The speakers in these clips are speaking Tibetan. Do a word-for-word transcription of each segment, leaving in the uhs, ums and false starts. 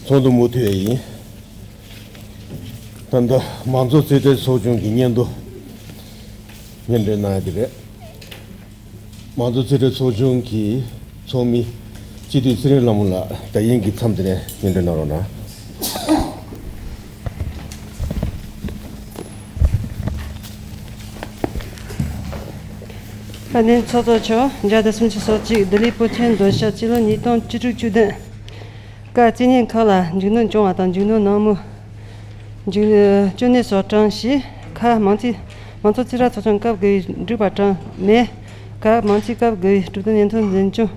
ཚོགས་འདུ་མུ་མཐུད་ཡིན། ད་ལྟ་མང་གཙོ་རྩིས་སྤྲོད་ཚོགས་ཆུང་གི་སྙན་ཐོ་སྙན་སྒྲོན་གནང་ཡ་དེ་རེད། མང་གཙོ་རྩིས་སྤྲོད་ཚོགས་ཆུང་གི་ཚོགས་མི་སྤྱི་འཐུས་ཚེ་རིང་ལྷ་མོ་ལགས་ད་ཡིན་གྱི་མཚམས་དེ་ནས་སྙན་སྒྲོན་གནང་རོགས་གནང་། ལྷན་ཚོགས་གཙོ་མཆོག་བརྒྱ་དང་སུམ་ཅུ་སོ་གཅིག་ལྡི་ལི་བོད་ཁྱིམ་སྡོད་ཤག་སྤྱི་ལོ་ཉིས་སྟོང་བཅུ་དྲུག་བཅུ་བདུན། ཀ་རྩིས་བརྙན་ཁག་ལ་མཇུག་སྣོན་བྱུང་བ་དང་མཇུག་སྣོན་གནང་མུས། མཇུག་སྣོན་སོགས་གྲངས་བཞི། ཁ་མང་རྩིས་མང་ཚོགས་རྩིས་ཁྲ་ཚོགས་ཆུང་སྐབས་དགུ་པའི་འགྲིག་པ་གྲངས་མེད། ཀ་མང་རྩིས་སྐབས་དགུ་པའི་གྲོས་བསྡུར་སྙན་ཐོ་འཛིན་སྐྱོང་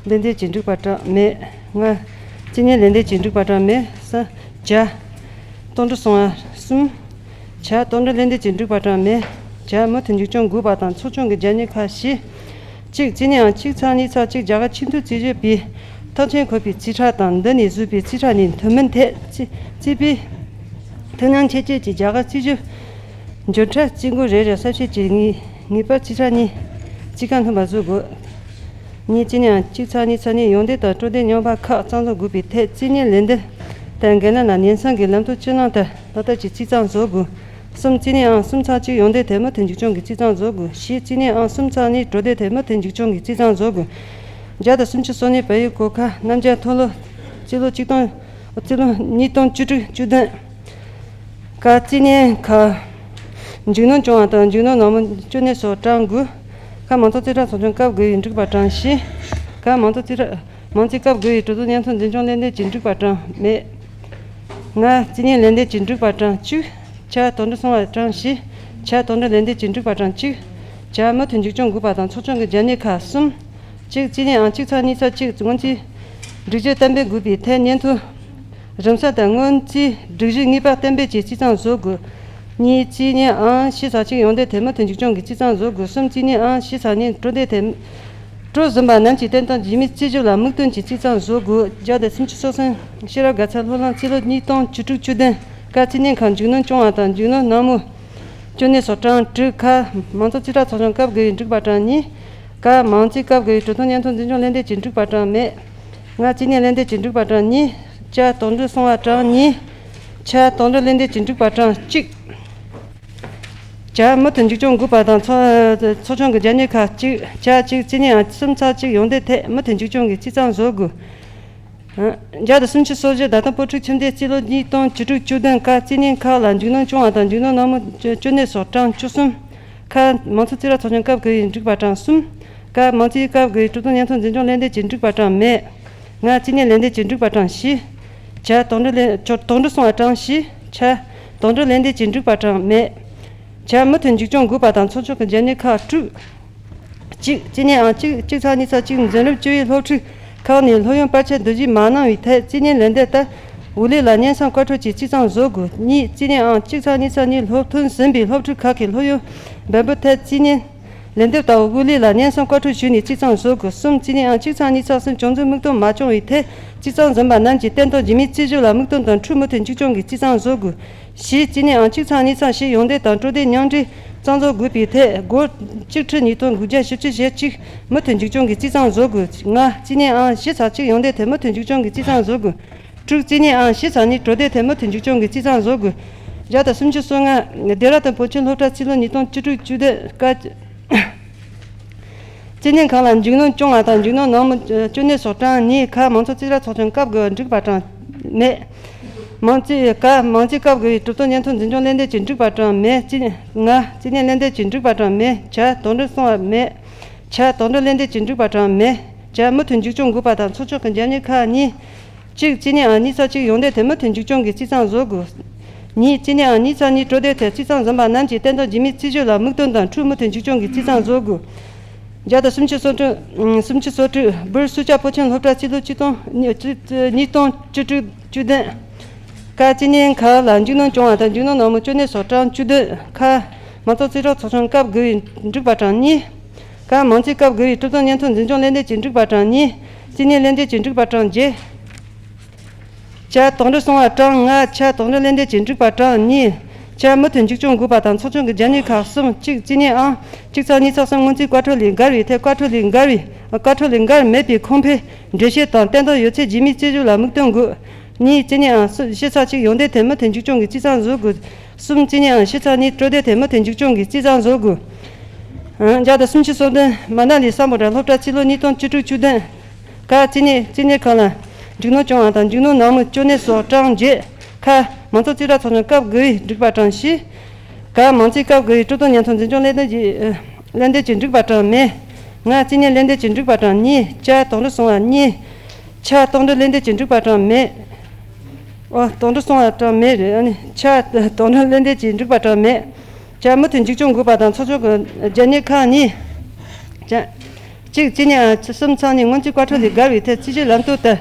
ལན་འདེབས་ཀྱི་འགྲིག་པ་གྲངས་མེད། ལྔ་རྩིས་བརྙན་ལན་འདེབས་ཀྱི་འགྲིག་པ་གྲངས་མེད། ས་བརྒྱ་གཏོང་འགྲོ་སོང་བ་གསུམ། ཆ་གཏོང་འགྲོ་ལན་འདེབས་ཀྱི་འགྲིག་པ་གྲངས་མེད། བརྒྱ་མུ་མཐུད་མཇུག་སྐྱོང་དགོས་པ་དང་ཚོགས་ཆུང་གི་རྒྱབ་གཉེར་ཁག་བཞི། གཅིག་རྩིས་བརྙན་ཨང་གཅིག་ཚེག་གཉིས་ཚེག་གཅིག་རྒྱ་གར་ཆིག་ཐུབ་རྩིས་སྤྱོད་པའི་ཐག་ཆེན་འཁོད་པའི་རྩིས་ཁྲ་དང་འདི་ནས་བཟོས་པའི་རྩིས་ཁྲ་གཉིས་མཐུན་མིན་ཐད་རྩིས་རྩིས་པའི་ཐུགས་སྣང་ཆེ་བསྐྱེད་ཀྱིས་རྒྱ་གར་རྩིས་སྤྱོད་འབྱོར་འཕྲལ་རྩིས་འགོ་རེ་རེར་གསལ་བཤད་ཀྱིས་ངེས་ངེས་པར་རྩིས་ཁྲ་གཉིས་གཅིག་ཀ་མཐུན་པ་བཟོ་དགོས། གཉིས་རྩིས་བརྙན་ཨང་གཅིག་ཚེག་གཉིས་ཚེག་གཉིས་ཡོངས་འདེམས་དང་སྤྲོད་འདེམས་རྙིང་པ་ཁག་རྩ་འཛུགས་དགོས་པའི་ཐད་རྩིས་བརྙན་ལན་འདེབས་དང་འགན་ལེན་ལ་ཉེན་སྲུང་གི་ལམ་སྟོན་སྤྱི་བླང་ལྟར་ལག་བསྟར་གྱི་རྩིས་གཙང་བཟོ་དགོས། གསུམ་རྩིས་བརྙན་ཨང་གསུམ་ཚེག་གཅིག་ཡོངས་འདེམས་དེ་མུ་མཐུད་མཇུག་སྐྱོང་གི་རྩིས་གཙང་བཟོ་དགོས། བཞི་རྩིས་བརྙན་ཨང་གསུམ་ཚེག་གཉིས་གྲོས་འདེབས་དེ་མུ་མཐུད་མཇུག་སྐྱོང་གི་རྩིས་གཙང་བཟོ་དགོས། བརྒྱ་དང་སུམ་ཅུ་སོ་གཉིས་བལ་ཡུལ་གོ་ཁ་རྣམ་རྒྱལ་མཐོ་སློབ་རྩིས་ལོ་གཅིག་སྟོང་རྩིས་ལོ་ཉིས་སྟོང་བཅུ་དྲུག་བཅུ་བདུན། ཀ་རྩིས་བརྙན་ཁག་མཇུག་སྣོན་བྱུང་བ་དང་མཇུག་སྣོན་གནང་མུས་སྤྱོད་གནས་སོགས་གྲངས་དགུ། ཁ་མང་ཚོགས་རྩིས་ཁྲ་ཚོགས་ཆུང་སྐབས་དགུ་པའི་འགྲིག་པ་གྲངས་བཞི། ཁ་མང་ཚོགས་རྩིས་ཁྲ་མང་རྩིས་སྐབས་དགུ་པའི་གྲོས་བསྡུར་སྙན་ཐོ་འཛིན་སྐྱོང་ལན་འདེབས་ཀྱི་འགྲིག་པ་གྲངས་མེད། ལྔ་རྩིས་བརྙན་ལན་འདེབས་ཀྱི་འགྲིག་པ་གྲངས་བཅུ། ཆ་གཏོང་འགྲོ་སོང་བ་གྲངས་བཞི། ཆ་གཏོང་འགྲོ་ལན་འདེབས་ཀྱི་འགྲིག་པ་གྲངས་གཅིག་ཆ་མུ་མཐུད་མཇུག་སྐྱོང་དགོས་པ་དང་ཚོགས་ཆུང་གི་རྒྱབ་གཉེར་ཁག་གསུམ། གཅིག་རྩིས་བརྙན་ཨང་གཅིག་ཚེག་གཉིས་ཚེག་གཅིག་སྔོན་རྩིས་སྒྲིག་གཞི་གཏན་འབེབས་དགོས་པའི་ཐད་སྙན་ཐོ། རིམ་གསར་དང་སྔོན་རྩིས་སྒྲིག་གཞི་ངེས་པར་གཏན་འབེབས་ཀྱི་རྩིས་གཙང་བཟོ་དགོས། གཉིས་རྩིས་བརྙན་ཨང་བཞི་ཚེག་གཅིག་ཡོངས་འདེམས་དེ་མུ་མཐུད་མཇུག་སྐྱོང་གི་རྩིས་གཙང་བཟོ་དགོས། གསུམ་རྩིས་བརྙན་ཨང་བཞི་ཚེག་གཉིས་གྲོས་འདེབས་དེ། སྤྲོད་ཟིན་པ་རྣམས་ཀྱི་བསྟན་སྟངས་རྗེས་མའི་རྩིས་ཞིབ་ལ་དམིགས་འདུན་གྱིས་རྩིས་གཙང་བཟོ་དགོས། བརྒྱ་དང་སུམ་ཅུ་སོ་གསུམ་ཤེས་རབ་དགའ་ཚལ་སློབ་གླིང་རྩིས་ལོ་ཉིས་སྟོང་བཅུ་དྲུག་བཅུ་བདུན། ཀ་རྩིས་བརྙན་ཁག་མཇུག་སྣོན་བྱུང་བ་དང་མཇུག་སྣོན་གནང་མུས་སྤྱོད་གནས་སོགས་གྲངས་དྲུག་ཁ་མང་ཚོགས་རྩིས་ཁྲ་ཚོགས་ཆུང་སྐབས་དགུ་པའི་འགྲིག་པ་གྲངས་གཉིས། ཀ་མང་རྩིས་སྐབས་དགུ་པའི་གྲོས་བསྡུར་སྙན་ཐོ་འཛིན་སྐྱོང་ལན་འདེབས་ཀྱི་འགྲིག་པ་གྲངས་མེད། ལྔ་རྩིས་བརྙན་ལན་འདེབས་ཀྱི་འགྲིག་པ་གྲངས་གཉིས། ཆ་གཏོང་འགྲོ་སོང་བ་གྲངས་གཉིས། ཆ་གཏོང་འགྲོ་ལན་འདེབས་ཀྱི་འགྲིག་པ་གྲངས་གཅིག་ཆ་མུ་མཐུད་མཇུག་སྐྱོང་དགོས་པ་དང་ཚོགས་ཚོགས་ཆུང་གི་རྒྱབ་གཉེར་ཁག་གཅིག་ཆ་གཅིག་རྩིས་བརྙན་ཨང་གསུམ་ཚེག་གཅིག་ཡོངས་འདེམས་ཐད་མུ་མཐུད་མཇུག་སྐྱོང་གི་རྩིས་གཙང་བཟོ་དགོས། བརྒྱ་དང་སུམ་ཅུ་སོ་བཞི་ཟླ་ཐང་བོད་ཕྲུག་ཁྱིམ་སྡེ་རྩིས་ལོ་ཉིས་སྟོང་བཅུ་དྲུག་བཅུ་བདུན། ཀ་རྩིས་བརྙན་ཁག་ལ་མཇུག་སྣོན་བྱུང་བ་དང་མཇུག་སྣོན་གནང་མུས་སྤྱོད་གནས་སོགས་གྲངས་བཅུ་གསུམ། ཁ་མང་ཚོགས་རྩིས་ཁྲ་ཚོགས་ཆུང་སྐབས་དགུ་པའི་འགྲིག་པ་གྲངས་གསུམ། ཀ་མང་རྩིས་སྐབས་དགུ་པའི་གྲོས་བསྡུར་སྙན་ཐོ་འཛིན་སྐྱོང་ལན་འདེབས་ཀྱི་འགྲིག་པ་གྲངས་མེད། ལྔ་རྩིས་བརྙན་ལན་འདེབས་ཀྱི་འགྲིག་པ་གྲངས་བཞི། ཆ་གཏོང་འགྲོ་ལན་གཏོང་འགྲོ་སོང་བ་གྲངས་བཞི། ཆ་གཏོང་འགྲོ་ལན་འདེབས་ཀྱི་འགྲིག་པ་གྲངས་མེད། ཆ་མུ་མཐུད་མཇུག་སྐྱོང་དགོས་པ་དང་ཚོགས་ཆུང་གི་རྒྱབ་གཉེར་ཁག་དྲུག་གཅིག་རྩིས་བརྙན་ཨང་གཅིག་གཅིག་ཚེག་གཉིས་ཚེག་གཅིག་འཛིན་རིམ་བཅུ་པའི་སློབ་ཕྲུག་ཁག་ནས་སློབ་ཡོན་བར་ཆད་བསྡུ་གཞི་མ་གནང་བའི་ཐད་རྩིས་བརྙན་ལན་འདེབས་ལྟར་འོག་ལས་ལ་སྙན་སེང་བཀའ་འཁྲོལ་གྱི་རྩིས་གཙང་བཟོ་དགོས། གཉིས་རྩིས་བརྙན་ཨང་གཅིག་ཚེག་གཉིས་ཚེག་གཉིས་སློབ་ཐོན་ཟིན་པའི་སློབ་ཕྲུག་ཁག་གི་སློབ་ཡོན་འབེལ་པོའི་ཐད་རྩིས་བརྙན་ལན་འདེབས་ལྟར་འོག་ལས་ལ་སྙན་སེང་བཀའ་འཁྲོལ་ཞུས་ནས་རྩིས་གཙང་བཟོ་དགོས། གསུམ་རྩིས་བརྙན་ཨང་གཅིག་ཚེག་གཉིས་ཚེག་གསུམ་བྱུང་ཚུལ་དམིགས་གཏོང་མ་བྱུང་བའི་ཐད་རྩིས་གཙང་ཟིན་པ་རྣམས་ཀྱི་བསྟན་སྟངས་རྗེས་མའི་རྩིས་ཞིབ་ལ་དམིགས་གཏོང་དང་འཁྲུག་མུ་མཐུད་མཇུག་སྐྱོང་གི་རྩིས་གཙང་བཟོ་དགོས། བཞི་རྩིས་བརྙན་ཨང་གཅིག་ཚེག་གཉིས་ཚེག་བཞི་ཡོངས་འདེམས་དང་སྤྲོད་འདེམས་མཉམ་འབྲེལ་གཙང་བཟོ་དགོས་པའི་ཐད་སྒོར་གཅིག་ཁྲི་ཉིས་སྟོང་དགུ་བརྒྱ་བཞི་བཅུ་ཞེ་གཅིག་མུ་མཐུད་མཇུག་སྐྱོང་གི་རྩིས་གཙང་བཟོ་དགོས། ལྔ་རྩིས་བརྙན་ཨང་བཞི་ཚེག་གཅིག་ཡོངས་འདེམས་ཐད་མུ་མཐུད་མཇུག་སྐྱོང་གི་རྩིས་གཙང་བཟོ་དགོས། དྲུག་རྩིས་བརྙན་ཨང་བཞི་ཚེག་གཉིས་གྲོས་འདེབས་ཐད་མུ་མཐུད་མཇུག་སྐྱོང་གི་རྩིས་གཙང་བཟོ་དགོས། བརྒྱ་དང་སུམ་ཅུ་སོ་ལྔ་བདེ་ར་དང་བོད་ཁྱིམ་སློབ་གྲྭ་རྩིས་ལོ་ཉིས་སྟོང་བཅུ་དྲུག་བཅུ་བདུན། ཀ་རྩིས་བརྙན་ཁག་ལ་མཇུག་སྣོན་བྱུང་བ་དང་མཇུག་སྣོན་གནང་མུས་སྤྱོད་གནས་སོགས་གྲངས་གཉིས། ཁ་མང་ཚོགས་རྩིས་ཁྲ་ཚོགས་ཆུང་སྐབས་དགུ་འགྲིག་པ་གྲངས་མེད། མང་རྩིས་ཀ་མང་རྩིས་སྐབས་དགུ་པའི་གྲོས་བསྡུར་སྙན་ཐོ་འཛིན་སྐྱོང་ལན་འདེབས་ཀྱི་འགྲིག་པ་གྲངས་མེད། རྩིས་ལྔ་རྩིས་བརྙན་ལན་འདེབས་ཀྱི་འགྲིག་པ་གྲངས་མེད། ཆ་གཏོང་འགྲོ་སོང་བ་མེད། ཆ་གཏོང་འགྲོ་ལན་འདེབས་ཀྱི་འགྲིག་པ་གྲངས་མེད། བརྒྱ། མུ་མཐུད་མཇུག་སྐྱོང་དགོས་པ་དང་ཚོགས་ཆུང་གི་རྒྱབ་གཉེར་ཁག་གཉིས། གཅིག་བརྩིས་ཉེས་ཨང་གཉིས་ཚེག་གཅིག་ཡོན་ཏན་དེ་མུ་མཐུད་མཇུག་སྐྱོང་གི་རྩིས་གཙང་བཟོ་དགོས། གཉིས་བརྩིས་ཉེས་ཨང་གཉིས་ཚེག་གཉིས་གྲོས་འདེབས་དེ་རྩིས་གཙང་འཛིན་པ་རྣམས་ཀྱིས་བསྟན་དོན་རྒྱུས་མེད་རྩིས་སྤྱོད་ལ་དམིགས་དོན་དང་འཁྲུལ་མུ་མཐུད་མཇུག་སྐྱོང་གི་རྩིས་གཙང་བཟོ་དགོས། བརྒྱ་དང་སུམ་ཅུ་སོ་དྲུག་སུམ་ཅུ་སོ་དྲུག་བུར་སུ་ཅཱ་པོ་ཆེན་སློབ་གྲྭ་རྩིས་ལོ་ཆིག་སྟོང་ཉིས་སྟོང་བཅུ་དྲུག་བཅུ་བདུན། ཀ་བརྩིས་ཉེས་ཁག་ལ་མཇུག་སྣོན་བྱུང་བ་དང་མཇུག་སྣོན་ནང་མི་གཅོད་ནད་སོགས་གྲངས་བཅུ་བདུན། ཁ། མང་ཚོགས་རྩིས་རོགས་ཚོགས་ཆུང་སྐབས་དགུ་པའི་འགྲིག་པ་གྲངས་གཉིས། ཀ། མང་རྩིས་སྐབས་དགུ་པའི་གྲུབ་དོན་སྙན་ཐོ་འཛིན་སྐྱོང་ལས་འདེབས་ཀྱི་འགྲིག་པ་གྲངས་གཉིས། རྩིས་ཉེས་ལས་འདེབས་ཀྱི་འགྲིག་པ་གྲངས་བརྒྱད། ཆ་དོགས་འདྲི་སོང་བ་གྲངས་ལྔ། ཆ་དོགས་འདྲི་ལས་འདེབས་ཀྱི་འགྲིག་པ་གྲངས་གཉིས། ཆ་མུ་མཐུད་མཇུག་སྐྱོང་དགོས་པ་དང་ཚོགས་ཆུང་གི་རྒྱབ་གཉེར་ཁག་གསུམ། གཅིག་རྩིས་ཉེས་ཨང་གཅིག་ཚེག་གཉིས་ཚེག་གསུམ་སྔོན་རྩིས་བཀའ་འཁྲོལ་ལས་བརྒལ་བའི་ཐད་བཀའ་འཁྲོལ་ལས་བརྒལ་བའི་བཀའ་འཁྲོལ་ལས་བརྒལ་མེད་པའི་ཁུངས་འཕེར་འགྲེལ་བཤད་དང་བསྟན་དོན་ཡོད་ཚད་རྒྱུས་མེད་རྩིས་སྤྱོད་ལ་དམིགས་དོན་དགོས། གཉིས་རྩིས་ཉེས་ཨང་བཞི་ཚེག་གཅིག་ཡོན་ཏན་དེ་མུ་མཐུད་མཇུག་སྐྱོང་གི་རྩིས་གཙང་བཟོ་དགོས། གསུམ་རྩིས་ཉེས་ཨང་བཞི་ཚེག་གཉིས་གྲོས་འདེབས་དེ་མུ་མཐུད་མཇུག་སྐྱོང་གི་རྩིས་གཙང་བཟོ་དགོས། ཨང་བརྒྱ་དང་སུམ་ཅུ་སོ་བདུན་མ་ན་ལི་སམ་བྷོ་ཊ་སློབ་གྲྭ་རྩིས་ལོ་ཉིས་སྟོང་བཅུ་དྲུག་བཅུ་བདུན། ཀ། རྩིས་ཉེས་རྩིས་ཉེས་ཁག་ལ་མཇུག་སྣོན་བྱུང་བ་དང་མཇུག་སྣོན་ནང་མི་གཅོད་ནད་སོགས་གྲངས་བརྒྱད། ཁ། མང་ཚོགས་རྩིས་རོགས་ཚོགས་ཆུང་སྐབས་དགུ་པའི་འགྲིག་པ་གྲངས་བཞི། ཀ། མང་རྩིས་སྐབས་དགུ་པའི་གྲུབ་དོན་སྙན་ཐོ་འཛིན་སྐྱོང་ལས་དོན་གྱི་ལས་འདེབས་ཀྱི་འགྲིག་པ་གྲངས་མེད། ང་། རྩིས་ཉེས་ལས་འདེབས་ཀྱི་འགྲིག་པ་གྲངས་གཉིས། ཆ་དོགས་འདྲི་སོང་བ་གཉིས། ཆ་དོགས་འདྲི་ལས་འདེབས་ཀྱི་འགྲིག་པ་གྲངས་མེད། ཨོ། དོགས་འདྲི་སོང་བ་གྲངས་མེད་རེད། ཨ་ནི་ཆ་དོགས་འདྲི་ལས་འདེབས་ཀྱི་འགྲིག་པ་གྲངས་མེད། ཆ་མུ་མཐུད་མཇུག་སྐྱོང་དགོས་པ་དང་ཚོགས་ཆུང་གི་རྒྱབ་གཉེར་ཁག་གཉིས། ཆ། གཅིག་རྩིས་ཉེས་ཨང་གསུམ་ཚེག་གཉིས་སྔོན་རྩིས་བཀའ་འཁྲོལ་ལས་བརྒལ་བའི་ཐད་རྩིས་སྤྱོད་ལམ་སྟོན་ལྟར།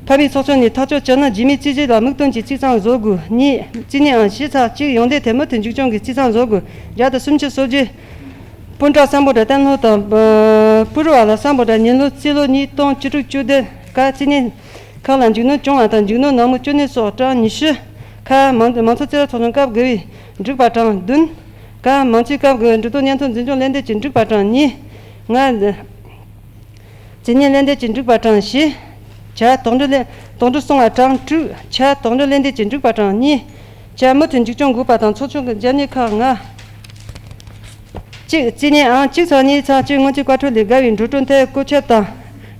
ཕ་མའི་ཚོགས་ཆུང་ནས་ཐག་གཅོད་བྱས་ན་རྒྱུས་མེད་རྩིས་སྤྱོད་ལ་དམིགས་དོན་གྱི་རྩིས་གཙང་བཟོ་དགོས། གཉིས། རྩིས་ཉེས་ཨང་བཞི་ཚེག་གཅིག་ཡོན་ཏན་དེ་མུ་མཐུད་མཇུག་སྐྱོང་གི་རྩིས་གཙང་བཟོ་དགོས། བརྒྱ་དང་སུམ་ཅུ་སོ་བརྒྱད། སྤུན་ཀྲང་སམ་བྷོ་ཊ་གཏན་སློབ་དང་། པུ་རུ་ཝ་ལ་སམ་བྷོ་ཊ་ཉིན་སློབ་རྩིས་ལོ་ཉིས་སྟོང་བཅུ་དྲུག་བཅུ་བདུན། ཀ། རྩིས་ཉེས་ཁག་ལ་མཇུག་སྣོན་བྱུང་བ་དང་མཇུག་སྣོན་ནང་མི་གཅོད་ནད་སོགས་གྲངས་ཉི་ཤུ། ཁ། མང་མང་ཚོགས་རྩིས་རོགས་ཚོགས་ཆུང་སྐབས་དགུ་པའི་འགྲིག་པ་གྲངས་བདུན། ཀ། མང་རྩིས་སྐབས་དགུ་པའི་འགྲུལ་སྟོན་སྙན་ཐོ་འཛིན་སྐྱོང་ལས་འདེབས་ཀྱི་འགྲིག་པ་གྲངས་གཉིས། ང་། རྩིས་ཉེས་ལས་འདེབས་ཀྱི་འགྲིག་པ་གྲངས་བཞི། ཆ་དོགས་འདྲི་ལས་དོགས་འདྲི་སོང་བ་གྲངས་དྲུག་ཆ་དོགས་འདྲི་ལས་འདེབས་ཀྱི་འགྲིག་པ་གྲངས་གཉིས། ཆ་མུ་མཐུད་མཇུག་སྐྱོང་དགོས་པ་དང་ཚོགས་ཆུང་གི་རྒྱབ་གཉེར་ཁག་ལྔ། གཅིག་རྩིས་ཉེས་ཨང་གཅིག་ཚེག་གཉིས་ཚེག་གཅིག་སྔོན་རྩིས་བཀའ་འཁྲོལ་ལས་བརྒལ་བའི་འགྲོ་གྲོན་ཐད་བཀོད་ཁྱབ་དང་།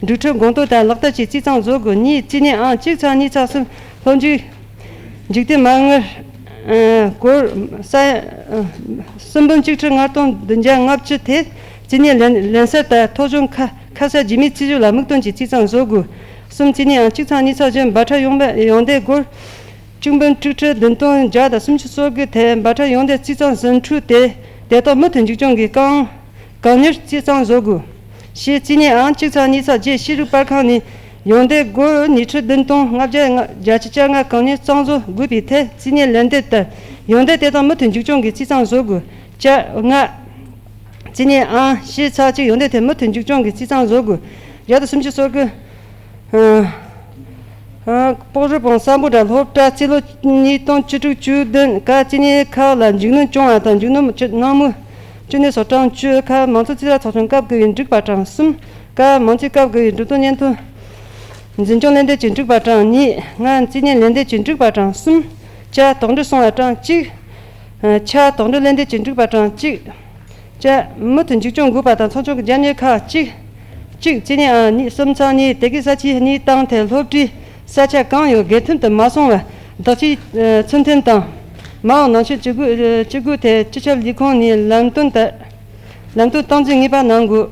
འགྲུལ་འཕྲིན་དགོངས་དོན་དང་ལག་བསྟར་གྱི་རྩིས་གཙང་བཟོ་དགོས། གཉིས་རྩིས་ཉེས་ཨང་གཅིག་ཚེག་གཉིས་ཚེག་གསུམ་སློབ་འཇུག་འཇིག་རྟེན་མ་དངུལ་སྒོར་ས་སུམ་འབུམ་གཅིག་ཁྲི་ལྔ་སྟོང་བདུན་བརྒྱ་ལྔ་བཅུ་དེ་རྩིས་ཉེས་ལེན་ལེན་སར་དང་ཐོ་གཞུང་ཁ་ཁ་གསལ་རྒྱུས་མེད་རྩིས་སྤྱོད་ལ་དམིགས་དོན་གྱི་རྩིས་གཙང་བཟོ་དགོས། གསུམ་རྩིས་ཉེས་ཨང་གཅིག་ཚེག་གཉིས་ཚེག་བཞི་འབར་ཁྲལ་ཡོང་འབབ་ཡོན་ཏན་སྒོར་བཅུ་འབུམ་དྲུག་ཁྲི་བདུན་སྟོང་བརྒྱ་དང་སུམ་ཅུ་སོ་དགུ་དེ་འབར་ཁྲལ་ཡོན་ཏན་རྩིས་གཙང་ཟིན་འཁྲུག་དེ་དེ་དག་མུ་མཐུད་མཇུག་སྐྱོང་གི་རྐང་གང་མྱུར་རྩིས་གཙང་བཟོ་དགོས། ཞེས་རྩིས་ཉེས་ཨང་གཅིག་ཚེག་གཉིས་ཚེག་བརྒྱད་ཤེས་རིག་པར་ཁང་ནས་ཡོན་ཏན་སྒོར་ཉི་ཁྲི་བདུན་སྟོང་ལྔ་བརྒྱ་བརྒྱད་ཅུ་གྱ་ལྔ་གང་མྱུར་གཙང་བཟོ་དགོས་པའི་ཐད་རྩིས་ཉེས་ལན་འདེབས་ལྟར་ཡོན་ཏན་དེ་དག་མུ་མཐུད་མཇུག་སྐྱོང་གི་རྩིས་གཙང་བཟོ་དགོས། བཅའ་ལྔ། རྩིས་ཉེས་ཨང་བཞི་ཚེག་གཅིག་ཡོན་ཏན་དེ་མུ་མཐུད་མཇུག་སྐྱོང་གི་རྩིས་གཙང་བཟོ་དགོས། བརྒྱ་དང་སུམ་ཅུ་སོ་དགུ། སྤོག་རུ་བོང་སམ་བྷོ་ཊ་སློབ་གྲྭ་རྩིས་ལོ་ཉིས་སྟོང་བཅུ་དྲུག་བཅུ་བདུན་ཀ་རྩིས་ཉེས་ཁག་ལ་མཇུག་སྣོན་བྱུང་བ་དང་མཇུག་སྣོན་ནང་མི་གཅོད་ནད་སོགས་གྲངས་བཅུ། ཁ། མང་གཙོ་རྩིས་ར་ཚོགས་ཆུང་སྐབས་དགུ་པའི་འགྲིག་པ་གྲངས་གསུམ། ཀ། མང་རྩིས་སྐབས་དགུ་པའི་འགྲུལ་སྟོན་སྙན་ཐོ་འཛིན་སྐྱོང་ལས་འདེབས་ཀྱི་འགྲིག་པ་གྲངས་གཉིས། ང་། རྩིས་ཉེས་ལས་འདེབས་ཀྱི་འགྲིག་པ་གྲངས་གསུམ། ཆ་དོགས་འདྲི་སོང་བ་གྲངས་གཅིག་ཆ་དོགས་འདྲི་ལས་འདེབས་ཀྱི་འགྲིག་པ་གྲངས་གཅིག་ཅེས་མུ་མཐུད་མཇུག་སྐྱོང་དགོས་པ་དང་ཚོགས་ཆུང་གི་རྒྱབ་གཉེར་ཁག་གཅིག་གཅིག་རྩིས་ཉེས་ཨང་གཉིས་གསུམ་ཚེག་གཉིས་དེ་གའི་ས་ཆའི་གནས་སྟངས་ཐད་སློབ་གྲྭའི་ས་ཆ་གང་ཡོད་སྒེར་ཐོན་དུ་མ་སོང་བར་བདག་གཅེས་ཚུལ་མཐུན་དང་། མ་འོངས་ནང་ཆོས་བྱེད་སྒོ་བྱེད་སྒོ་ཐད་སྤྱི་ཁྱབ་ལས་ཁུངས་ནས་ལམ་སྟོན་དང་། ལམ་སྟོན་སྟངས་འཛིན་ངེས་པར་གནང་དགོས།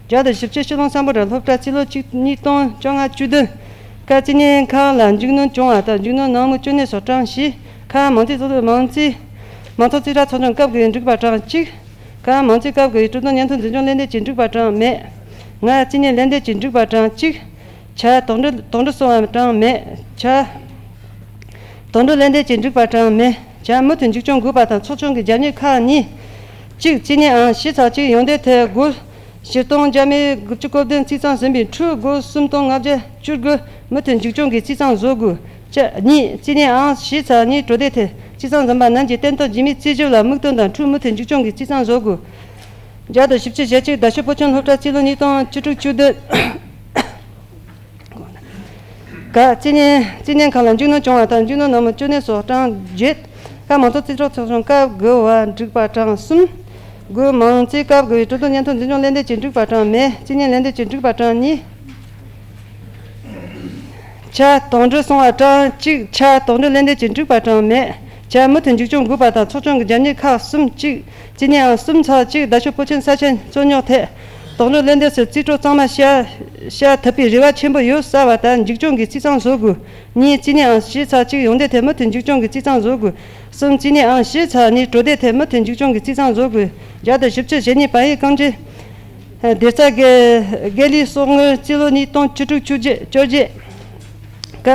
བརྒྱ་དང་བཞི་བཅུ་ཕྱི་ལོང་སམ་བྷོ་ཊ་སློབ་གྲྭ་རྩིས་ལོ་གཅིག་ཉིས་སྟོང་བཅོ་ལྔ་བཅུ་བདུན་ཀ་རྩིས་ཉེས་ཁག་ལ་མཇུག་སྣོན་བྱུང་བ་དང་མཇུག་སྣོན་ནང་མི་གཅོད་ནད་སོགས་གྲངས་བཞི། ཁ། མང་རྩིས་ཚོགས་མང་རྩིས་མང་ཚོགས་རྩིས་ར་ཚོགས་ཆུང་སྐབས་དགུ་པའི་འགྲིག་པ་གྲངས་གཅིག་ཁ། མང་རྩིས་སྐབས་དགུ་པའི་གྲུབ་དོན་སྙན་ཐོ་འཛིན་སྐྱོང་ལས་འདེབས་ཀྱི་འགྲིག་པ་གྲངས་མེད། ང་། རྩིས་ཉེས་ལས་འདེབས་ཀྱི་འགྲིག་པ་གྲངས་གཅིག་ཆ་དོགས་འདྲི་དོགས་འདྲི་སོང་བ་གྲངས་མེད། ཆ། དོགས་འདྲི་ལས་འདེབས་ཀྱི་འགྲིག་པ་གྲངས་མེད། ཆ། མུ་མཐུད་མཇུག་སྐྱོང་དགོས་པ་དང་ཚོགས་ཆུང་གི་རྒྱབ་གཉེར་ཁག་གཉིས། གཅིག་རྩིས་ཉེས་ཨང་བཞི་ཚེག་གཅིག་ཡོན་ཏན་ཐད་སྒོར་བཞི་སྟོང་བརྒྱ་མེད་དགུ་བཅུ་གོ་བདུན་རྩིས་གཙང་ཟིན་པའི་འཕྲོས་སྒོར་གསུམ་སྟོང་ལྔ་བརྒྱ་བཅུ་དགུ་མུ་མཐུད་མཇུག་སྐྱོང་གི་རྩིས་གཙང་བཟོ་དགོས། ཆ། གཉིས། རྩིས་ཉེས་ཨང་བཞི་ཚེག་གཉིས་གྲོས་འདེབས་ཐད་རྩིས་གཙང་འཛིན་པ་རྣམས་ཀྱིས་བསྟན་དོན་རྒྱུས་མེད་རྩིས་སྤྱོད་ལ་དམིགས་དོན་དང་འཁྲུལ་མུ་མཐུད་མཇུག་སྐྱོང་གི་རྩིས་གཙང་བཟོ་དགོས། བརྒྱ་དང་བཞི་བཅུ་ཞེ་གཅིག་རྡ་ཤོད་སྤོ་ཆེན་སློབ་གྲྭ་རྩིས་ལོ་ཉིས་སྟོང་བཅུ་དྲུག་བཅུ་བདུན། ཀ། རྩིས་ཉེས་རྩིས་ཉེས་ཁག་ལ་མཇུག་སྣོན་བྱུང་བ་དང་མཇུག་སྣོན་ནང་མི་གཅོད་ནད་སོགས་གྲངས་བརྒྱད། ཀ། མང་ཚོགས་རྩིས་རོགས་ཚོགས་ཆུང་སྐབས་དགུ་པ་འགྲིག་པ་གྲངས་གསུམ། དགུ། མང་རྩིས་སྐབས་དགུ་པའི་གྲུབ་དོན་སྙན་ཐོ་འཛིན་སྐྱོང་ལས་འདེབས་ཀྱི་འགྲིག་པ་གྲངས་མེད། རྩིས་ཉེས་ལས་འདེབས་ཀྱི་འགྲིག་པ་གྲངས་གཉིས། ཆ་དོགས་འདྲི་སོང་བ་གྲངས་གཅིག་ཆ་དོགས་འདྲི་ལས་འདེབས་ཀྱི་འགྲིག་པ་གྲངས་མེད། ཆ་མུ་མཐུད་མཇུག་སྐྱོང་དགོས་པ་དང་ཚོགས་ཆུང་གི་རྒྱབ་གཉེར་ཁག་གསུམ། གཅིག་རྩིས་ཉེས་ཨང་གསུམ་ཚེག་གཅིག་རྡ་ཤོད་སྤོ་ཆེན་ས་ཆ་རྩོད་རྙོག་ཐད་ དོགས་འདྲི་ལན་འདེབས་སུ་རྩིས་སྤྲོད་གཙང་མ་བྱ་བྱ་ཐུབ་པའི་རེ་བ་ཆེན་པོ་ཡོད། གསར་བ་དང་མཇུག་སྐྱོང་གི་རྩིས་གཙང་བཟོ་དགོས། གཉིས། རྩིས་གནས་ཨང་བཞི་ཚེག་གཅིག་ཡོང་འདོད་ཐད་མུ་མཐུད་མཇུག་སྐྱོང་གི་རྩིས་གཙང་བཟོ་དགོས། གསུམ། རྩིས་གནས་ཨང་བཞི་ཚེག་གཉིས་འགྲོ་འདོད་ཐད་མུ་མཐུད་མཇུག་སྐྱོང་གི་རྩིས་གཙང་བཟོ་དགོས། བརྒྱ་དང་བཞི་བཅུ་ཞེ་གཉིས། བལ་ཡུལ་རྐང་རྗེས་སྡེ་རྩ་དགེ་ལས་སོག་དངུལ། རྩིས་ལོ་ཉིས་སྟོང་བཅུ་དྲུག་བཅོ་བརྒྱད། བཅོ་བརྒྱད། ཀ།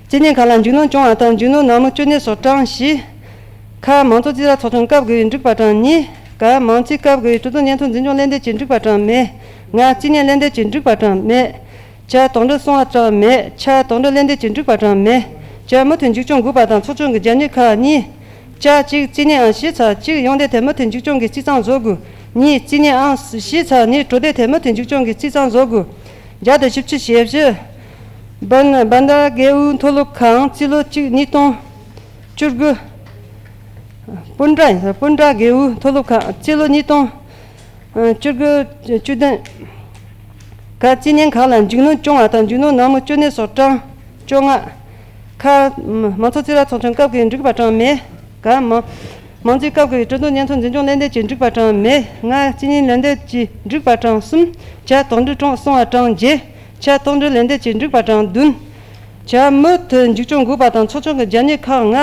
རྩིས་གནས་ཁག་ལ་མཇུག་སྣོན་བྱུང་བ་དང་མཇུག་སྣོན་ནང་མི་གཅོད་ནུས་སོགས་གྲངས་བཞི། ཁ། མང་ཚོགས་རྩིས་ཁྲ་ཚོགས་ཆུང་སྐབས་བགོས་པའི་འགྲིག་པ་གྲངས་གཉིས། ག། མང་རྩིས་སྐབས་བགོས་པའི་གྲུབ་དོན་སྙན་ཐོ་འཛིན་སྐྱོང་ལན་འདེབས་ཀྱི་འགྲིག་པ་གྲངས་མེད། ང་། རྩིས་གནས་ལན་འདེབས་ཀྱི་འགྲིག་པ་གྲངས་མེད། ཇ། དོགས་འདྲི་སོང་བ་གྲངས་མེད། ཆ། དོགས་འདྲི་ལན་འདེབས་ཀྱི་འགྲིག་པ་གྲངས་མེད། ཇ། མུ་མཐུད་མཇུག་སྐྱོང་དགོས་པ་དང་ཚོགས་ཆུང་གི་རྒྱབ་གཉེར་ཁག་གཉིས། ཅ། གཅིག་རྩིས་གནས་ཨང་བཞི་ཚེག་གཅིག་ཡོང་འདོད་ཐད་མུ་མཐུད་མཇུག་སྐྱོང་གི་རྩིས་གཙང་བཟོ་དགོས། གཉིས། རྩིས་གནས་ཨང་བཞི་ཚེག་གཉིས་འགྲོ་འདོད་ཐད་མུ་མཐུད་མཇུག་སྐྱོང་གི་རྩིས་གཙང་བཟོ་དགོས། བརྒྱ་དང་བཞི་བཅུ་ཞེ་བཞི། བན་བན་དར་རྒེད་འོག་མཐོ་སློབ་ཁང་རྩིས་ལོ་གཅིག་ཉིས་སྟོང་བཅུ་དགུ། སྤུན་ཟླ་ཡིན་ས། སྤུན་ཟླ་རྒེད་འོག་མཐོ་སློབ་ཁང་རྩིས་ལོ་ཉིས་སྟོང་བཅུ་དགུ་བཅུ་བདུན། ཁ། རྩིས་གནས་ཁག་ལ་མཇུག་སྣོན་བྱུང་བ་དང་མཇུག་སྣོན་ནང་མི་གཅོད་ནུས་སོགས་གྲངས་བཅོ་ལྔ། ཁ། མང་ཚོགས་རྩིས་ཁྲ་ཚོགས་ཆུང་སྐབས་བགོས་འགྲིག་པ་གྲངས་མེད། ག། མང་། མང་རྩིས་སྐབས་བགོས་པའི་གྲུབ་དོན་སྙན་ཐོ་འཛིན་སྐྱོང་ལན་འདེབས་ཀྱི་འགྲིག་པ་གྲངས་མེད། ང་། རྩིས་གནས་ལན་འདེབས་ཀྱི་འགྲིག་པ་གྲངས་གསུམ། ཇ། དོགས་འདྲི་གྲངས་སོང་བ་གྲངས་བརྒྱད། ཆ། དོགས་འདྲི་ལན་འདེབས་ཀྱི་འགྲིག་པ་གྲངས་བདུན། ཇ། མུ་མཐུད་མཇུག་སྐྱོང་དགོས་པ་དང་ཚོགས་ཆུང་གི་རྒྱབ་གཉེར་ཁག་ལྔ།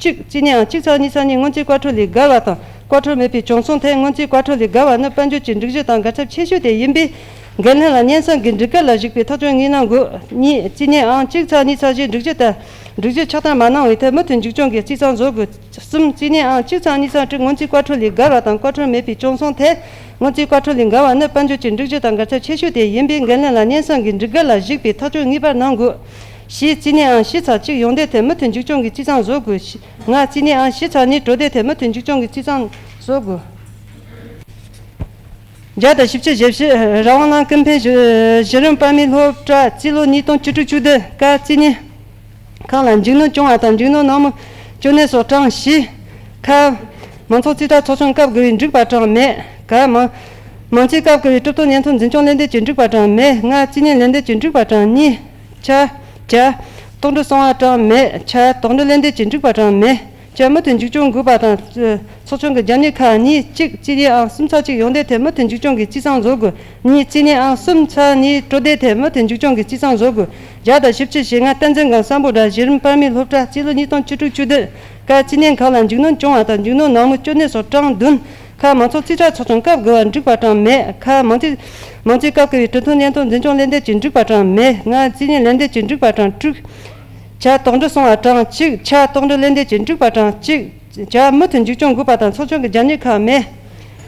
གཅིག་རྩིས་གནས་ཨང་གཅིག་ཚེག་གཉིས་ཚེག་གཉིས་སྔོན་རྩིས་བཀའ་འཁྲོལ་ལས་བརྒལ་བ་དང་བཀའ་འཁྲོལ་མེད་པའི་བྱུང་སོང་ཐད་སྔོན་རྩིས་བཀའ་འཁྲོལ་ལས་བརྒལ་བ་ནི་དཔལ་འབྱོར་གྱི་སྒྲིག་གཞི་དང་འགལ་ཚབས་ཆེ་ཤོས་དེ་ཡིན་པས། འགན་ལེན་ལ་སྙན་སེང་གི་འགྲིག་གལ་ལ་གཞིགས་པའི་ཐག་གཅོད་དངོས་གནང་དགོས། གཉིས། རྩིས་གནས་ཨང་གཅིག་ཚེག་གཉིས་ཚེག་བཞི་སྒྲིག་གཞི་ལྟར་སྒྲིག་གཞི་ཆགས་སྟངས་མ་གནང་བའི་ཐད་མུ་མཐུད་མཇུག་སྐྱོང་གི་རྩིས་གཙང་བཟོ་དགོས། གསུམ། རྩིས་གནས་ཨང་གཅིག་ཚེག་གཉིས་ཚེག་དྲུག་སྔོན་རྩིས་བཀའ་འཁྲོལ་ལས་བརྒལ་བ་དང་བཀའ་འཁྲོལ་མེད་པའི་བྱུང་སོང་ཐད་སྔོན་རྩིས་བཀའ་འཁྲོལ་ལས་འགལ་བ་ནི་དཔལ་འབྱོར་གྱི་སྒྲིག་གཞི་དང་འགལ་ཚབས་ཆེ་ཤོས་དེ་ཡིན་པས་འགན་ལེན་ལ་སྙན་སེང་གི་འགྲིག་གལ་ལ་གཞིགས་པའི་ཐག་གཅོད་ངེས་པར་གནང་དགོས། བཞི། རྩིས་གནས་ཨང་བཞི་ཚེག་གཅིག་ཡོང་འདོད་ཐད་མུ་མཐུད་མཇུག་སྐྱོང་གི་རྩིས་གཙང་བཟོ་དགོས། ལྔ། རྩིས་གནས་ཨང་བཞི་ཚེག་གཉིས་འགྲོ་འདོད་ཐད་མུ་མཐུད་མཇུག་སྐྱོང་གི་རྩིས་གཙང་བཟོ་དགོས། བརྒྱ་དང་བཞི་བཅུ་ཞེ་བཞི། རང་དབང་ལམ་ཀུན་ཕན་གཞི་གཞི་རིམ་བར་མའི་སློབ་གྲྭ་རྩིས་ལོ་ཉིས་སྟོང་བཅུ་དྲུག་བཅུ་བདུན་ཀ། རྩིས་གནས་ཁག་ལ་མཇུག་སྣོན་བྱུང་བ་དང་མཇུག་སྣོན་ནང་མི་གཅོད་ནུས་སོགས་གྲངས་བཞི། ཁ། མང་ཚོགས་རྩིས་ཁྲ་ཚོགས་ཆུང་སྐབས་བགོས་པའི་འགྲིག་པ་གྲངས་མེད། ག། མང་མང་རྩིས་སྐབས་བགོས་པའི་གྲུབ་དོན་སྙན་ཐོ་འཛིན་སྐྱོང་ལན་འདེབས་ཀྱི་འགྲིག་པ་གྲངས་མེད། ལྔ། རྩིས་གནས་ལན་འདེབས་ཀྱི་འགྲིག་པ་གྲངས་གཉིས། ཆ། ཇ། དོགས་འདྲི་སོང་བ་གྲངས་མེད། ཆ། དོགས་འདྲི་ལན་འདེབས་ཀྱི་འགྲིག་པ་གྲངས་མེད། ཇ། མུ་མཐུད་མཇུག་སྐྱོང་དགོས་པ་དང་། ཚོགས་ཆུང་གི་རྒྱབ་གཉེར་ཁག་གཉིས། གཅིག་རྩིས་གནས་ཨང་གསུམ་ཚེག་གཅིག་ཡོང་འདོད་ཐད་མུ་མཐུད་མཇུག་སྐྱོང་གི་རྩིས་གཙང་བཟོ་དགོས། གཉིས། རྩིས་གནས་ཨང་གསུམ་ཚེག་གཉིས་འགྲོ་འདོད་ཐད་མུ་མཐུད་མཇུག་སྐྱོང་གི་རྩིས་གཙང་བཟོ་དགོས། བརྒྱ་དང་བཞི་བཅུ་ཞེ་ལྔ། བསྟན་འཛིན་སྒང་སམ་བྷོ་ཊ་གཞི་རིམ་བར་མའི་སློབ་གྲྭ་རྩིས་ལོ་ཉིས་སྟོང་བཅུ་དྲུག་བཅུ་བདུན་ཀ། རྩིས་གནས་ཁག་ལ་མཇུག་སྣོན་བྱུང་བ་དང་མཇུག་སྣོན་ནང་མི་གཅོད་ནུས་སོགས་གྲངས་བདུན། ཁ། མང་ཚོགས་རྩིས་ཁྲ་ཚོགས་ཆུང་སྐབས་བགོས་པ་འགྲིག་པ་གྲངས་མེད། ཁ། མང་རྩིས་མང་རྩིས་སྐབས་བགོས་པའི་གྲུབ་དོན་སྙན་ཐོ་འཛིན་སྐྱོང་ལན་འདེབས་ཀྱི་འགྲིག་པ་གྲངས་མེད། ལྔ། རྩིས་གནས་ལན་འདེབས་ཀྱི་འགྲིག་པ་གྲངས་དྲུག་ཆ། དོགས་འདྲི་སོང་བ་གྲངས་གཅིག་ཆ། དོགས་འདྲི་ལན་འདེབས་ཀྱི་འགྲིག་པ་གྲངས་གཅིག་ཇ། མུ་མཐུད་མཇུག་སྐྱོང་དགོས་པ་དང་ཚོགས་ཆུང་གི་རྒྱབ་གཉེར་ཁག་མེད།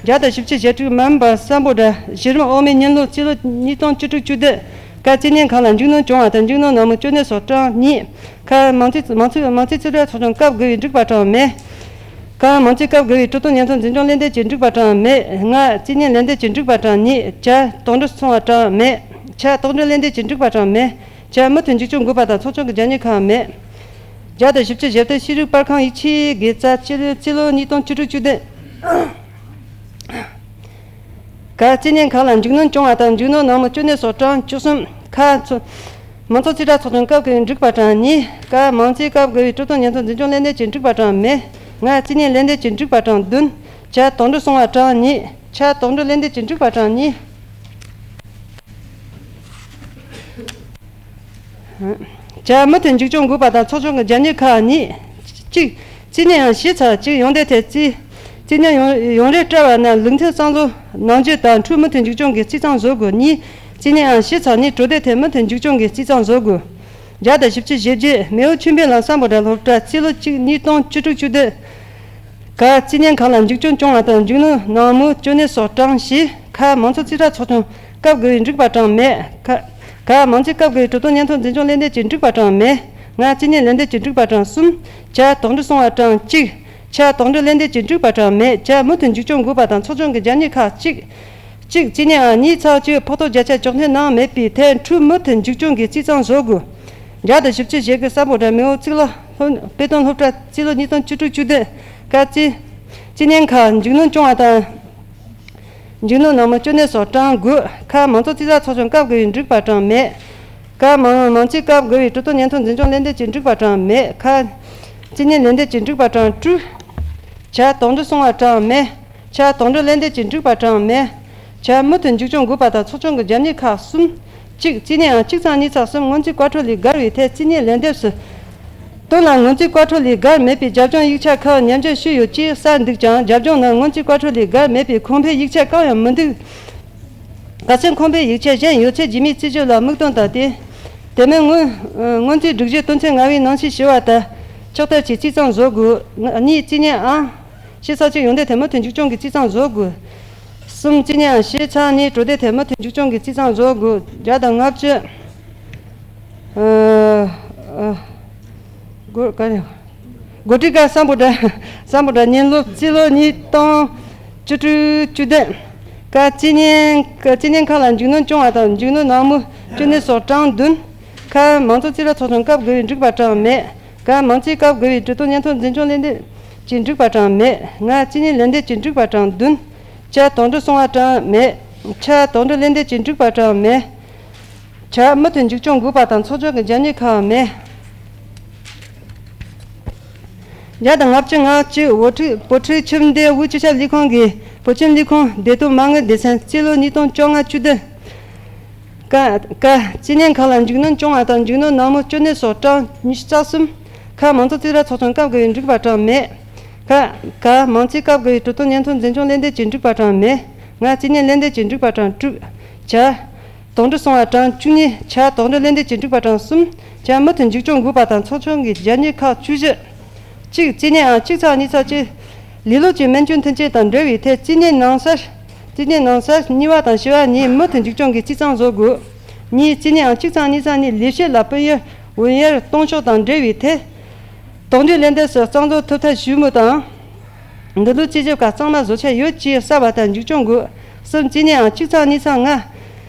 བརྒྱ་དང་བཞི་བཅུ་ཞེ་དྲུག་མན་པ་སམ་བྷོ་ཊ་གཞི་རིམ་འོག་མའི་གཉེར་ལོ་རྩིས་ལོ་ཉིས་སྟོང་བཅུ་དྲུག་བཅུ་བདུན་ཀ། རྩིས་གནས་ཁག་ལ་མཇུག་སྣོན་བྱུང་བ་དང་མཇུག་སྣོན་ནང་མི་གཅོད་ནུས་སོགས་གྲངས་གཉིས། ཁ། མང་རྩིས་མང་རྩིས་མང་རྩིས་རྩིས་ཁྲ་ཚོགས་ཆུང་སྐབས་བགོས་པའི་འགྲིག་པ་གྲངས་མེད། ཁ། མང་རྩིས་སྐབས་བགོས་པའི་གྲུབ་དོན་སྙན་ཐོ་འཛིན་སྐྱོང་ལན་འདེབས་ཀྱི་འགྲིག་པ་གྲངས་མེད། ལྔ། རྩིས་གནས་ལན་འདེབས་ཀྱི་འགྲིག་པ་གྲངས་གཉིས། ཇ། དོགས་འདྲི་སོང་བ་གྲངས་མེད། ཆ། དོགས་འདྲི་ལན་འདེབས་ཀྱི་འགྲིག་པ་གྲངས་མེད། ཇ། མུ་མཐུད་མཇུག་སྐྱོང་དགོས་པ་དང་ཚོགས་ཆུང་གི་རྒྱབ་གཉེར་ཁག་མེད། བརྒྱ་དང་བཞི་བཅུ་ཞེ་བདུན། ཤེས་རིག་པར་ཁང་ཡིད་ཆེས་དགེ་རྩ་རྩིས་རྩིས་ལོ་ཉིས་སྟོང་བཅུ་དྲུག་བཅུ་བདུན་ཀ། རྩིས་གནས་ཁག་ལ་མཇུག་སྣོན་བྱུང་བ་དང་མཇུག་སྣོན་ནང་མི་གཅོད་ནུས་སོགས་གྲངས་བཅུ་གསུམ། ཁ། ཚོ་མང་ཚོགས་རྩིས་ཁྲ་ཚོགས་ཆུང་སྐབས་བགོས་པའི་འགྲིག་པ་གྲངས་གཉིས། ཀ། མང་རྩིས་སྐབས་བགོས་པའི་གྲུབ་དོན་སྙན་ཐོ་འཛིན་སྐྱོང་ལན་འདེབས་ཀྱི་འགྲིག་པ་གྲངས་མེད། ལྔ། རྩིས་གནས་ལན་འདེབས་ཀྱི་འགྲིག་པ་གྲངས་བདུན། ཇ། དོགས་འདྲི་སོང་བ་གྲངས་གཉིས། ཆ། དོགས་འདྲི་ལན་འདེབས་ཀྱི་འགྲིག་པ་གྲངས་གཉིས། ཇ། མུ་མཐུད་མཇུག་སྐྱོང་དགོས་པ་དང་ཚོགས་ཆུང་གི་རྒྱབ་གཉེར་ཁག་གཉིས། གཅིག་རྩིས་གནས་ཨང་བཞི་ཚེག་གཅིག་ཡོང་འདོད་ཐད་རྩིས། རྩིས་གནས་ཡོང་ཡོང་རེ་སྤྲད་པ་ན་ལུགས་མཐུན་གསང་བཟོ་ནང་འཇུག་དང་འཕྲུལ་མུ་མཐུད་མཇུག་སྐྱོང་གི་རྩིས་གཙང་བཟོ་དགོས། གཉིས། རྩིས་གནས་ཨང་བཞི་ཚེག་གཉིས་འགྲོ་འདོད་ཐད་མུ་མཐུད་མཇུག་སྐྱོང་གི་རྩིས་གཙང་བཟོ་དགོས། བརྒྱ་དང་བཞི་བཅུ་ཞེ་བརྒྱད། མེའོ་ཆོས་འཕེལ་གླིང་སམ་བྷོ་ཊ་སློབ་གྲྭ་རྩིས་ལོ་གཅིག་ཉིས་སྟོང་བཅུ་དྲུག་བཅུ་བདུན་ཀ། རྩིས་གནས་ཁག་ལ་མཇུག་སྐྱོང་བྱུང་བ་དང་མཇུག་སྣོན་ནང་མི་གཅོད་ནུས་སོགས་གྲངས་བཞི། ཁ། མང་ཚོགས་རྩིས་ཁྲ་ཚོགས་ཆུང་སྐབས་བགོས་པའི་འགྲིག་པ་གྲངས་མེད། ཁ། ག། མང་རྩིས་སྐབས་བགོས་པའི་གྲུབ་དོན་སྙན་ཐོ་འཛིན་སྐྱོང་ལན་འདེབས་ཀྱི་འགྲིག་པ་གྲངས་མེད། ལྔ། རྩིས་གནས་ལན་འདེབས་ཀྱི་འགྲིག་པ་གྲངས་གསུམ། ཇ། དོགས་འདྲི་སོང་བ་གྲངས་གཅིག་ཆ། དོགས་འདྲི་ལན་འདེབས་ཀྱི་འགྲིག་པ་གྲངས་མེད། ཇ། མུ་མཐུད་མཇུག་སྐྱོང་དགོས་པ་དང་ཚོགས་ཆུང་གི་རྒྱབ་གཉེར་ཁག་གཅིག་གཅིག་རྩིས་གནས་ཨང་གཉིས་ཚེག་གཅིག་ཕོགས་ཐོབ་བརྒྱ་ཆ་ཅོག་འཐེན་གནང་མེད་པའི་ཐད་འཕྲུལ་མུ་མཐུད་མཇུག་སྐྱོང་གི་རྩིས་གཙང་བཟོ་དགོས། བརྒྱ་དང་བཞི་བཅུ་ཞེ་དགུ་སམ་བྷོ་ཊ་མེའོ་རྩིས་ལོ་སློབ་དཔེ་སྟོན་སློབ་གྲྭ་རྩིས་ལོ་ཉིས་སྟོང་བཅུ་དྲུག་བཅུ་བདུན་ཀ། རྩིས་རྩིས་གནས་ཁག་མཇུག་སྣོན་བྱུང་བ་དང་། མཇུག་སྣོན་ནང་མི་གཅོད་ནུས་སོགས་གྲངས་དགུ། ཁ། མང་ཚོགས་རྩིས་ཁྲ་ཚོགས་ཆུང་སྐབས་བགོས་པའི་འགྲིག་པ་གྲངས་མེད། ཀ། མང་མང་རྩིས་སྐབས་བགོས་པའི་གྲུབ་དོན་སྙན་ཐོ་འཛིན་སྐྱོང་ལན་འདེབས་ཀྱི་འགྲིག་པ་གྲངས་མེད། ཁ། རྩིས་གནས་ལན་འདེབས་ཀྱི་འགྲིག་པ་གྲངས་དྲུག་ཇ། དོགས་འདྲི་སོང་བ་གྲངས་མེད། ཆ། དོགས་འདྲི་ལན་འདེབས་ཀྱི་འགྲིག་པ་གྲངས་མེད། བྱ་མུ་མཐུད་མཇུག་སྐྱོང་དགོས་པ་དང་ཚོགས་ཆུང་གི་རྒྱབ་གཉེར་ཁག་གསུམ། གཅིག་རྩིས་ནས་ཨང་གཅིག་ཚེག་གཉིས་ཚེག་གསུམ་སྔོན་རྩིས་བཀའ་འཁྲོལ་ལས་བརྒལ་བའི་ཐད་རྩིས་ནས་ལན་འདེབས་སུ། དོན་ལ་སྔོན་རྩིས་བཀའ་འཁྲོལ་ལས་བརྒལ་མེད་པའི་རྒྱབ་ལྗོངས་ཡིག་ཆ་ཁག་ཉམས་ཞིབ་ཞུས་ཡོད་ཅེས་གསལ་འདུག་ཀྱང་རྒྱབ་ལྗོངས་ནི་སྔོན་རྩིས་བཀའ་འཁྲོལ་ལས་བརྒལ་མེད་པའི་གོང་འཕེལ་ཡིག་ཆ་གང་ཡང་མི་འདུག་གལ་སྲིད་གོང་འཕེལ་ཡིག་ཆ་གཞན་ཡོད་ཚེ་རྗེས་མའི་རྩིས་ཞིབ་ལ་དམིགས་དོན་དང་དེ། དེ་མིན་སྔོན་སྔོན་རྩིས་སྒྲིག་གཞི་དོན་ཚན་ལྔ་བའི་ནང་གསལ་ཞུ་བ་ལྟར་ཕྱག་བསྟར་གྱིས་རྩིས་གཙང་བཟོ་དགོས། གཉིས་རྩིས་ནས་ཨང་། ཞེས་ཚེག་གཅིག་ཡོང་འདོད་དེ་མུ་མཐུད་མཇུག་སྐྱོང་གིས་རྩིས་གཙང་བཟོ་དགོས། གསུམ་རྩིས་ནས་ཨང་ཞེས་ཚེག་གཉིས་གྲོལ་འདོད་དེ་མུ་མཐུད་མཇུག་སྐྱོང་གིས་རྩིས་གཙང་བཟོ་དགོས། བརྒྱ་དང་ལྔ་བཅུ། ཨ། ཨ། སྒོ་ག་རེ། སྒོ་ཁྲི་ཀ་སམ་བྷོ་ཊ་སམ་བྷོ་ཊ་ཉིན་སློབ་རྩིས་ལོ་ཉིས་སྟོང་བཅུ་དྲུག་བཅུ་བདུན། ཀ་རྩིས་ཉིན་ཀ་རྩིས་ཉིན་ཁག་ལ་མཇུག་སྣོན་སྐྱོང་བ་དང་མཇུག་སྣོན་ནང་མོལ་བཅུད་ནས་སོགས་གྲངས་བདུན། ཁ་མང་གཙོ་རྩིས་ར་ཚོགས་ཆུང་སྐབས་དགུ་པའི་འགྲིག་པ་གྲངས་མེད། ཀ་མང་རྩིས་སྐབས་དགུ་པའི་གྲོས་ཐོག་སྙན་ཐོ་འཛིན་སྐྱོང་ལེན་འདེབས་ཀྱི་འགྲིག་པ་གྲངས་མེད། ང་རྩིས་ཉིན་ལེན་འདེབས་ཀྱི་འགྲིག་པ་གྲངས་བདུན། ཅ་དོགས་འདྲི་སོང་བ་གྲངས་མེད། ཆ་དོགས་འདྲི་ལེན་འདེབས་ཀྱི་འགྲིག་པ་གྲངས་མེད། བྱ་མུ་མཐུད་མཇུག་སྐྱོང་དགོས་པ་དང་ཚོགས་ཆུང་གི་རྒྱབ་གཉེར་ཁག་མེད། བརྒྱ་དང་ལྔ་བཅུ་ང་གཅིག་བོ་ཁྲི་བོ་ཁྲི་ཁྱིམ་སྡེ་དབུས་སྤྱི་ཁྱབ་ལས་ཁུངས་ཀྱི་བོད་ཁྱིམ་ལས་ཁུངས་སྡེ་ཐོག་མ་དངུལ་སྡེ་ཚན་རྩིས་ལོ་ཉིས་སྟོང་བཅོ་ལྔ་བཅུ་བདུན། ཀ་ཀ་རྩིས་ཉིན་ཁག་ལ་མཇུག་སྣོན་སྐྱོང་བ་དང་མཇུག་སྣོན་ནང་མོལ་བཅུད་ནས་སོགས་གྲངས་ཉི་ཤུ་རྩ་གསུམ། ཁ་མང་གཙོ་རྩིས་ར་ཚོགས་ཆུང་སྐབས་དགུ་པའི་འགྲིག་པ་གྲངས་མེད། ཀ་ཀ་མང་རྩིས་སྐབས་དགུ་པའི་གྲོས་ཐོག་སྙན་ཐོ་འཛིན་སྐྱོང་ལེན་འདེབས་ཀྱི་འགྲིག་པ་གྲངས་མེད། ང་རྩིས་ཉིན་ལེན་འདེབས་ཀྱི་འགྲིག་པ་གྲངས་དྲུག་ཅ། དོགས་འདྲི་སོང་བ་གྲངས་བཅུ་གཉིས། ཆ་དོགས་འདྲི་ལེན་འདེབས་ཀྱི་འགྲིག་པ་གྲངས་གསུམ། ཅ་མུ་མཐུད་མཇུག་སྐྱོང་དགོས་པ་དང་ཚོགས་ཆུང་གི་རྒྱབ་གཉེར་ཁག་བཅུ་བཞི། གཅིག་རྩིས་ཉིན་ཨང་གཅིག་ཚེག་གཉིས་ཚེག་གཅིག་ལས་ལུགས་ཀྱི་སྨན་བཅོས་མཐུན་རྐྱེན་དང་འབྲེལ་བའི་ཐད་རྩིས་ཉིན་ནང་གསར། རྩིས་ཉིན་ནང་གསར་གཉིས་པ་དང་བཞི་པ་གཉིས་མུ་མཐུད་མཇུག་སྐྱོང་གིས་རྩིས་གཙང་བཟོ་དགོས། གཉིས་རྩིས་ཉིན་ཨང་གཅིག་ཚེག་གཉིས་ཚེག་གཉིས་ལས་བྱེད་ལ་དཔོན་གཡར་དབོན་གཡར་གཏོང་ཕྱོགས་དང་འབྲེལ་བའི་ཐད། དོགས་འདྲི་ལན་འདེབས་སུ་གཙང་བཟོ་ཐུབ་ཐབས་ཞུ་མུས་དང་། འདི་ལོའི་རྩིས་ཞིབ་ཁག་གཙང་མ་བཟོ་འཆར་ཡོད་ཅེས་གསལ་བ་ལྟར་མཇུག་སྐྱོང་དགོས། གསུམ་རྩིས་ཉིན་ཨང་གཅིག་ཚེག་གཉིས་ཚེག་ལྔ།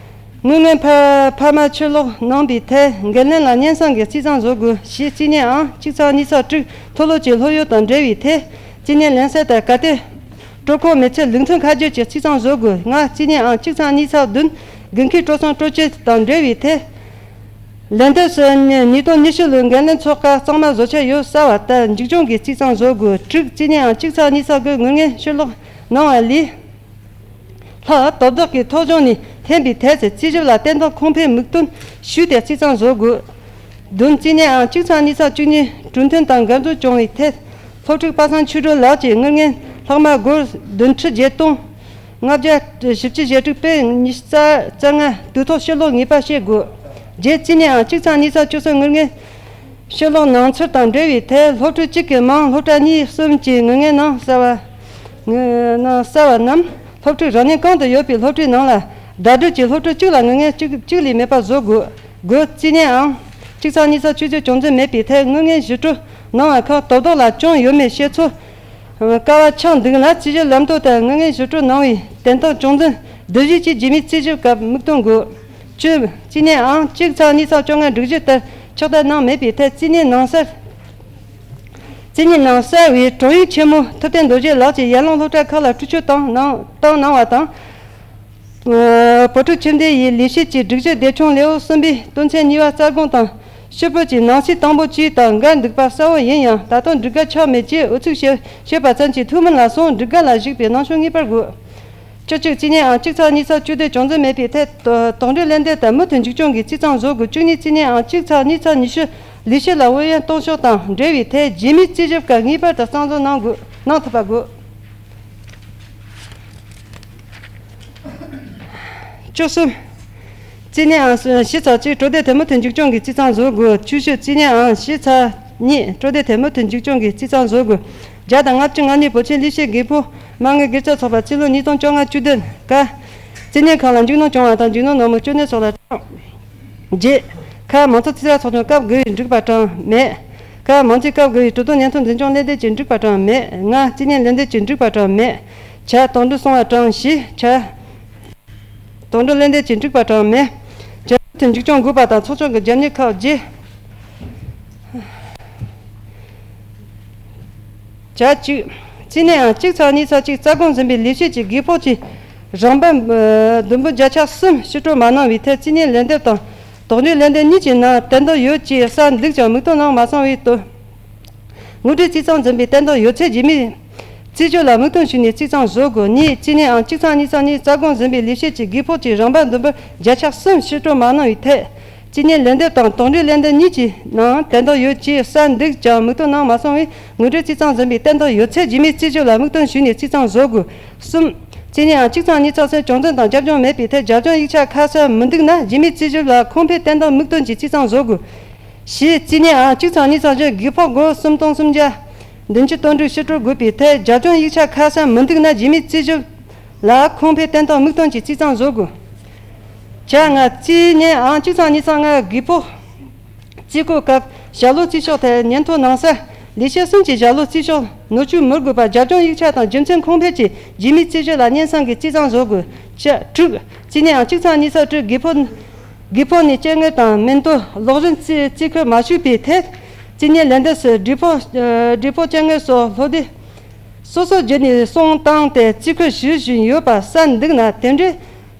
དངུལ་ངན་འཕར་འཕར་མ་ཕྱིར་སློག་གནང་བའི་ཐད་འགན་ལེན་ལ་སྙན་སེང་གིས་རྩིས་གཙང་བཟོ་དགོས། བཞི་རྩིས་ཉིན་ཨང་གཅིག་ཚེག་གཉིས་ཚེག་དྲུག་མཐོ་སློབ་ཀྱི་སློབ་ཡོན་དང་འབྲེལ་བའི་ཐད་རྩིས་ཉིན་ལན་གསལ་ལྟར་གལ་ཏེ། སྤྲོད་ཁོམ་མེད་ཚེ་ལུགས་མཐུན་ཁ་གྱོད་ཀྱི་རྩིས་གཙང་བཟོ་དགོས། ལྔ་རྩིས་ཉིན་ཨང་གཅིག་ཚེག་གཉིས་ཚེག་བདུན་དགུན་ཁའི་སྤྲོ་གསེང་སྤྲོ་སྐྱིད་དང་འབྲེལ་བའི་ཐད། ལན་འདེབས་སུ་ཉིས་སྟོང་ཉི་ཤུ་ལོའི་འགན་ལེན་ཚོགས་ཁག་གཙང་མ་བཟོ་འཆར་ཡོད་གསལ་བ་ལྟར་མཇུག་སྐྱོང་གིས་རྩིས་གཙང་བཟོ་དགོས། དྲུག་རྩིས་ཉིན་ཨང་གཅིག་ཚེག་གཉིས་ཚེག་དགུ་དངུལ་ངན་ཕྱིར་སློག་གནང་བ་ལས། ལྷག་དོ་བདག་གིས་ཐོ་གཞུང་ནས་འཐེན་པའི་ཐད་ཀྱི་རྩིས་ཞིབ་ལ་བརྟན་གཏོང་གོང་འཕེལ་དམིགས་དོན་ཞུས་ཏེ་རྩིས་གཙང་བཟོ་དགོས། བདུན་རྩིས་ཉིན་ཨང་གཅིག་ཚེག་གཉིས་ཚེག་བཅུ་གཉིས་གྲོས་མཐུན་དང་འགལ་འཛོལ་བྱུང་བའི་ཐད། སློབ་ཕྲུག་པ་སངས་ཆོས་སྒྲོན་ལགས་ཀྱི་དངུལ་ངན་ལྷག་མ་སྒོར་བདུན་ཁྲི་བརྒྱད་སྟོང་ལྔ་བརྒྱ་བཞི་བཅུ་ཞེ་དྲུག་པའི་ཉི་ཤུ་རྩ་རྩ་ལྔ་དུས་ཐོག་ཕྱིར་སློག་ངེས་པར་བྱེད་དགོས། བརྒྱད་རྩིས་ཉིན་ཨང་གཅིག་ཚེག་གཉིས་ཚེག་བཅུ་གསུམ་དངུལ་ངན་ཕྱིར་སློག་གནང་ཚུལ་དང་འབྲེལ་བའི་ཐད། སློབ་ཕྲུག་གཅིག་གི་མིང་སློབ་གྲྭ་གཉིས་གསུམ་གྱི་དངུལ་ངན་ནང་གསལ་བ། ནང་གསལ་བ་རྣམས་སློབ་ཕྲུག་རང་ཉིད་གང་དུ་ཡོད་པའི་སློབ་གྲྭའི་ནང་ལ་བརྡ་སྤྲོད་ཀྱིས་སློབ་ཕྲུག་གཅིག་ལ་དངུལ་ངན་གཅིག་གཅིག་ལས་མེད་པ་བཟོ་དགོས། དགུ་རྩིས་ཉིན་ཨང་གཅིག་ཚེག་གཉིས་ཚེག་བཅུ་བཅུ་བྱུང་འཛིན་མེད་པའི་ཐད་དངུལ་ངན་ཞུ་སྤྲོད་གནང་བ་ཁག་དོ་བདག་ལ་བྱུང་ཡོད་མེད་ཤེས་ཚོད། ཀ་བ་ཆགས་འདུག་ན་རྩིས་ཞིབ་ལམ་སྟོན་ལྟར་དངུལ་ངན་ཞུ་སྤྲོད་གནང་བའི་བརྟན་གཏོང་བྱུང་འཛིན་བསྡུ་གཞི་གཅིག་རྗེས་མའི་རྩིས་ཞིབ་སྐབས་དམིགས་གཏོང་དགོས། བཅུ། རྩིས་ཉིན་ཨང་གཅིག་ཚེག་གཉིས་ཚེག་བཅོ་ལྔ་སྒྲིག་གཞི་ལྟར་ཕྱག་བསྟར་གནང་མེད་པའི་ཐད་རྩིས་ཉིན་ནང་གསལ། རྩིས་ཉིན་ནང་གསལ་བའི་དྲུང་ཡིག་ཆེན་མོ་ཐུབ་བསྟན་རྡོ་རྗེ་ལགས་ཀྱིས་ཡར་ལུང་སློབ་གྲྭ་ཁག་ལ་སྤྲོད་ཆོད་བཏང་གནང་བཏང་གནང་བ་དང་། ཨ། བོད་ཕྲུག་ཁྱིམ་སྡེ་ཡི་ལས་བྱེད་ཀྱི་སྒྲིག་གཞི་སྡེ་ཆུང་ལེའུ་གསུམ་པའི་དོན་ཚན་གཉིས་པ་རྩ་དགོངས་དང་ཕྱིར་འབུད་ཀྱི་ནང་གསེས་དང་པོ་བཅས་དང་འགལ་འདུག་པ་གསལ་བོ་ཡིན་ཡང་ད་དུང་སྒྲིག་ག་ཆགས་མེད་ཅེས་འོལ་ཚོད་བྱེད་བྱེད་པ་ཙམ་གྱིས་ཐུགས་སྨོན་ལ་སོགས་སྒྲིག་ག་ལ་གཞིགས་པའི་གནང་ཕྱོགས་ངེས་པར་དགོས། བཅུ་གཅིག་རྩིས་ཉིན་ཨང་གཅིག་ཚེག་གཉིས་ཚེག་བཅུ་བདུན་བྱུང་འཛིན་མེད་པའི་ཐད་དོ་དོགས་འདྲི་ལན་འདེབས་དང་མུ་མཐུད་མཇུག་སྐྱོང་གིས་རྩིས་གཙང་བཟོ་དགོས། བཅུ་གཉིས་རྩིས་ཉིན་ཨང་གཅིག་ཚེག་གཉིས་ཚེག་ཉི་ཤུ་ལས་བྱེད་ལ་དབོན་ཡན་གཏོང་ཕྱོགས་དང་འབྲེལ་བའི་ཐད་རྗེས་མའི་རྩིས་ཞིབ་སྐབས་ངེས་པར་དུ་གཙང་བཟོ་གནང་དགོས་གནང་ཐུབ་པ་དགོས། བཅུ་གསུམ། རྩིས་ཉིན་ཨང་བཞི་ཚེག་གཅིག་གྲོལ་སྡེ་དེ་མུ་མཐུད་མཇུག་སྐྱོང་གིས་རྩིས་གཙང་བཟོ་དགོས། བཅུ་བཞི་རྩིས་ཉིན་ཨང་བཞི་ཚེག་གཉིས་གྲོལ་སྡེ་དེ་མུ་མཐུད་མཇུག་སྐྱོང་གིས་རྩིས་གཙང་བཟོ་དགོས། བརྒྱ་དང་ལྔ་བཅུ་ང་གཉིས་བོད་ཆེན་ལས་བྱེད་དགེ་ཕོ་མ་དངུལ་སྒེར་གཅོད་ཚོགས་པ་རྩིས་ལོ་ཉིས་སྟོང་བཅོ་ལྔ་བཅུ་བདུན་ཀ། རྩིས་ཉིན་ཁག་ལ་མཇུག་སྣོན་བྱུང་བ་དང་མཇུག་སྣོན་ནང་མོལ་བཅུད་ནད་སོགས་ལ་གྲངས། བརྒྱད། ཁ་མང་གཙོ་རྩིས་ར་ཚོགས་ཆུང་སྐབས་དགུ་པའི་འགྲིག་པ་གྲངས་མེད། ཁ་མང་རྩིས་སྐབས་དགུ་པའི་གྲོས་ཐོག་སྙན་ཐོ་འཛིན་སྐྱོང་ལེན་འདེབས་ཀྱི་འགྲིག་པ་གྲངས་མེད། ལྔ་རྩིས་ཉིན་ལེན་འདེབས་ཀྱི་འགྲིག་པ་གྲངས་མེད། ཆ་དོགས་འདྲི་སོང་བ་གྲངས་བཞི་ཆ། དོགས་འདྲི་ལེན་འདེབས་ཀྱི་འགྲིག་པ་གྲངས་མེད། ཆ་དེ་མཇུག་སྐྱོང་དགོས་པ་དང་ཚོགས་ཆུང་གི་རྒྱབ་གཉེར་ཁག་བརྒྱད། ཆ་གཅིག་རྩིས་ནས་ཨང་གཅིག་ཚེག་གཉིས་ཚེག་གཅིག་རྩ་དགོངས་ཟིན་པའི་ལས་བྱེད་ཀྱི་དགོས་ཕོགས་ཀྱི་རང་འབབ་ཨ་བདུན་པོ་བརྒྱ་ཆ་གསུམ་ཕྱིར་སྤྲོད་མ་གནང་བའི་ཐད་རྩིས་ཉིན་ལན་འདེབས་དང་དོགས་འདྲི་ལན་འདེབས་གཉིས་ཀྱི་ནང་བསྟན་དོན་ཡོད་ཅེས་གསལ་འདུག་ཀྱང་མིག་མཐོང་ནང་མ་སོང་བའི་དོན། དངུལ་འབྲེལ་རྩིས་གཙང་འཛིན་པའི་བསྟན་དོན་ཡོད་ཚད་རྗེས་མའི་ རྩིས་ཞིབ་ལ་དམིགས་དོན་ཞུས་ནས་རྩིས་གཙང་བཟོ་དགོས། གཉིས། རྩིས་ནན་ཨང་གཅིག་ཚང་གཉིས་ཚང་གཉིས་རྩ་དགོངས་ཟིན་པའི་ལས་བྱེད་ཀྱིས་དགོས་ཕོགས་ཀྱི་རིན་པ་བསྡོམས་པར་བརྒྱ་ཆ་གསུམ་ཕྱིར་སྤྲོད་མ་གནང་བའི་ཐད། རྩིས་ནན་ལན་འདེབས་དང་དོགས་འདྲི་ལན་འདེབས་གཉིས་ཀྱི་ནང་དོན་དག་ཡོད་ཅེས་གསལ་འདུག་ཀྱང་མིག་ལྟོས་གནང་མ་སོང་བས་ངོ་སྤྲོད་རྩིས་གཙང་ཟིན་པའི་དོན་དག་ཡོད་ཚེ་རྗེས་མའི་རྩིས་ཞིབ་ལ་དམིགས་དོན་ཞུས་ནས་རྩིས་གཙང་བཟོ་དགོས། གསུམ། རྩིས་ནན་ཨང་གཅིག་ཚང་གཉིས་ཚང་སོགས་སྐྱོན་འཛིན་དང་རྒྱབ་ལྗོངས་མེད་པའི་ཐད་རྒྱབ་ལྗོངས་ཡིག་ཆ་ཁ་གསལ་མི་འདུག་ན་རྗེས་མའི་རྩིས་ཞིབ་ལ་གོང་འཕེལ་དོན་དག་དམིགས་དོན་གྱིས་རྩིས་གཙང་བཟོ་དགོས། བཞི། རྩིས་ནན་ཨང་གཅིག་ཚང་གཉིས་ཚང་བཞི་དགོས་ཕོགས་སྒོར་སུམ་སྟོང་སུམ་བརྒྱ་བདུན་ཅུ་དོན་དྲུག་ཕྱིར་སྤྲོད་དགོས་པའི་ཐད་རྒྱབ་ལྗོངས་ཡིག་ཆ་ཁ་གསལ་མི་འདུག་ན་རྗེས་མའི་རྩིས་ཞིབ་ལ་གོང་འཕེལ་དོན་དག་དམིགས་དོན་གྱིས་རྩིས་གཙང་བཟོ་དགོས། བཅོ་ལྔ། རྩིས་ནན་ཨང་གཅིག་ཚང་གཉིས་ཚང་ལྔ་དགོས་ཕོགས། རྩིས་སྐོར་སྐབས་ཞབས་ལོ་རྩིས་ཕྱོགས་ཐད་ཉིན་ཐོ་ནང་གསལ། ལས་བྱེད་གསུམ་གྱི་ཞབས་ལོ་རྩིས་ཕྱོགས་ནོར་འཁྲུལ་མི་དགོས་པར་རྒྱབ་ལྗོངས་ཡིག་ཆ་དང་རྒྱུ་མཚན་གོང་འཕེལ་གྱིས་རྗེས་མའི་རྩིས་ཞིབ་ལ་སྙན་སེང་གིས་རྩིས་གཙང་བཟོ་དགོས། བཅུ། དྲུག། རྩིས་ནན་ཨང་གཅིག་ཚང་གཉིས་ཚང་དྲུག་དགོས་ཕོགས། དགོས་ཕོགས་ནས་སྤྱོད་ངན་དང་མིན་ཐོ་ལོག་རིན་རྩིས་རྩིས་ཁུལ་མ་ཞུས་པའི་ཐད། རྩིས་ནན་ལན་འདེབས་སུ་འགྲེལ་ཕོགས་འགྲེལ་ཕོགས་སྤྱོད་ངན་སོགས་ལྷོ་སྡེ་སོ་སོ་བརྒྱུད་ནས་སོང་བཏང་སྟེ་རྩིས་ཁུལ་ཞུ་བཞིན་ཡོད་པ་གསལ་འདུག་ན་དེ་འདྲའི་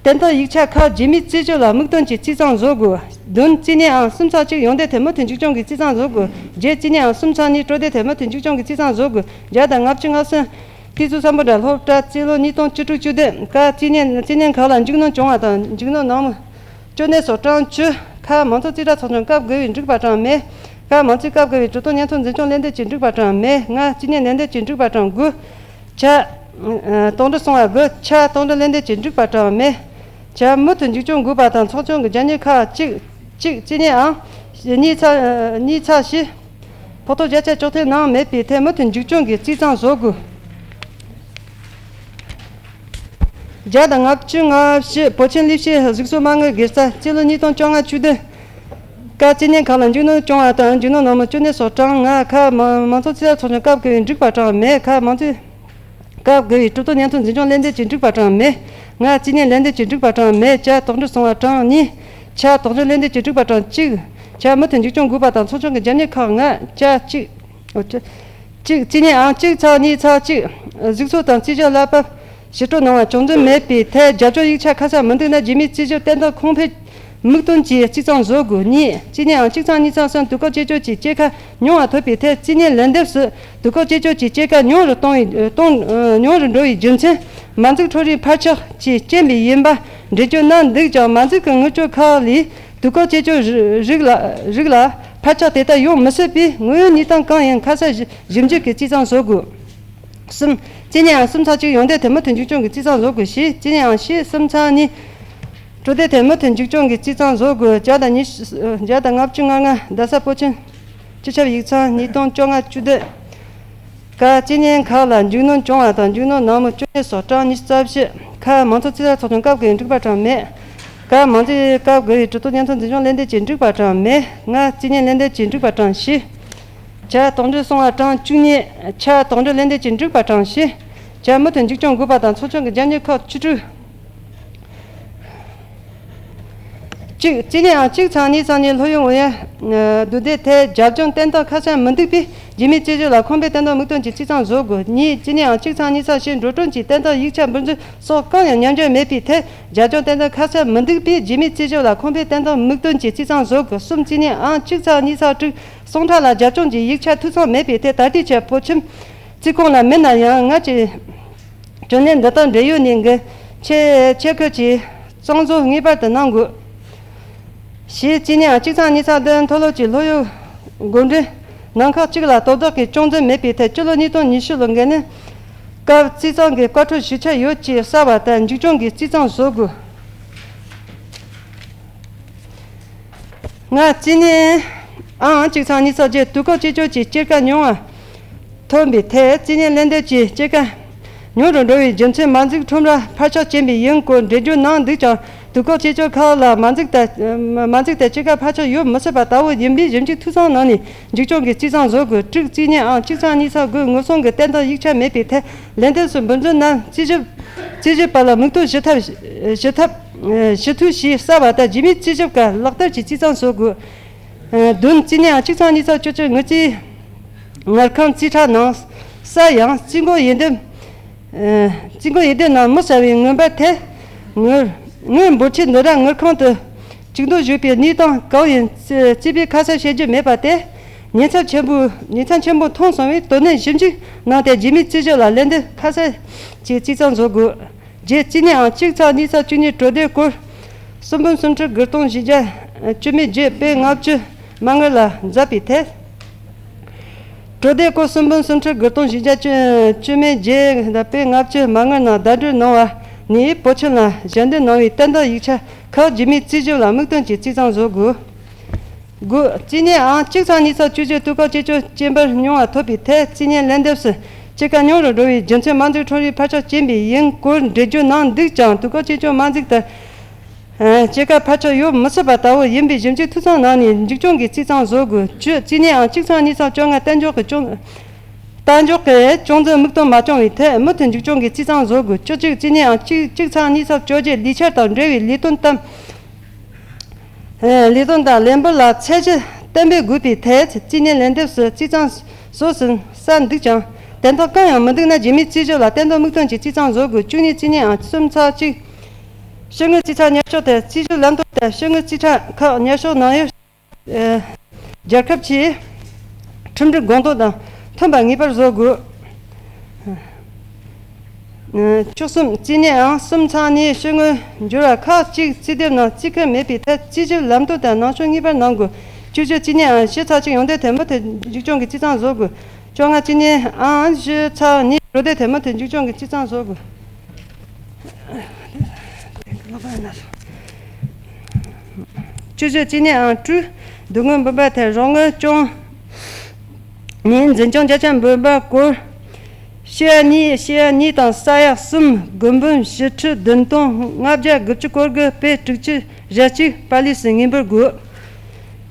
དོན་དག་ཡིག་ཆ་ཁག་རྗེས་མའི་རྩིས་ཞིབ་ལ་དམིགས་དོན་གྱིས་རྩིས་གཙང་བཟོ་དགོས། བདུན། རྩིས་ནན་ཨང་གསུམ་ཚང་གཅིག་ཡོང་འདོད་ཐད་མུ་མཐུད་མཇུག་སྐྱོང་གིས་རྩིས་གཙང་བཟོ་དགོས། བརྒྱད། རྩིས་ནན་ཨང་གསུམ་ཚང་གཉིས་སྤྲོད་འདོད་ཐད་མུ་མཐུད་མཇུག་སྐྱོང་གིས་རྩིས་གཙང་བཟོ་དགོས། བརྒྱ་དང་ལྔ་བཅུ་ང་གསུམ། དུས་ཚོད་སམ་བྷོ་ཊ་སློབ་གྲྭ་རྩིས་ལོ་ཉིས་སྟོང་བཅུ་དྲུག་བཅུ་བདུན། ཀ། རྩིས་ནན་རྩིས་ནན་ཁག་ལ་མཇུག་སྣོན་བྱུང་བ་དང་མཇུག་སྣོན་ནང་། གཅོད་ནན་སོགས་གྲངས་བཅུ། ཁ། མང་ཚོགས་རྩིས་ཁྲ་ཚོགས་ཆུང་སྐབས་དགུ་པའི་འགྲིག་པ་གྲངས་མེད། ཀ། མང་ཚོགས་སྐབས་དགུ་པའི་གྲུབ་ཐོབ་སྙན་ཐོ་འཛིན་སྐྱོང་ལས་འདེབས་ཀྱི་འགྲིག་པ་གྲངས་མེད། ལྔ། རྩིས་ནན་ལན་འདེབས་ཀྱི་འགྲིག་པ་གྲངས་དགུ། ཆ། ཨ། དོགས་འདྲི་སོང་བ་དགུ། ཆ། དོགས་འདྲི་ལན་འདེབས་ཀྱི་འགྲིག་པ་གྲངས་མེད། ཆ། མུ་མཐུད་མཇུག་སྐྱོང་དགོས་པ་དང་ཚོགས་ཆུང་གི་རྒྱབ་གཉེར་ཁག་གཅིག་གཅིག་རྩིས་ནན་ཨང་གཉིས་ཚང་། ཨ། གཉིས་ཚང་བཞི། ཕོགས་ཐོབ་བརྒྱ་ཆ་ཅོག་ཐེ་ནང་མེད་པའི་ཐད་མུ་མཐུད་མཇུག་སྐྱོང་གིས་རྩིས་གཙང་བཟོ་དགོས། བརྒྱ་དང་ལྔ་བཅུ་ང་བཞི། བོད་ཆེན་ལས་བྱེད་གཟུགས་སོགས་མ་དངུལ་དགེ་རྩ་རྩིས་ལོ་ཉིས་སྟོང་བཅོ་ལྔ་བཅུ་བདུན། ཀ། རྩིས་ནན་ཁག་ལ་མཇུག་སྣོན་བྱུང་བ་དང་མཇུག་སྣོན་ནང་མི་གཅོད་ནན་སོགས་གྲངས་ལྔ། ཁ། མང་མང་ཚོགས་རྩིས་ཁྲ་ཚོགས་ཆུང་སྐབས་དགུ་པའི་འགྲིག་པ་གྲངས་མེད། ཁ། མང་ཚོགས་སྐབས་དགུ་པའི་གྲུབ་ཐོབ་སྙན་ཐོ་འཛིན་སྐྱོང་ལས་འདེབས་ཀྱི་འགྲིག་པ་གྲངས་མེད། ང་། རྩིས་ནན་ལན་འདེབས་ཀྱི་འགྲིག་པ་གྲངས་མེད། ཆ། དོགས་འདྲི་སོང་བ་གྲངས་གཉིས། ཆ། དོགས་འདྲི་ལན་འདེབས་ཀྱི་འགྲིག་པ་གྲངས་གཅིག་ཆ། མུ་མཐུད་མཇུག་སྐྱོང་དགོས་པ་དང་ཚོགས་ཆུང་གི་རྒྱབ་གཉེར་ཁག་ལྔ། ཆ། གཅིག་ཨོ། ཆ། གཅིག་རྩིས་ནན་ཨང་གཅིག་ཚང་གཉིས་ཚང་གཅིག་གཟུགས་སོགས་དང་རྩིས་ཞིབ་གླ་ཕབ་ཕྱིར་སྤྲོད་གནང་བ་གཅོད་འཛིན་མེད་པའི་ཐད་རྒྱབ་སྐྱོར་ཡིག་ཆ་ཁ་གསལ་མི་འདུག་ན་རྗེས་མའི་རྩིས་ཞིབ་དོན་དག་གོང་འཕེལ་དམིགས་དོན་གྱིས་རྩིས་གཙང་བཟོ་དགོས། གཉིས། རྩིས་ནན་ཨང་གཅིག་ཚང་གཉིས་ཚང་གསུམ་དུས་བཀག་བཅད་གཅོད་ཀྱི་སྐྱེད་ཀ་ཉུང་བ་ཐོབ་པའི་ཐད་རྩིས་ནན་ལན་འདེབས་སུ་དུས་བཀག་བཅད་གཅོད་ཀྱི་སྐྱེད་ཀ་ཉུང་རུ་གཏོང་བའི་གཏོང་ཉུང་རུ་འགྲོ་བའི་རྒྱུ་མཚན་མ་འཛུགས་འཕྲོད་རིས་འཕར་ཆག་གི་རྐྱེན་པས་ཡིན་པ་འགྲེལ་བརྗོད་གནང་འདུག་ཀྱང་མ་འཛུགས་ཀྱི་དངུལ་སྤྲོད་ཁག་ལས་དུས་བཀག་བཅད་གཅོད་རིགས་ལ་རིགས་ལ་འཕར་ཆག་དེ་ལྟར་ཡོང་མི་སྲིད་པས་དངོས་ཡོད་གནས་སྟངས་གང་ཡིན་ཁ་གསལ་ཞིབ་འཇུག་གིས་རྩིས་གཙང་བཟོ་དགོས། གསུམ། རྩིས་ནན་ཨང་གསུམ་ཚང་གཅིག་ཡོང་འདོད་ཐད་མུ་མཐུད་མཇུག་སྐྱོང་གིས་རྩིས་གཙང་བཟོ་དགོས། བཞི། རྩིས་ནན་ཨང་བཞི་གསུམ་ཚང་གཉིས་སྤྲོད་འདོད་ཐད་མུ་མཐུད་མཇུག་སྐྱོང་གིས་རྩིས་གཙང་བཟོ་དགོས། བརྒྱ་དང་ཉི་ཤུ། བརྒྱ་དང་ལྔ་བཅུ་ང་ལྔ། རྡ་ས་བོད་ཆེན་སྤྱི་ཁྱབ་ཡིག་ཚང་ཉིས་སྟོང་བཅོ་ལྔ་བཅུ་བདུན། ཀ། རྩིས་ནན་ཁག་ལ་མཇུག་སྣོན་བྱུང་བ་དང་མཇུག་སྣོན་ནང་མི་གཅོད་ནན་སོགས་གྲངས་ཉི་ཤུ་རྩ་བཞི། ཁ། མང་ཚོགས་རྩིས་ཁྲ་ཚོགས་ཆུང་སྐབས་དགུའི་འགྲིག་པ་གྲངས་མེད། ཀ། མང་རྩིས་སྐབས་དགུ་པའི་གྲུབ་ཐོབ་སྙན་ཐོ་འཛིན་སྐྱོང་ལན་འདེབས་ཀྱི་འགྲིག་པ་གྲངས་མེད། ང་། རྩིས་ནན་ལན་འདེབས་ཀྱི་འགྲིག་པ་གྲངས་བཞི། ཆ། དོགས་འདྲི་སོང་བ་གྲངས་བཅུ་གཉིས། ཆ། དོགས་འདྲི་ལན་འདེབས་ཀྱི་འགྲིག་པ་གྲངས་བཞི། ཆ། མུ་མཐུད་མཇུག་སྐྱོང་དགོས་པ་དང་ཚོགས་ཆུང་གི་རྒྱབ་གཉེར་ཁག་བཅུ་དྲུག་གཅིག་རྩིས་ནན་ཨང་གཅིག་ཚང་གཉིས་ཚང་གཉིས་ལྷོ་ཡུལ་ཨུ་ཡོན་བསྡུ་ལྡན་ཐད་རྒྱབ་ལྗོངས་དོན་དག་ཁ་གསལ་མི་འདུག་པས་རྗེས་མའི་རྩིས་ཞིབ་ལ་ཁང་པའི་དོན་དག་དམིགས་དོན་གྱིས་རྩིས་གཙང་བཟོ་དགོས། གཉིས། རྩིས་ནན་ཨང་གཅིག་ཚང་གཉིས་ཚང་བཞི་འགྲོ་གྲོན་གྱི་དོན་དག་ཡིག་ཆ་འབུལ་འཛུལ་སོགས་གང་ཡང་ཉམས་འགྱུར་མེད་པའི་ཐད་རྒྱབ་ལྗོངས་དོན་དག་ཁ་གསལ་མི་འདུག་པས་རྗེས་མའི་རྩིས་ཞིབ་ལ་ཁང་པའི་དོན་དག་དམིགས་དོན་གྱིས་རྩིས་གཙང་བཟོ་དགོས། གསུམ། རྩིས་ནན་ཨང་གཅིག་ཚང་གཉིས་ཚང་དྲུག་གསང་ཁྲ་ལ་རྒྱབ་ལྗོངས་ཀྱི་ཡིག་ཆ་འཐུས་ཚང་མེད་པའི་ཐད་ད་ལྟའི་ཆར་བོད་ཁྱིམ་རྩིས་ཁང་ལ་མེད་ན་ཡང་སྔར་གྱི་གྱོད་གནས་འདི་དང་འབྲེལ་ཡོད་ནས་འགན་ཆེ་ཆེ་ཁུལ་གྱིས་གཙང་བཟོ་ངེས་པར་དུ་གནང་དགོས། བཞི། རྩིས་ནན་ཨང་གཅིག་ཚང་གཉིས་ཚང་བདུན་མཐོ་སློབ་ཀྱི་སློབ་ཡོན་འགོ་འདྲེན་ནང་ཁག་གཅིག་ལ་དོ་བདག་གིས་སྐྱོན་འཛིན་མེད་པའི་ཐད་སྤྱི་ལོ་ཉིས་སྟོང་ཉི་ཤུ་ལོའི་འགན་ལེན་སྐབས་རྩིས་གཙང་གི་བཀའ་འཁྲོལ་ཞུ་འཆར་ཡོད་ཅེས་གསལ་བ་ལྟར་མཇུག་སྐྱོང་གིས་རྩིས་གཙང་བཟོ་དགོས། ལྔ། རྩིས་ནན་ཨང་གཅིག་ཚང་གཉིས་ཚང་བརྒྱད་དུས་བཀག་བཅད་གཅོད་ཀྱི་སྐྱེད་ཀ་ཉུང་བ་ཐོན་པའི་ཐད་རྩིས་ནན་ལན་འདེབས་ཀྱི་སྐྱེད་ཀ་ཉུང་རུ་འགྲོ་བའི་རྒྱུ་མཚན་མ་འཛུགས་ཁྲོམ་ར་འཕར་ཆག་ཕྱིན་པས་ཡིན་སྐོར་འགྲེལ་བརྗོད་གནང་འདུག་ཀྱང་དུས་བཀག་བཅད་གཅོད་ཁག་ལ་མ་འཛུགས་ཏེ་མ་འཛུགས་ཏེ་སྐྱེད་ཀ་འཕར་ཆག་ཡོད་མི་སྲིད་པ་ལྟ་བུ་ཡིན་པས་ཞིབ་འཇུག་འཐུས་ཚང་གནང་ནས་མཇུག་སྐྱོང་གིས་རྩིས་གཙང་བཟོ་དགོས། དྲུག། རྩིས་ནན་ཨང་གཅིག་ཚང་གཉིས་ཚང་དགུ་ངོས་བཟུང་གི་དོན་དག་ཡིག་ཆ་མེད་པའི་ཐད་ལན་འདེབས་སུ་འབུལ་འཛུལ་ནང་རྩིས་ཞིབ་རྩིས་ཞིབ་པ་ལ་མིག་ལྟོས་ཞུ་ཐབས་ཞུ་ཐབས་ཞུ་ཐུབ་ཞེས་གསལ་བ་ལྟར་རྗེས་མའི་རྩིས་ཞིབ་ཀ་ལག་བསྟར་གྱིས་རྩིས་གཙང་བཟོ་དགོས། བདུན། རྩིས་ནན་ཨང་གཅིག་ཚང་གཉིས་ཚང་བཅུ་གཅིག་དངུལ་རྩིས་དངུལ་ཁང་རྩིས་ཁྲ་ནང་གསལ་ཡང་རྩིས་འགོ་ཡི་དེབ་རྩིས་འགོ་ཡི་དེབ་ནང་མི་གསལ་བའི་དངུལ་འབར་ཐད་དངུལ་དངུལ་འབོར་ཆེ་འདི་ར་དངུལ་ཁང་དུ་གཅིག་བསྡུ་ཞུས་པའི་གནས་སྟངས་གང་ཡིན་རྩིས་པས་ཁ་གསལ་བཤད་རྒྱུ་མེད་པ་སྟེ། ཉེན་ཚབས་ཆེན་པོ་ཉེན་ཚབས་ཆེན་པོ་མཐོང་སོང་བས་དོ་ནན་ཞིབ་འཇུག་གནང་སྟེ་རྒྱུ་མིའི་རྩིས་ཞིབ་ལ་ལན་འདེབས་ཁ་གསལ་གྱིས་རྩིས་གཙང་བཟོ་དགོས། རྗེས་རྩིས་ནས་ཨང་གཅིག་ཚེག་གཉིས་ཚེག་བཅུ་གཉིས་གྲོས་འདེབས་སྐོར་གསུམ་འབུམ་སུམ་ཁྲི་དགུ་སྟོང་བཞི་བརྒྱ་བཅུ་མེད་བརྒྱད་པའི་ལྔ་བཅུ་མ་དངུལ་ལ་མཛད་པའི་ཐད། གྲོས་འདེབས་སྐོར་གསུམ་འབུམ་སུམ་ཁྲི་དགུ་སྟོང་བཞི་བརྒྱ་བཅུ་མེད་བརྒྱད་པའི་ལྔ་བཅུ་མ་དངུལ་ནང་བརྡ་སྤྲོད་གནང་བ་ནས་བོད་ཁྱིམ་ལ་ཞལ་འདེབས་གནང་བའི་བསྟན་བདག་ཡིག་ཆ་ཁག་རྒྱུ་མིའི་རྩིས་ཞིབ་ལ་དམིགས་དོན་གྱིས་རྩིས་གཙང་བཟོ་དགོས། དགུ། རྩིས་ནས་ཨང་གཅིག་ཚེག་གཉིས་ཚེག་བཅུ་བཅུ་དུས་བཀག་བཅོས་སྐྱོང་བཅས་འབར་མྱོང་བ་ཐོབ་པའི་ཐད་རྩིས་ཉེས་ལན་འདེབས་སུ་སྐྱེད་ཀ་ཉུང་རུ་འགྲོ་བའི་རྒྱུ་མཚན་མ་འཛུགས་ཁྲོམ་རའི་འཕར་ཆག་ཅན་པའི་ཡིན་སྐོར་འགྲེལ་བརྗོད་གནང་འདུག་ཀྱང་དུས་བཀག་བཅོས་སྐྱོང་མ་འཛུགས་ལྟར། སྐྱེད་ཀ་འཕར་ཆག་ཡོད་མི་སྲིད་པ་ལྟ་བུ་ཡིན་པའི་ཞིབ་འཇུག་ཐུགས་བསམ་གནང་ནས་མཇུག་སྐྱོང་གི་རྩིས་གཙང་བཟོ་དགོས། བཅུ། རྩིས་ནས་ཨང་གཅིག་ཚེག་གཉིས་ཚེག་བཅོ་ལྔ་གཏན་འཇོག་གི་སྐྱོང་གཏན་འཇོག་གི་སྐྱོང་འཛིན་དམིགས་དོན་མ་བསྐྱངས་པའི་ཐད་མུ་མཐུད་མཇུག་སྐྱོང་གི་རྩིས་གཙང་བཟོ་དགོས། བཅུ་གཅིག། རྩིས་ནས་ཨང་གཅིག་གཅིག་ཚེག་གཉིས་ཚེག་བཅོ་བརྒྱད་ལས་འཆར་དང་འབྲེལ་བའི་ལས་དོན་གཏམ། ལས་དོན་དང་ལས་འབུལ་ལ་ཚད་གཞི་གཏན་འབེབས་དགོས་པའི་ཐད་རྩིས་ནས་ལན་འདེབས་སུ་རྩིས་གཙང་བཟོ་ཟིན་གསལ་འདུག་ཀྱང་དོན་དག་གང་ཡང་མི་འདུག་ན་རྒྱུ་མིའི་རྩིས་ཞིབ་ལ་བརྟན་དོན་དམིགས་དོན་གྱིས་རྩིས་གཙང་བཟོ་དགོས། བཅུ་གཉིས། རྩིས་ནས་ཨང་གསུམ་ཚེག་གཅིག་ཕྱི་དངུལ་རྩིས་ཚེག་ཉེར་གཅིག་ཐད་རྩིས་ཞིབ་ལམ་སྟོན་དེ་ཕྱི་དངུལ་རྩིས་ཁྲ་ཁག་ཉར་ཞོག་གནང་ཡོད། རྒྱལ་ཁབ་ཀྱི་ཁྲིམས་སྒྲིག་དགོངས་དོན་དང་མཐུན་པ་ངེས་པར་བཟོ་དགོས། བཅུ་གསུམ། རྩིས་ནས་ཨང་གསུམ་ཚེག་གཉིས་ཕྱི་དངུལ་འབྱོར་བ་ཁག་གཅིག་རྩིས་དེབ་ནང་རྩིས་ཁུལ་མེད་པའི་ཐད་རྩིས་ཞིབ་ལམ་སྟོན་དང་ནང་ཆོས་ངེས་པར་གནང་དགོས། བཅུ་བཞི། རྩིས་ནས་ཨང་བཞི་ཚེག་གཅིག་ཡོན་ཏན་དེ་མུ་མཐུད་མཇུག་སྐྱོང་གི་རྩིས་གཙང་བཟོ་དགོས། བཅོ་ལྔ། རྩིས་ནས་ཨང་བཞི་ཚེག་གཉིས་གྲོས་འདེབས་དེ་མུ་མཐུད་མཇུག་སྐྱོང་གི་རྩིས་གཙང་བཟོ་དགོས། བཅུ་བཞི། རྩིས་ནས་ཨང་དྲུག་སྡུག་བསྔལ་འབུམ་པ་དེ་རོགས་དངུལ་སྐྱོང་ནས་འཛིན་སྐྱོང་བརྒྱ་ཆ་འབུམ་པ་སྐོར། ཕྱེད་གཉིས། ཕྱེད་གཉིས་དང་ས་ཡ་གསུམ། དགུ་འབུམ་བཞི་ཁྲི་བདུན་སྟོང་ལྔ་བརྒྱ་དགུ་བཅུ་སྐོར་དགུ་པའི་དྲུག་ཅུ་ཞེ་གཅིག་པ་ལིས་སུ་ངེས་འབུལ་དགོས།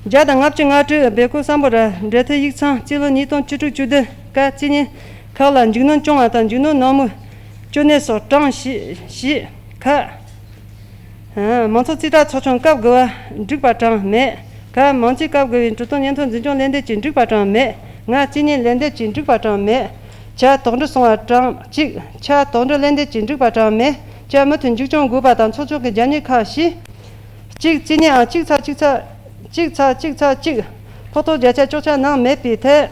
བརྒྱ་དང་ལྔ་བཅུ་ང་དྲུག་སྦེལ་ཀོབ་སམ་བྷོ་ཊ་འབྲེལ་མཐུད་ཡིག་ཚང་རྩིས་ལོ་ཉིས་སྟོང་བཅུ་དྲུག་བཅུ་བདུན་ཀ་རྩིས་ཉིན་ཁག་ལ་མཇུག་སྣོན་བྱུང་བ་དང་མཇུག་སྣོན་ནང་མི་གཅོད་ནད་སོགས་གྲངས་བཞེས་བཞེས་ཁག་མང་ཚོགས་རྩིས་ཁྲ་ཚོགས་ཆུང་སྐབས་དགུ་པ་འགྲིག་པ་གྲངས་མེད། ཁག་མང་སྤྱི་སྐབས་དགུ་པའི་གྲོས་ཐོག་སྙན་ཐོ་འཛིན་སྐྱོང་ལན་འདེབས་ཀྱི་འགྲིག་པ་གྲངས་མེད། ལྔ། རྩིས་ཉིན་ལན་འདེབས་ཀྱི་འགྲིག་པ་གྲངས་མེད། ཆ་དོགས་འདྲི་སོང་བ་གྲངས་གཅིག་ཆ་དོགས་འདྲི་ལན་འདེབས་ཀྱི་འགྲིག་པ་གྲངས་མེད། ཆ་མུ་མཐུད་མཇུག་སྐྱོང་དགོས་པ་དང་ཚོགས་ཆུང་གི་རྒྱབ་གཉེར་ཁག་བཞི། གཅིག་རྩིས་ཉིན་ཨང་གཅིག་ཚེག་གཅིག་ཚེག་གཅིག་ཚེག་གཅིག་ཚེག་གཅིག་ཕོགས་ཐོབ་བརྒྱ་ཆ་བཅུ་ཆ་ནང་མེད་པའི་ཐད།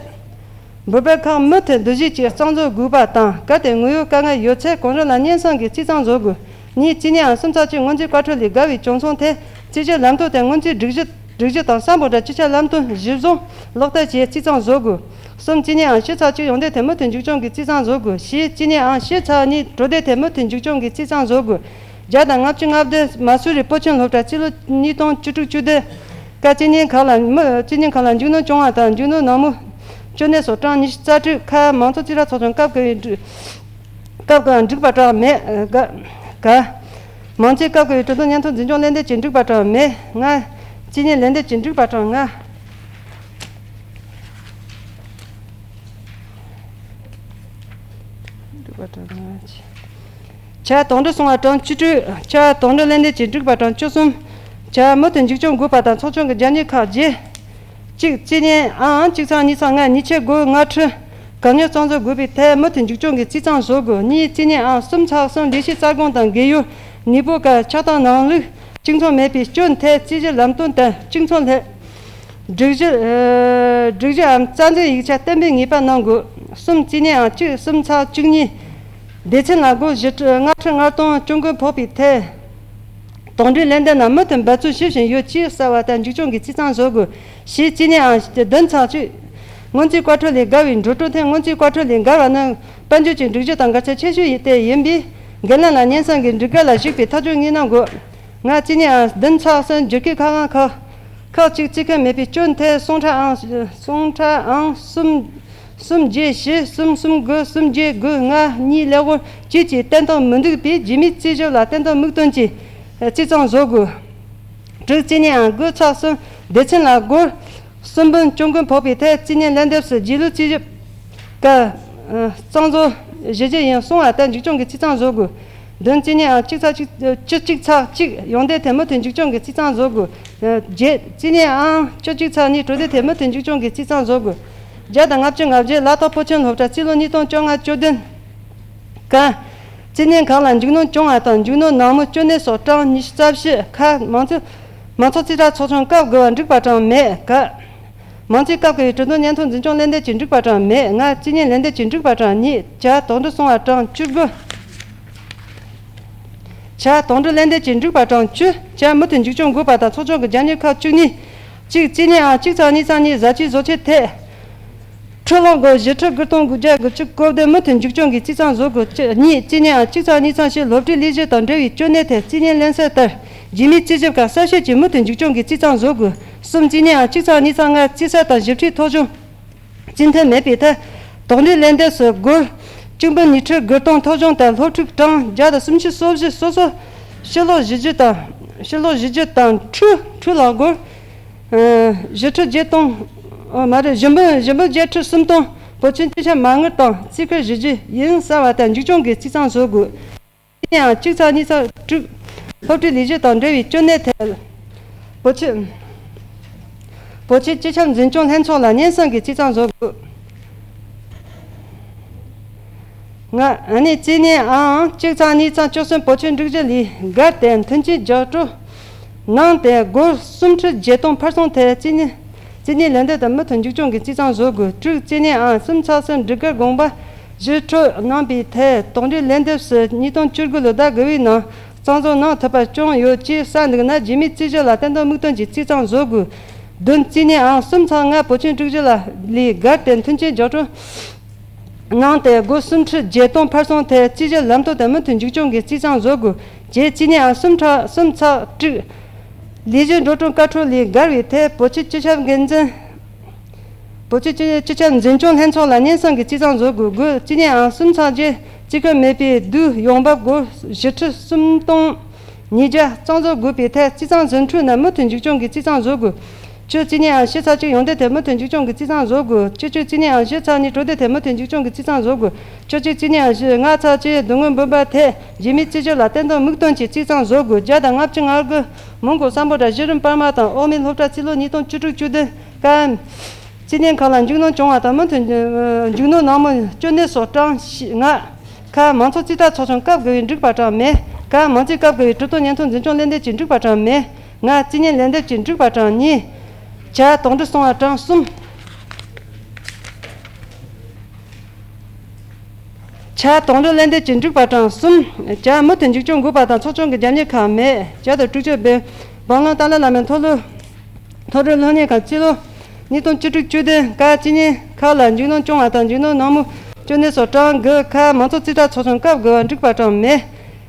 འབུལ་པའི་ཁག་མུ་མཐུད་བསྡུ་གཞི་གཅིག་གཙང་བཟོ་དགོས་པ་དང་གལ་ཏེ་དངོས་ཡོད་དཀའ་ངལ་ཡོད་ཚེ་གོང་རིམ་ལ་སྙན་སེང་གིས་རྩིས་གཙང་བཟོ་དགོས། གཉིས་རྩིས་ཉིན་ཨང་གསུམ་ཚེག་གཅིག་སྔོན་རྩིས་བཀའ་འཁྲོལ་ལས་བརྒལ་བའི་བྱུང་སོང་ཐད་རྩིས་ཞིབ་ལམ་སྟོན་དེ་སྔོན་རྩིས་སྒྲིག་གཞི་སྒྲིག་གཞི་དང་སམ་བྷོ་ཊ་སྤྱི་ཁྱབ་ལམ་སྟོན་གཞིར་བཟུང་ལག་བསྟར་གྱིས་རྩིས་གཙང་བཟོ་དགོས། གསུམ་རྩིས་ཉིན་ཨང་བཞི་ཚེག་གཅིག་ཡོན་ཏན་དེ་མུ་མཐུད་མཇུག་སྐྱོང་གིས་རྩིས་གཙང་བཟོ་དགོས། བཞི་རྩིས་ཉིན་ཨང་བཞི་ཚེག་གཉིས་གྲོས་འདེབས་དེ་མུ་མཐུད་མཇུག་སྐྱོང་གིས་རྩིས་གཙང་བཟོ་དགོས། བརྒྱ་དང་ལྔ་བཅུ་ང་བདུན་མ་སུ་རི་བོད་ཁྱིམ་སློབ་གྲྭ་རྩིས་ལོ་ཉིས་སྟོང་བཅུ་དྲུག་བཅུ་བདུན་ཀ་རྩིས་ཉིན་ཁག་ལ་མི་རྩིས་ཉིན་ཁག་ལ་མཇུག་སྣོན་བྱུང་བ་དང་མཇུག་སྣོན་ནང་མི་གཅོད་ནད་སོགས་གྲངས་ཉི་ཤུ་རྩ་དྲུག་ཁག་མང་ཚོགས་རྩིས་ཁྲ་ཚོགས་ཆུང་སྐབས་དགུ་པའི་སྐབས་དགུ་འགྲིག་པ་གྲངས་མེད། ག་ག་མང་ཚོགས་སྐབས་དགུ་པའི་གྲོས་ཐོག་སྙན་ཐོ་འཛིན་སྐྱོང་ལན་འདེབས་ཀྱི་འགྲིག་པ་གྲངས་མེད། ལྔ་རྩིས་ཉིན་ལན་འདེབས་ཀྱི་འགྲིག་པ་གྲངས་ལྔ། འགྲིག་པ་གྲངས་ལྔ། ཆ་དོགས་འདྲི་སོང་བ་གྲངས་བཅུ་དྲུག་ཆ་དོགས་འདྲི་ལན་འདེབས་ཀྱི་འགྲིག་པ་གྲངས་བཅུ་གསུམ། ཆ་མུ་མཐུད་མཇུག་སྐྱོང་དགོས་པ་དང་ཚོགས་ཆུང་གི་རྒྱབ་གཉེར་ཁག་བརྒྱད། གཅིག་རྩིས་ཉིན་ཨང་གཅིག་ཚེག་གཉིས་ཚེག་ལྔ་ཉེས་ཆད་དགུ་ལྔ་ཁྲི་གང་ཉོ་གཙང་བཟོ་དགོས་པའི་ཐད་མུ་མཐུད་མཇུག་སྐྱོང་གི་རྩིས་གཙང་བཟོ་དགོས། གཉིས་རྩིས་ཉིན་ཨང་གསུམ་ཚེག་གསུམ་ལས་བྱེད་རྩ་དགོངས་དང་འགལ་ཡོད་ནུས་པོ་ག་ཆགས་སྟངས་ནང་ལུགས་གཅིག་མཚུངས་མེད་པའི་སྐྱོན་ཐད་རྩིས་ཞིབ་ལམ་སྟོན་དང་གཅིག་མཚུངས་ལྷད། སྒྲིག་གཞི་སྒྲིག་གཞི་འམ་རྩ་འཛིན་ཡིག་ཆ་གཏན་འབེབས་ངེས་པ་གནང་དགོས། གསུམ་རྩིས་ཉིན་ཨང་གཅིག་གསུམ་ཚེག་བཅུ་གཉིས། སྡེ་ཚན་ལ་སྒོར་བཞི་ཁྲི་ལྔ་ཁྲི་ལྔ་སྟོང་གྱོང་གུན་ཕོག་པའི་ཐད། དོགས་འདྲི་ལན་འདེབས་ནང་མུ་མཐུད་འབད་བརྩོན་ཞུ་བཞིན་ཡོད་ཅེས་གསལ་བ་ལྟར་མཇུག་སྐྱོང་གི་རྩིས་གཙང་བཟོ་དགོས། བཞི་རྩིས་ཉིན་ཨང་བདུན་ཚེག་གཅིག་སྔོན་རྩིས་བཀའ་འཁྲོལ་ལས་བརྒལ་བའི་འགྲོ་གྲོན་ཐད་སྔོན་རྩིས་བཀའ་འཁྲོལ་ལས་བརྒལ་བ་ནི་དཔལ་འབྱོར་གྱི་སྒྲིག་གཞི་དང་འགལ་ཚད་ཆེ་ཤོས་ཡིན་ཏེ་ཡིན་པས་འགན་ལེན་ལ་སྙན་སེང་གི་སྒྲིག་གལ་ལ་གཞིགས་པའི་ཐག་གཅོད་གཉིས་གནང་དགོས། ལྔ་རྩིས་ཉིན་ཨང་བདུན་ཚེག་གསུམ་བསྒྱུར་བཀོད་ཁ་དབང་ཁག་ཁག་གཅིག་རྩིས་ཁུལ་མེད་པའི་སྐྱོན་ཐད་གསུང་ཁྲ་ཨང་གསུང་ཁྲ་ཨང་གསུམ་གསུམ་བརྒྱད་བཞི་གསུམ་གསུམ་དགུ་གསུམ་བརྒྱད་དགུ་ལྔ་གཉིས་ཀླད་ཀོར་བཅས་ཀྱི་བརྟན་གཏོང་མི་འདུག་པས་རྒྱུ་མིའི་རྩིས་ཞིབ་ལ་བརྟན་གཏོང་དམིགས་དོན་གྱིས་རྩིས་གཙང་བཟོ་དགོས། དྲུག་རྩིས་ཉིན་ཨང་དགུ་ཚེག་གསུམ་སྡེ་ཚན་ལ་སྒོར་གསུམ་འབུམ་གྱོང་གུན་ཕོག་པའི་ཐད་རྩིས་ཉིན་ལན་འདེབས་སུ་རྗེས་ལུས་རྩིས་ཞིབ་སྐབས་གཙང་བཟོ་གཞི་རྒྱུ་ཡིན་གསུང་བ་ལྟར་མཇུག་སྐྱོང་གི་རྩིས་གཙང་བཟོ་དགོས། བདུན་རྩིས་ཉིན་ཨང་གཅིག་ཚེག་གཅིག་བཅུ་གཅིག་ཚེག་གཅིག་ཡོན་ཏན་དེ་མུ་མཐུད་མཇུག་སྐྱོང་གི་རྩིས་གཙང་བཟོ་དགོས། བརྒྱད་རྩིས་ཉིན་ཨང་བཅུ་གཅིག་ཚེག་གཉིས་གྲོས་འདེབས་དེ་མུ་མཐུད་མཇུག་སྐྱོང་གི་རྩིས་གཙང་བཟོ་དགོས། བརྒྱ་དང་ལྔ་བཅུ་ང་བརྒྱད་ལ་དྭགས་བོད་ཁྱིམ་སློབ་གྲྭ་རྩིས་ལོ་ཉིས་སྟོང་བཅོ་ལྔ་བཅོ་བདུན་ཀ་རྩིས་ཉིན་ཁག་ལ་མཇུག་སྣོན་བྱུང་བ་དང་མཇུག་སྣོན་ནང་མི་གཅོད་ནད་སོགས་གྲངས་ཉི་ཤུ་རྩ་བཞི་ཁག་མང་ཚོགས་མང་ཚོགས་རྩིས་ཁྲ་ཚོགས་ཆུང་སྐབས་དགུ་པ་འགྲིག་པ་གྲངས་མེད་ཀ་མང་རྩིས་སྐབས་བརྒལ་བའི་གྲོས་བསྡུར་སྙན་ཐོ་འཛིན་སྐྱོང་ལན་འདེབས་ཀྱི་འགྲིག་པ་གྲངས་མེད། ལྔ། རྩིས་ཉེས་ལན་འདེབས་ཀྱི་འགྲིག་པ་གྲངས་གཉིས། བརྒྱ། དོགས་འདྲི་སོང་བ་གྲངས་བཅུ་དགུ། བརྒྱ། དོགས་འདྲི་ལན་འདེབས་ཀྱི་འགྲིག་པ་གྲངས་བཅུ། བརྒྱ། མུ་མཐུད་མཇུག་སྐྱོང་དགོས་པ་དང་ཚོགས་ཆུང་གི་རྒྱབ་གཉེར་ཁག་བཅུ་གཉིས། གཅིག། རྩིས་ཉེས་ཨང་གཅིག་ཚེག་གཉིས་ཚེག་གཉིས། ཟས་བཅུད་བཟོ་ཆས་ཐད་ཁྲུ་ལྷག་སྒོར་བཞི་ཁྲི་དགུ་སྟོང་དགུ་བརྒྱ་དགུ་བཅུ་གོ་བདུན། མུ་མཐུད་མཇུག་སྐྱོང་གི་རྩིས་གཙང་བཟོ་དགོས། གཉིས། རྩིས་ཉེས་ཨང་གཅིག་ཚེག་གཉིས་ཚེག་བཞི། སློབ་ཁྲིད་ལས་གཞི་དང་འབྲེལ་བའི་གྱོད་གནས་ཐད་རྩིས་ཉེས་ལན་གསལ་ལྟར་རྗེས་མའི་རྩིས་ཞིབ་ཁག་གསལ་བཤད་ཀྱིས་མུ་མཐུད་མཇུག་སྐྱོང་གི་རྩིས་གཙང་བཟོ་དགོས། གསུམ། རྩིས་ཉེས་ཨང་གཅིག་ཚེག་གཉིས་ཚེག་ལྔ། རྩིས་གསར་དང་ཞིབ་ཕྲའི་ཐོ་གཞུང་རྩིས་མཐུན་མེད་པའི་ཐད་དོགས་འདྲིའི་ལན་འདེབས་སུ་སྒོར་གཅིག་འབུམ་ཉི་ཁྲི་དགུ་སྟོང་ཐོ་གཞུང་དང་སློབ་ཕྲུག་གྲངས་བརྒྱ་དང་སུམ་ཅུ་སོ་བཞི། སོ་སོ་ཕྱིར་སློག་ཞུ་རྒྱུ་དང་། ཕྱིར་སློག་ཞུ་རྒྱུ་དང་། ཁྲུ་ཁྲུ་ལ་སྒོར་ཨ་བཞི་ཁྲི་བརྒྱད་སྟོང་། ཨ་མ་རེད། བཞི་འབུམ་བཞི་འབུམ་བརྒྱད་ཁྲི་སུམ་སྟོང་། བོད་ཆེན་སྤྱི་ཁྱབ་མ་དངུལ་དང་རྩིས་ཁུར་ཞུ་རྒྱུ་ཡིན་གསལ་བ་དང་མཇུག་སྐྱོང་གི་རྩིས་གཙང་བཟོ་དགོས། ཡང་གཅིག་ཚེག་གཉིས་ཚེག་དྲུག་སློབ་ཁྲིད་ལས་གཞི་དང་འབྲེལ་བའི་གྱོད་གནས་ཐད་བོད་ཆེན་བོད་ཆེན་སྤྱི་ཁྱབ་འཛིན་སྐྱོང་ལྷན་ཚོགས་ལ་སྙན་སེང་གི་རྩིས་གཙང་བཟོ་དགོས། ལྔ། ཨ་ནི་རྩིས་ཉེས་ཨང་གཅིག་ཚེག་གཉིས་ཚེག་བཅུ་གསུམ། བོད་ཆེན་སྒྲིག་གཞི་ལས་འགལ་ཏེ་མཐུན་རྐྱེན་རྒྱག་སྤྲོད་གནང་སྟེ་སྒོར་སུམ་ཁྲི་བརྒྱད་སྟོང་ཕར་སོང་ཐད་རྩིས་ཉེས་རྩིས་ཉེས་ལན་འདེབས་དང་མུ་མཐུད་མཇུག་སྐྱོང་གི་རྩིས་གཙང་བཟོ་དགོས། དྲུག། རྩིས་ཉེས་ཨང་གསུམ་ཚེག་གསུམ། སྒྲིག་འགལ་དགོངས་པ་ཞུ་སྤྲོད་གནང་པའི་ཐད་དོགས་འདྲིའི་ལན་འདེབས་སུ་ཉིས་སྟོང་བཅུ་དགུ་ལོའི་ཟླ་དགུ་པའི་ནང་གཙང་བཟོ་གནང་ཐུབ་པ་བྱུང་ཡོད་ཅེས་གསལ་འདུག་ན། རྗེས་མའི་རྩིས་ཞིབ་ལ་བརྟན་དོན་དམིགས་དོན་གྱིས་རྩིས་གཙང་བཟོ་དགོས། བདུན། རྩིས་ཉེས་ཨང་གསུམ་ཚེག་ལྔ། བོད་ཆེན་སྒྲིག་གཞི་ལ་ལས་འགལ་ཏེ་མཐུན་རྐྱེན་རྒྱག་སྤྲོད་གནང་སྟེ་སྒོར་སུམ་ཁྲི་བརྒྱད་སྟོང་ཕར་སོང་ཐད་རྩིས་ཞིབ་ལམ་སྟོན་དང་མུ་མཐུད་མཇུག་སྐྱོང་གི་རྩིས་གཙང་བཟོ་དགོས། བརྒྱད། རྩིས་ཉེས་ཨང་གསུམ་ཚེག་གསུམ་ཚེག་དྲུག་ལས་གཞི་འགྲོ་གྲོན་བཀའ་འཁྲོལ་ལས་འགལ་བའི་ཐད་བོད་ཆེན་སྤྱི་ཁྱབ་འགན་འཛིན། བོད་ཆེན་སྤྱི་ཁྱབ་འཛིན་སྐྱོང་ལྷན་ཚོགས་ལ་སྙན་སེང་གི་རྩིས་གཙང་བཟོ་དགོས། དགུ། རྩིས་ཉེས་ཨང་གསུམ་ཚེག་བརྒྱད། རྩིས་ཁུར་མེད་པའི་དུས་ཡོང་འབབ་སྒོར་བཞི་ཁྲི་སུམ་སྟོང་ཉིས་བརྒྱ་གཙང་བཟོ་དགོས་པའི་ཐད་རྩིས་གཙང་ཟིན་འཁྲུག་ནས་མུ་མཐུད་མཇུག་སྐྱོང་གི་རྩིས་གཙང་བཟོ་དགོས། བཅུ། རྩིས་ཉེས་ཨང་བཞི་ཚེག་གཅིག། ཡོང་འདོད་ཐད་མུ་མཐུད་མཇུག་སྐྱོང་གི་རྩིས་གཙང་བཟོ་དགོས། བཅུ་གཅིག། རྩིས་ཉེས་ཨང་བཞི་ཚེག་གཉིས། སྤྲོད་འདོད་ཐད་མུ་མཐུད་མཇུག་སྐྱོང་གི་རྩིས་གཙང་བཟོ་དགོས། བཅུ་གཅིག། རྩིས་ཉེས་ཨང་བཞི་ལྔ་ཚེག་གཅིག། སྡོད་དངུལ་འབུམ་པ་ཐད་རྗེས་མའི་རྩིས་ཞིབ་ལ་བརྟན་དོན་དམིགས་དོན་གྱིས་རྩིས་གཙང་བཟོ་དགོས། བརྒྱ་དང་ལྔ་བཅུ་ང་དགུ། མོན་གྷོ་སམ་བྷོ་ཊ་གཞི་རིམ་སྤར་མ་དང་ཨོ་མིན་སློབ་གྲྭ་རྩིས་ལོ་ཉིས་སྟོང་བཅུ་དྲུག་བཅུ་བདུན་སྐབས། རྩིས་ཉེས་ཁག་ལ་མཇུག་སྣོན་བྱུང་བ་དང་མུ་མཐུད་མཇུག་སྣོན་གནང་མུས་གྱོད་གནས་སོགས་གྲངས་བཞི། ལྔ། ཁ། མང་ཚོགས་རྩིས་ཁྲ་ཚོགས་ཆུང་སྐབས་བརྒལ་བའི་འགྲིག་པ་གྲངས་མེད། ག། མང་རྩིས་སྐབས་བརྒལ་བའི་གྲོས་བསྡུར་སྙན་ཐོ་འཛིན་སྐྱོང་ལན་འདེབས་ཀྱི་འགྲིག་པ་གྲངས་མེད། ལྔ། རྩིས་ཉེས་ལན་འདེབས་ཀྱི་འགྲིག་པ་གྲངས་གཉིས། བརྒྱ། དོགས་འདྲི་སོང་བ་གྲངས་གསུམ། བརྒྱ། དོགས་འདྲི་ལན་འདེབས་ཀྱི་འགྲིག་པ་གྲངས་གསུམ། བརྒྱ། མུ་མཐུད་མཇུག་སྐྱོང་དགོས་པ་དང་ཚོགས་ཆུང་གི་རྒྱབ་གཉེར་ཁག་མེད། བརྒྱ་དང་དྲུག་ཅུ་པའི་འབངས་ལམ་ཏཱ་ལའི་བླ་མའི་མཐོ་སློབ། མཐོ་རིམ་སློབ་གཉེར་ཁང་རྩིས་ལོ་ཉིས་སྟོང་བཅུ་དྲུག་བཅུ་བདུན་སྐབས་རྩིས་ཉེས་ཁག་ལ་མཇུག་སྣོན་བྱུང་བ་དང་མཇུག་སྣོན་གནང་མུས་གྱོད་གནས་སོགས་གྲངས་དགུ། ཁ། མང་ཚོགས་རྩིས་ཁྲ་ཚོགས་ཆུང་སྐབས་བརྒལ་བ་འགྲིག་པ་གྲངས་མེད།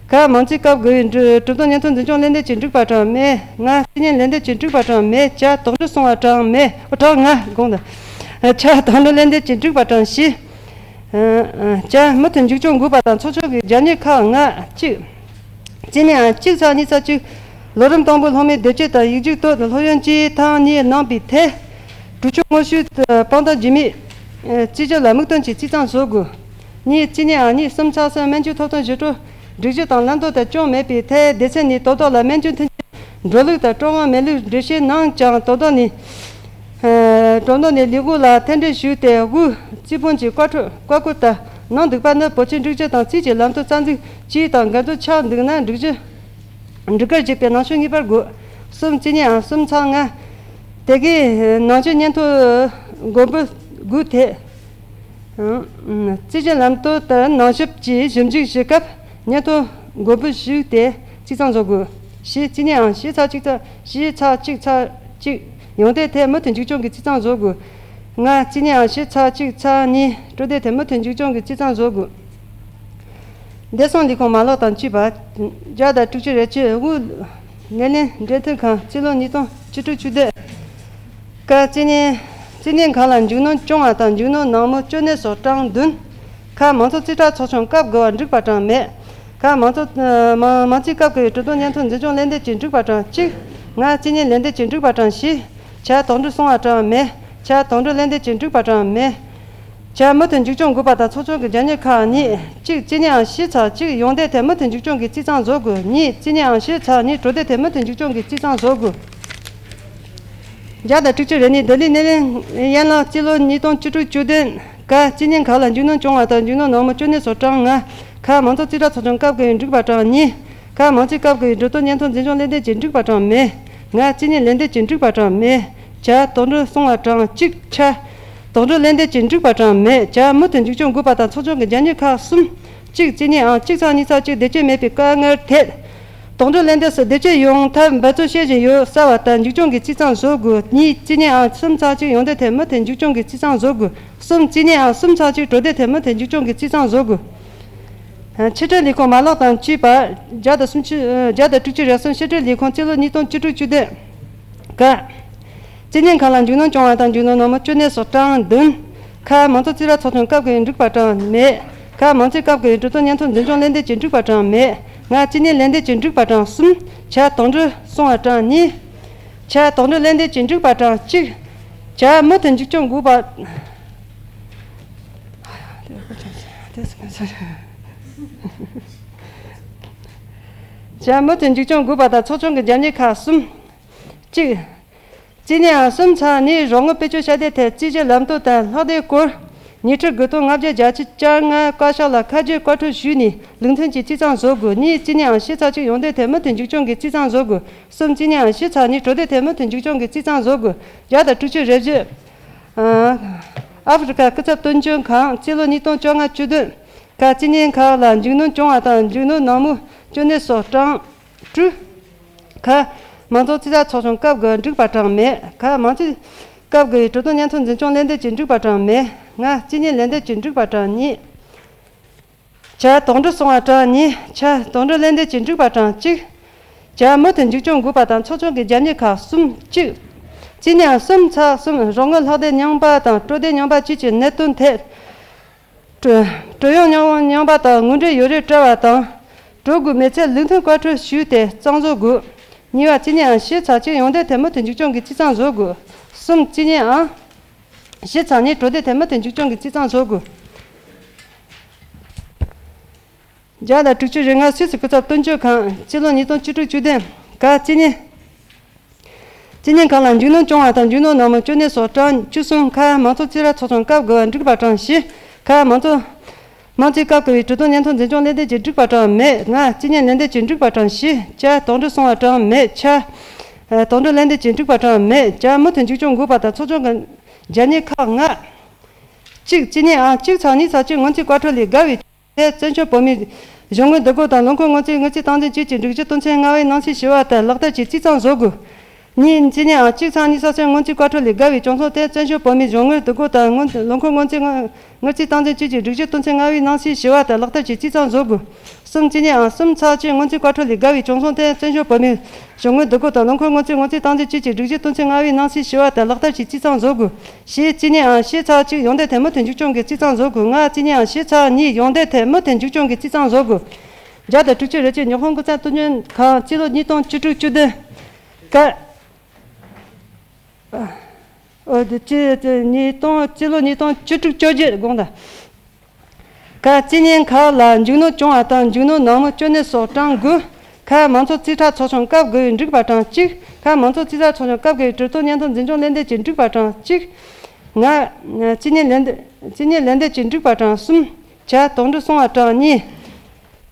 ག། མང་རྩིས་སྐབས་བརྒལ་བའི་གྲོས་གྲོས་བསྡུར་སྙན་ཐོ་འཛིན་སྐྱོང་ལན་འདེབས་ཀྱི་འགྲིག་པ་གྲངས་མེད། ལྔ། རྩིས་ཉེས་ལན་འདེབས་ཀྱི་འགྲིག་པ་གྲངས་མེད། བརྒྱ། དོགས་འདྲི་སོང་བ་གྲངས་མེད། གྲངས་ལྔ་དགོངས་དག་བརྒྱ། དོགས་འདྲི་ལན་འདེབས་ཀྱི་འགྲིག་པ་གྲངས་བཞི། བརྒྱ། མུ་མཐུད་མཇུག་སྐྱོང་དགོས་པ་དང་ཚོགས་ཆུང་གི་རྒྱབ་གཉེར་ཁག་ལྔ། གཅིག། རྩིས་ཉེས་ཨང་གཅིག་ཚེག་གཉིས་ཚེག་གཅིག། ལོ་རིམ་དང་པོའི་སློབ་མའི་དེབ་སྐྱེལ་དང་ཡིག་རྒྱུགས་ཐོག་སློབ་ཡོན་གྱི་ཐེངས་གཉིས་གནང་པའི་ཐད། གྲོས་ཆོད་སྔོན་ཞུའི་དཔང་རྟགས་རྗེས་མའི་རྩིས་ཞིབ་ལ་དམིགས་དོན་གྱིས་རྩིས་གཙང་བཟོ་དགོས། གཉིས། རྩིས་ཉེས་ཨང་གཉིས་གསུམ་ཚེག་གསུམ། སྨན་བཅོས་ཐོབ་ཐང་ཞིབ་ཕྲ་སྒྲིག་གཞི་དང་ལམ་སྟོན་དང་སྐྱོན་མེད་པའི་ཐད། སྡེ་ཚན་ནས་དོ་བདག་ལ་སྨན་བཅོས་མཐུན་རྐྱེན་འགྲོ་ལུགས་དང་སྤྲོད་དབང་མེད་ལུགས་འགྲེལ་བཤད་གནང་ཀྱང་དོ་བདག་ནས། ཨ། གྲོས་ཚོགས་ནས་ལས་ཁུངས་ལ་ཐད་འབྲེལ་ཞུས་ཏེ་དབུས་རྩིས་དཔོན་གྱིས་བཀའ་འཁྲོལ་བཀའ་བཀོད་ལྟར་གནང་འདུག་པ་ནི་བོད་ཆེན་སྒྲིག་གཞི་དང་རྩིས་ཀྱི་ལམ་སྟོན་རྩ་འཛུགས་བཅས་དང་འགལ་འཛོལ་ཆགས་འདུག་ན་སྒྲིག་གཞི་སྒྲིག་གལ་བྱེད་པའི་ནང་ཞུ་ངེས་པར་དགོས། གསུམ། རྩིས་ཉེས་ཨང་གསུམ་ཚེག་ལྔ། དེ་གའི་ནང་ཞུ་སྙན་ཐོ་དགོངས་པ་དགུ་ཐད། ཨང་། རྩིས་ཀྱི་ལམ་སྟོན་ལྟར་ནང་ཞིབ་ཀྱིས་ཞིབ་འཇུག་བྱེད་སྐབས་སྙན་ཐོ་དགོངས་པ་ཞུས་ཏེ་རྩིས་གཙང་བཟོ་དགོས། བཞི། རྩིས་ཉེས་ཨང་བཞི་ཚེག་གཅིག་ཚེག་བཞི་ཚེག་གཅིག་ཚེག་གཅིག་ཡོང་འདོད་ཐད་མུ་མཐུད་མཇུག་སྐྱོང་གི་རྩིས་གཙང་བཟོ་དགོས། ལྔ། རྩིས་ཉེས་ཨང་བཞི་ཚེག་གཅིག་ཚེག་གཉིས་སྤྲོད་འདོད་ཐད་མུ་མཐུད་མཇུག་སྐྱོང་གི་རྩིས་གཙང་བཟོ་དགོས། བདེ་སྲུང་ལས་ཁུངས་མ་ལག་དང་བཅས་པ། བརྒྱ་དང་དྲུག་ཅུ་རེ་གཅིག། དབུས་སྣེ་ལེན་འབྲེལ་མཐུད་ཁང་རྩིས་ལོ་ཉིས་སྟོང་བཅུ་དྲུག་བཅུ་བདུན། ཀ། རྩིས་ཉེས་རྩིས་ཉེས་ཁག་ལ་མཇུག་སྣོན་བྱུང་བ་དང་མཇུག་སྣོན་གནང་མུས་གྱོད་གནས་སོགས་གྲངས་བདུན། ཁ། མང་ཚོགས་རྩིས་ཁྲ་ཚོགས་ཆུང་སྐབས་བརྒལ་བ་འགྲིག་པ་གྲངས་མེད། ཁ། མང་ཚོགས་མང་མང་རྩིས་སྐབས་བརྒལ་བའི་གྲོས་བསྡུར་སྙན་ཐོ་འཛིན་སྐྱོང་ལན་འདེབས་ཀྱི་འགྲིག་པ་གྲངས་གཅིག། ང་། རྩིས་ཉེས་ལན་འདེབས་ཀྱི་འགྲིག་པ་གྲངས་བཞི། ཆ། དོགས་འདྲི་སོང་བ་གྲངས་མེད། ཆ། དོགས་འདྲི་ལན་འདེབས་ཀྱི་འགྲིག་པ་གྲངས་མེད། ཆ། མུ་མཐུད་མཇུག་སྐྱོང་དགོས་པ་དང་ཚོགས་ཆུང་གི་རྒྱབ་གཉེར་ཁག་གཉིས། གཅིག། རྩིས་ཉེས་ཨང་བཞི་ཚེག་གཅིག་ཡོང་འདོད་ཐད་མུ་མཐུད་མཇུག་སྐྱོང་གི་རྩིས་གཙང་བཟོ་དགོས། གཉིས། རྩིས་ཉེས་ཨང་བཞི་ཚེག་གཉིས་སྤྲོད་འདོད་ཐད་མུ་མཐུད་མཇུག་སྐྱོང་གི་རྩིས་གཙང་བཟོ་དགོས། བརྒྱ་དང་དྲུག་ཅུ་རེ་གཉིས། ལྡི་ལི་སྣེ་ལེན་ཡན་ལག་རྩིས་ལོ་ཉིས་སྟོང་བཅུ་དྲུག་བཅུ་བདུན། ཀ། རྩིས་ཉེས་ཁག་ལ་མཇུག་སྣོན་བྱུང་བ་དང་མཇུག་སྣོན་གནང་མུས་གྱོད་གནས་སོགས་གྲངས་ལྔ། ཁ། མང་ཚོགས་རྩིས་ཁྲ་ཚོགས་ཆུང་སྐབས་བརྒལ་བའི་འགྲིག་པ་གྲངས་གཉིས། ཁ། མང་རྩིས་སྐབས་བརྒལ་བའི་གྲོས་བསྡུར་སྙན་ཐོ་འཛིན་སྐྱོང་ལན་འདེབས་ཀྱི་འགྲིག་པ་གྲངས་མེད། ང་། རྩིས་ཉེས་ལན་འདེབས་ཀྱི་འགྲིག་པ་གྲངས་མེད། བྱ། དོགས་འདྲི་སོང་བ་གྲངས་གཅིག་ཆ། དོགས་འདྲི་ལན་འདེབས་ཀྱི་འགྲིག་པ་གྲངས་མེད། བྱ། མུ་མཐུད་མཇུག་སྐྱོང་དགོས་པ་དང་ཚོགས་ཆུང་གི་རྒྱབ་གཉེར་ཁག་གསུམ། གཅིག་རྩིས་གཉིས་ཨང་གཅིག་ཚེག་གཉིས་ཚེག་གཅིག་བེད་སྤྱོད་མེད་པའི་དཀའ་ངལ་འཕྲད། དོགས་འདྲི་ལན་འདེབས་སུ་བེད་སྤྱོད་ཡོང་ཐབས་འབད་བརྩོན་བྱེད་བཞིན་ཡོད་གསལ་བ་ལྟར་མཇུག་སྐྱོང་གི་རྩིས་གཙང་བཟོ་དགོས། གཉིས་རྩིས་གཉིས་ཨང་གསུམ་ཚེག་གཅིག་ཡོང་འདོད་ཐད་མུ་མཐུད་མཇུག་སྐྱོང་གི་རྩིས་གཙང་བཟོ་དགོས། གསུམ་རྩིས་གཉིས་ཨང་གསུམ་ཚེག་གཅིག་འགྲོ་འདོད་ཐད་མུ་མཐུད་མཇུག་སྐྱོང་གི་རྩིས་གཙང་བཟོ་དགོས། ཕྱི་དྲིལ་ལས་ཁུངས་མ་ལག་དང་བཅས་པ་བརྒྱ་དང་སུམ་ཅུ་བརྒྱ་དང་དྲུག་ཅུ་རེ་གསུམ། ཕྱི་དྲིལ་ལས་ཁུངས་རྩིས་ལོ་ཉིས་སྟོང་བཅུ་དྲུག་བཅུ་བདུན། ཀ་རྩིས་གཉེར་ཁང་ལ་མཇུག་སྣོན་བྱུང་བ་དང་མཇུག་སྣོན་ནང་མི་གཅོད་ནད་སོགས་གྲངས་བདུན། ཁ་མང་ཚོགས་རྩིས་ར་ཚོགས་ཆུང་སྐབས་ཀྱི་འགྲིག་པ་གྲངས་མེད། ཁ་མང་ཚོགས་སྐབས་ཀྱི་གྲོས་ཚོགས་སྙན་ཐོ་འཛིན་སྐྱོང་ལན་འདེབས་ཀྱི་འགྲིག་པ་གྲངས་མེད། ང་རྩིས་གཉེར་ལན་འདེབས་ཀྱི་འགྲིག་པ་གྲངས་གསུམ། ཆ་དོགས་འདྲི་སོང་བ་གྲངས་གཉིས། ཆ་དོགས་འདྲི་ལན་འདེབས་ཀྱི་འགྲིག་པ་གྲངས་གཅིག་ཆ་མུ་མཐུད་མཇུག་སྐྱོང་དགོས་པ། བྱ། མུ་མཐུད་མཇུག་སྐྱོང་དགོས་པ་དང་ཚོགས་ཆུང་གི་རྒྱབ་གཉེར་ཁག་གསུམ། གཅིག་རྩིས་གཉིས་ཨང་གསུམ་ཚེག་གཉིས་རོགས་དངུལ་བེད་སྤྱོད་བྱ་དེ་ཐད་རྩིས་གཞི་ལམ་སྟོན་དང་ལྷག་དེབ་སྐོར། ཉིས་ཁྲི་དགུ་སྟོང་ལྔ་བརྒྱ་བརྒྱད་ཅུ་གྱ་ལྔ་བཀའ་ཤག་ལ་ཁ་རྗེ་བཀའ་འཁྲོལ་ཞུས་ནས་ལུགས་མཐུན་གྱི་རྩིས་གཙང་བཟོ་དགོས། གཉིས་རྩིས་གཉིས་ཨང་བཞི་ཚེག་གཅིག་ཡོང་འདོད་ཐད་མུ་མཐུད་མཇུག་སྐྱོང་གི་རྩིས་གཙང་བཟོ་དགོས། གསུམ་རྩིས་གཉིས་ཨང་བཞི་ཚེག་གཉིས་འགྲོ་འདོད་ཐད་མུ་མཐུད་མཇུག་སྐྱོང་གི་རྩིས་གཙང་བཟོ་དགོས། བརྒྱ་དང་དྲུག་ཅུ་རེ་བཞི། ཨ་ཨ་ཧྥེ་རི་ཁ་སྐུ་ཚབ་དོན་གཅོད་ཁང་། རྩིས་ལོ་ཉིས་སྟོང་བཅོ་ལྔ་བཅུ་བདུན། ཁ་རྩིས་གཉེར་ཁང་ལ་མཇུག་སྣོན་བྱུང་བ་དང་མཇུག་སྣོན་ནང་མི་གཅོད་ནད་སོགས་གྲངས་དྲུག་ཁ་མང་ཚོགས་རྩིས་ར་ཚོགས་ཆུང་སྐབས་ཀྱི་འགྲིག་པ་གྲངས་མེད། ཁ་མང་ཚོགས་སྐབས་ཀྱི་གྲོས་ཚོགས་སྙན་ཐོ་འཛིན་སྐྱོང་ལན་འདེབས་ཀྱི་འགྲིག་པ་གྲངས་མེད། ང་རྩིས་གཉེར་ལན་འདེབས་ཀྱི་འགྲིག་པ་གྲངས་གཉིས། ཆ་དོགས་འདྲི་སོང་བ་གྲངས་གཉིས། ཆ་དོགས་འདྲི་ལན་འདེབས་ཀྱི་འགྲིག་པ་གྲངས་གཅིག་ཆ་མུ་མཐུད་མཇུག་སྐྱོང་དགོས་པ་དང་ཚོགས་ཆུང་གི་རྒྱབ་གཉེར་ཁག་གསུམ། གཅིག་རྩིས་གཉིས་ཨང་གསུམ་ཚེག་གསུམ་རོགས་དངུལ་ལྷག་དེབ་རྙིང་པ་དང་སྤྲོད་དེབ་རྙིང་པ་བཅས་ཀྱི་གནད་དོན་ཐད། སྤྲོད་སྤྲོད་ཡོང་རྙིང་རྙིང་པ་དང་དངོས་འབྲེལ་ཡོད་རིགས་བཀྲལ་བ་དང་། སྤྲོད་དགོས་མེད་ཚེ་ལུགས་མཐུན་བཀའ་འཁྲོལ་ཞུས་ཏེ་གཙང་བཟོ་དགོས། གཉིས་པ་རྩིས་གཉིས་ཨང་བཞི་ཚེག་གཅིག་ཡོང་འདོད་ཐད་མུ་མཐུད་མཇུག་སྐྱོང་གི་རྩིས་གཙང་བཟོ་དགོས། གསུམ་རྩིས་གཉིས་ཨང་བཞི་ཚེག་གཉིས་འགྲོ་འདོད་ཐད་མུ་མཐུད་མཇུག་སྐྱོང་གི་རྩིས་གཙང་བཟོ་དགོས། བརྒྱ་དང་དྲུག་ཅུ་རེ་ལྔ་སུད་སི་སྐུ་ཚབ་དོན་གཅོད་ཁང་། རྩིས་ལོ་ཉིས་སྟོང་བཅུ་དྲུག་བཅུ་བདུན། ཀ་རྩིས་གཉིས། རྩིས་གཉེར་ཁང་ལ་མཇུག་སྣོན་བྱུང་བ་དང་མཇུག་སྣོན་ནང་མི་གཅོད་ནད་སོགས་གྲངས་བཅུ་གསུམ། ཁ་མང་ཚོགས་རྩིས་ར་ཚོགས་ཆུང་སྐབས་ཀྱི་འགྲིག་པ་གྲངས་བཞི། ཁ་མང་ཚོགས་མང་གཙོའི་སྐབས་ཀྱི་གྲོས་ཚོགས་སྙན་ཐོ་འཛིན་སྐྱོང་ལན་འདེབས་ཀྱི་འགྲིག་པ་གྲངས་མེད། ང་རྩིས་གཉེར་ལན་འདེབས་ཀྱི་འགྲིག་པ་གྲངས་བཞི། ཆ་དོགས་འདྲི་སོང་བ་གྲངས་མེད། ཆ་དོགས་འདྲི་ལན་འདེབས་ཀྱི་འགྲིག་པ་གྲངས་མེད། ཆ་མུ་མཐུད་མཇུག་སྐྱོང་དགོས་པ་དང་ཚོགས་ཆུང་གི་རྒྱབ་གཉེར་ཁག་ལྔ། གཅིག་རྩིས་གཉིས་ཨང་གཅིག་ཚེག་གཉིས་ཚེག་གཅིག་སྔོན་རྩིས་བཀའ་འཁྲོལ་ལས་བརྒལ་བའི་ཐད་བཙན་བྱོལ་བོད་མིའི་གཞུང་དངུལ་བསྡུ་སྒོ་དང་ལོ་འཁོར་སྔོན་རྩིས་དངུལ་རྩིས་སྟངས་འཛིན་བཅས་ཀྱི་སྒྲིག་གཞི་དོན་ཚན་ལྔ་བའི་ནང་གསེས་བཞི་བ་ལྟར་ལག་བསྟར་གྱི་རྩིས་གཙང་བཟོ་དགོས། གཉིས་རྩིས་གཉིས་ཨང་གཅིག་ཚེག་གཉིས་ཚེག་གསུམ་སྔོན་རྩིས་བཀའ་འཁྲོལ་ལས་བརྒལ་བའི་བྱུང་སོང་ཐད་བཙན་བྱོལ་བོད་མིའི་གཞུང་དངུལ་བསྡུ་སྒོ་དང་སྔོན་ལོ་འཁོར་སྔོན་རྩིས་དངུལ་རྩིས་སྟངས་འཛིན་བཅས་ཀྱི་སྒྲིག་གཞི་དོན་ཚན་ལྔ་བའི་ནང་གསེས་བཞི་བ་ལྟར་ལག་བསྟར་གྱི་རྩིས་གཙང་བཟོ་དགོས། གསུམ་རྩིས་གཉིས་ཨང་གསུམ་ཚེག་གཅིག་སྔོན་རྩིས་བཀའ་འཁྲོལ་ལས་བརྒལ་བའི་བྱུང་སོང་ཐད་བཙན་བྱོལ་བོད་མིའི་གཞུང་དངུལ་བསྡུ་སྒོ་དང་ལོ་འཁོར་སྔོན་རྩིས་དངུལ་རྩིས་སྟངས་འཛིན་བཅས་ཀྱི་སྒྲིག་གཞི་དོན་ཚན་ལྔ་བའི་ནང་གསེས་བཞི་བ་ལྟར་ལག་བསྟར་གྱི་རྩིས་གཙང་བཟོ་དགོས། བཞི་རྩིས་གཉིས་ཨང་བཞི་ཚེག་གཅིག་ཡོང་འདོད་ཐད་མུ་མཐུད་མཇུག་སྐྱོང་གི་རྩིས་གཙང་བཟོ་དགོས། ལྔ་རྩིས་གཉིས་ཨང་བཞི་ཚེག་གཉིས་ཡོང་འདོད་ཐད་མུ་མཐུད་མཇུག་སྐྱོང་གི་རྩིས་གཙང་བཟོ་དགོས། བརྒྱ་དང་དྲུག་ཅུ་རེ་གཅིག་ཉི་ཧོང་ཀུན་བཟང་དོན་གཉེར་ཁང་རྩིས་ལོ་ཉིས་སྟོང་བཅུ་དྲུག་བཅུ་བདུན། ཀ་ཨོ་དེ་ཅི་ཉིས་སྟོང་རྩིས་ལོ་ཉིས་སྟོང་བཅུ་དྲུག་བཅོ་བརྒྱད་དགོངས་དག་ཁ་རྩིས་གཉེར་ཁང་ལ་མཇུག་སྣོན་བྱུང་བ་དང་མཇུག་སྣོན་ནང་མི་གཅོད་ནད་སོགས་གྲངས་དགུ། ཁ་མང་ཚོགས་རྩིས་ཁྲ་ཚོགས་ཆུང་སྐབས་དགུའི་འགྲིག་པ་གྲངས་གཅིག་ཁ་མང་ཚོགས་རྩིས་ཁྲ་ཚོགས་ཆུང་སྐབས་དགུའི་གྲོས་ཚོགས་སྙན་ཐོ་འཛིན་སྐྱོང་ལན་འདེབས་ཀྱི་འགྲིག་པ་གྲངས་གཅིག་ང་རྩིས་གཉེར་ལན་འདེབས་རྩིས་གཉེར་ལན་འདེབས་ཀྱི་འགྲིག་པ་གྲངས་གསུམ། ཆ་དོགས་འདྲི་སོང་བ་གྲངས་གཉིས།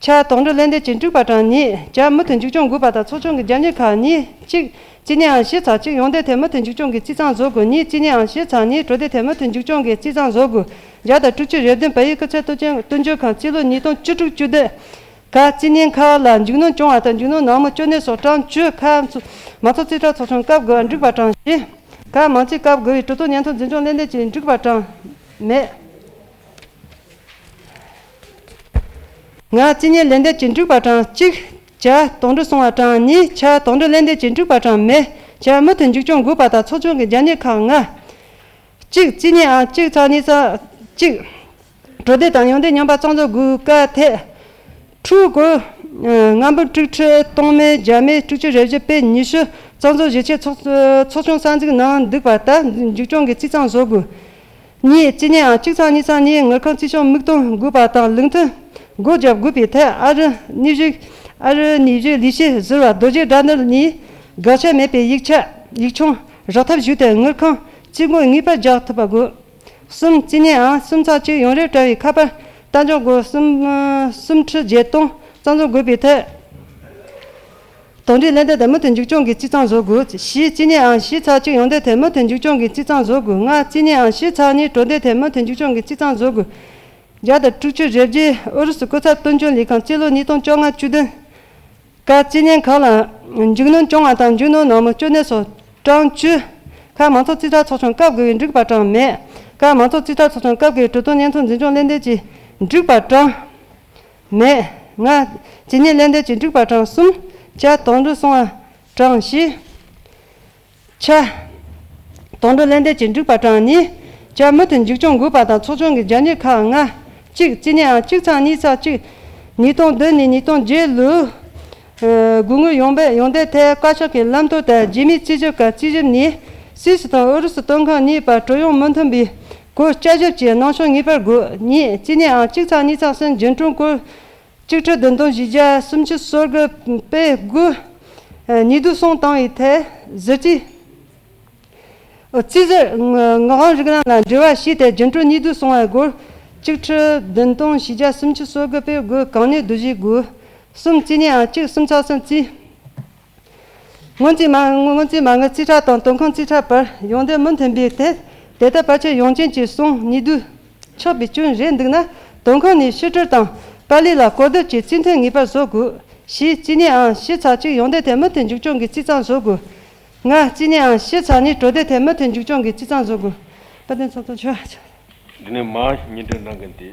ཆ་དོགས་འདྲི་ལན་འདེབས་ཀྱི་འགྲིག་པ་གྲངས་གཉིས། ཆ་མུ་མཐུད་མཇུག་སྐྱོང་དགོས་པ་དང་ཚོགས་ཆུང་གི་རྒྱབ་གཉེར་ཁག་གཉིས། གཅིག་རྩིས་གཉིས་ཨང་བཞི་ཚེག་གཅིག་ཡོང་འདོད་ཐད་མུ་མཐུད་མཇུག་སྐྱོང་གི་རྩིས་གཙང་བཟོ་དགོས། གཉིས་རྩིས་གཉིས་ཨང་བཞི་ཚེག་གཉིས་འགྲོ་འདོད་ཐད་མུ་མཐུད་མཇུག་སྐྱོང་གི་རྩིས་གཙང་བཟོ་དགོས། བརྒྱ་དང་དྲུག་ཅུ་རེ་བདུན་བལ་ཡུལ་སྐུ་ཚབ་དོན་གཅོད་དོན་གཅོད་ཁང་རྩིས་ལོ་ཉིས་སྟོང་བཅུ་དྲུག་བཅུ་བདུན། ཁ་རྩིས་གཉེར་ཁང་ལ་མཇུག་སྣོན་བྱུང་བ་དང་མཇུག་སྣོན་ནང་མི་གཅོད་ནད་སོགས་གྲངས་བཅུ། ཁ་མང་ཚོགས་རྩིས་ཁྲ་ཚོགས་ཆུང་སྐབས་དགུ་འགྲིག་པ་གྲངས་བཞི། ཁ་མང་རྩིས་སྐབས་དགུ་བའི་གྲོས་ཚོགས་སྙན་ཐོ་འཛིན་སྐྱོང་ལན་འདེབས་ཀྱི་འགྲིག་པ་གྲངས་མེད། ང་རྩིས་གཉེར་ལན་འདེབས་ཀྱི་འགྲིག་པ་གྲངས་གཅིག་ཆ་དོགས་འདྲི་སོང་བ་གྲངས་གཉིས། ཆ་དོགས་འདྲི་ལན་འདེབས་ཀྱི་འགྲིག་པ་གྲངས་མེད། ཆ་མུ་མཐུད་མཇུག་སྐྱོང་དགོས་པ་དང་ཚོགས་ཆུང་གི་རྒྱབ་གཉེར་ཁག་ལྔ། གཅིག་རྩིས་གཉིས་ཨང་གཅིག་ཚེག་གཉིས་ཚེག་གཅིག་གྲོས་འདེབས་དང་ཡོང་འདེབས་རྙིང་པ་གཙང་བཟོ་དགོས་སྐབས་ཐད། ཕྲུ་གུ་ལྔ་འབུམ་དྲུག་ཁྲི་སྟོང་མེད་བརྒྱ་མེད་དྲུག་ཅུ་རེ་བཞི་པའི་ཉི་ཤུ་གཙང་བཟོ་བཞི་ཆའི་ཚོགས་ཚོགས་ཆུང་གསར་འཛུགས་གནང་འདུག་པ་ལྟར་མཇུག་སྐྱོང་གི་རྩིས་གཙང་བཟོ་དགོས། གཉིས་རྩིས་གཉིས་ཨང་གཅིག་ཚེག་གཉིས་ཚེག་གཉིས་དངུལ་ཁང་རྩིས་སྐྱོང་མིག་སྟོན་དགོས་པ་དང་ལུགས་མཐུན་སྒོ་བརྒྱབ་དགོས་པའི་ཐད། ཨ་རི་གནས་བཞུགས་ཨ་རི་གནས་བཞུགས་ལས་བྱེད་ཟུར་པ་རྡོ་རྗེ་དགྲ་འདུལ་ནས་དགག་བྱ་མེད་པའི་ཡིག་ཆ་ཡིག་ཆུང་རག་ཐབས་ཞུས་ཏེ་དངུལ་ཁང་རྩིས་འགོ་ངེས་པར་རྒྱག་ཐུབ་པ་དགོས། གསུམ་རྩིས་གཉིས་ཨང་གསུམ་ཚེག་གཅིག་ཡོང་རེ་བཀྲལ་བའི་ཁ་པར་གཏན་འཇགས་སྒོར་གསུམ་གསུམ་ཁྲི་བརྒྱད་སྟོང་གཙང་བཟོ་དགོས་པའི་ཐད། དོན་འགྲེལ་ལན་འདེབས་དང་མུ་མཐུད་མཇུག་སྐྱོང་གི་རྩིས་གཙང་བཟོ་དགོས། བཞི། རྩིས་གཉིས་ཨང་བཞི་ཚེག་གཅིག་ཡོང་འདོད་ཐད་མུ་མཐུད་མཇུག་སྐྱོང་གི་རྩིས་གཙང་བཟོ་དགོས། ལྔ། རྩིས་གཉིས་ཨང་བཞི་ཚེག་གཉིས་འགྲོ་འདོད་ཐད་མུ་མཐུད་མཇུག་སྐྱོང་གི་རྩིས་གཙང་བཟོ་དགོས། བརྒྱ་དང་དྲུག་ཅུ་རེ་བརྒྱད། ཨུ་རུ་སུ་སྐུ་ཚབ་དོན་གཅོད་ལས་ཁང་། སྤྱི་ལོ་ཉིས་སྟོང་བཅོ་ལྔ་བཅུ་བདུན། ཀ། རྩིས་གཉེར་ཁང་ལ་མཇུག་གནོན་བྱུང་བ་དང་མཇུག་གནོན་གནང་མུས་གཅོད་གནས་སོགས་གྲངས་བཅུ། ཁ། མང་ཚོགས་རྩིས་ཁྲ་ཚོགས་ཆུང་སྐབས་དགུ་པའི་འགྲིག་པ་གྲངས་མེད། ཀ། མང་ཚོགས་རྩིས་ཁྲ་ཚོགས་ཆུང་སྐབས་དགུ་པའི་གྲུབ་དོན་སྙན་ཐོ་འཛིན་སྐྱོང་ལན་འདེབས་ཀྱི་འགྲིག་པ་གྲངས་མེད། ང་། རྩིས་གཉེར་ལན་འདེབས་ཀྱི་འགྲིག་པ་གྲངས་གསུམ། ཅ། དོགས་འདྲི་སོང་བ་གྲངས་བཞི། ཆ། དོགས་འདྲི་ལན་འདེབས་ཀྱི་འགྲིག་པ་གྲངས་གཉིས། ཅ། མུ་མཐུད་མཇུག་སྐྱོང་དགོས་པ་དང་ཚོགས་ཆུང་གི་རྒྱབ་གཉེར་ཁག་ལྔ། གཅིག། རྩིས་གཉེར་ཨང་གཅིག་ཚེག་གཉིས་ཚེག་གཅིག་ཉིས་སྟོང་བདུན་ནས་ཉིས་སྟོང་བརྒྱད་ལོའི་དགུང་ལོ་ཡོང་འབབ་ཡོང་འདོད་ཐད་བཀའ་ཤག་གི་ལམ་སྟོན་ལྟར་རྗེས་མའི་རྩིས་ཞིབ་སྐབས་རྩིས་ཞིབ་ནི་སུད་སི་དང་ཨུ་རུ་སུ་དོན་ཁང་གཉིས་བར་གྲུ་གཡོག་མི་མཐུན་པའི་སྐོར་དཔྱད་ཞིབ་ཀྱི་གནང་ཕྱོགས་ངེས་པར་དགོས། གཉིས། རྩིས་གཉེར་ཨང་གཅིག་ཚེག་གཉིས་ཚེག་གསུམ་རྒྱུན་གྲོན་སྐོར་གཅིག་ཁྲི་བདུན་སྟོང་བཞི་བརྒྱ་སུམ་ཅུ་སོ་དགུ་པའི་དགུ། ཉེས་དོན་སོང་བཏང་བའི་ཐད་གཟི་བརྗིད། རྩིས་ཟུར་ངག་དབང་རིག་ལམ་ལ་འབྲེལ་བ་བྱས་ཏེ་རྒྱུན་གྲོན་ཉེས་དོན་སོང་བའི་སྒོར་གཅིག་ཁྲི་བདུན་སྟོང་བཞི་བརྒྱ་སུམ་ཅུ་སོ་དགུ་པའི་དགུ། གང་ནུས་བསྡུ་གཞི་དགུ། གསུམ། རྩིས་གཉེར་ཨང་གཅིག་གསུམ་ཚེག་གསུམ་རྩིས། སྔོན་རྩིས་མ་སྔོན་རྩིས་མ་དངུལ་རྩིས་ཁྲ་དང་དོན་ཁང་རྩིས་ཁྲ་བར་ཡོང་འདོད་མུ་མཐུན་པའི་ཐད་དེ་ལྟར་བར་ཆད་ཡོང་རྐྱེན་གྱི་སོང་ཉེས་དོན་ཆགས་པའི་སྐྱོན་རེད་འདུག་ན་དོན་ཁང་ནས་ཕྱིར་སྤྲོད་དང་པར་ལས་ལ་བཀོད་སྒྲིག་གྱི་རྩིས་མཐུན་ངེས་པར་བཟོ་དགོས། བཞི། རྩིས་གཉེར་ཨང་བཞི་ཚེག་གཅིག་ཡོང་འདོད་ཐད་མུ་མཐུད་མཇུག་སྐྱོང་གི་རྩིས་གཙང་བཟོ་དགོས། ལྔ། རྩིས་གཉེར་ཨང་བཞི་ཚེག་གཉིས་འགྲོ་འདོད་ཐད་མུ་མཐུད་མཇུག་སྐྱོང་གི་རྩིས་གཙང་བཟོ་དགོས། དཔལ་ལྡན་ཚོགས་གཙོ་མཆོག་འདི་ནས་མར་སྙན་སྒྲོན་གནང་མཁན་དེ་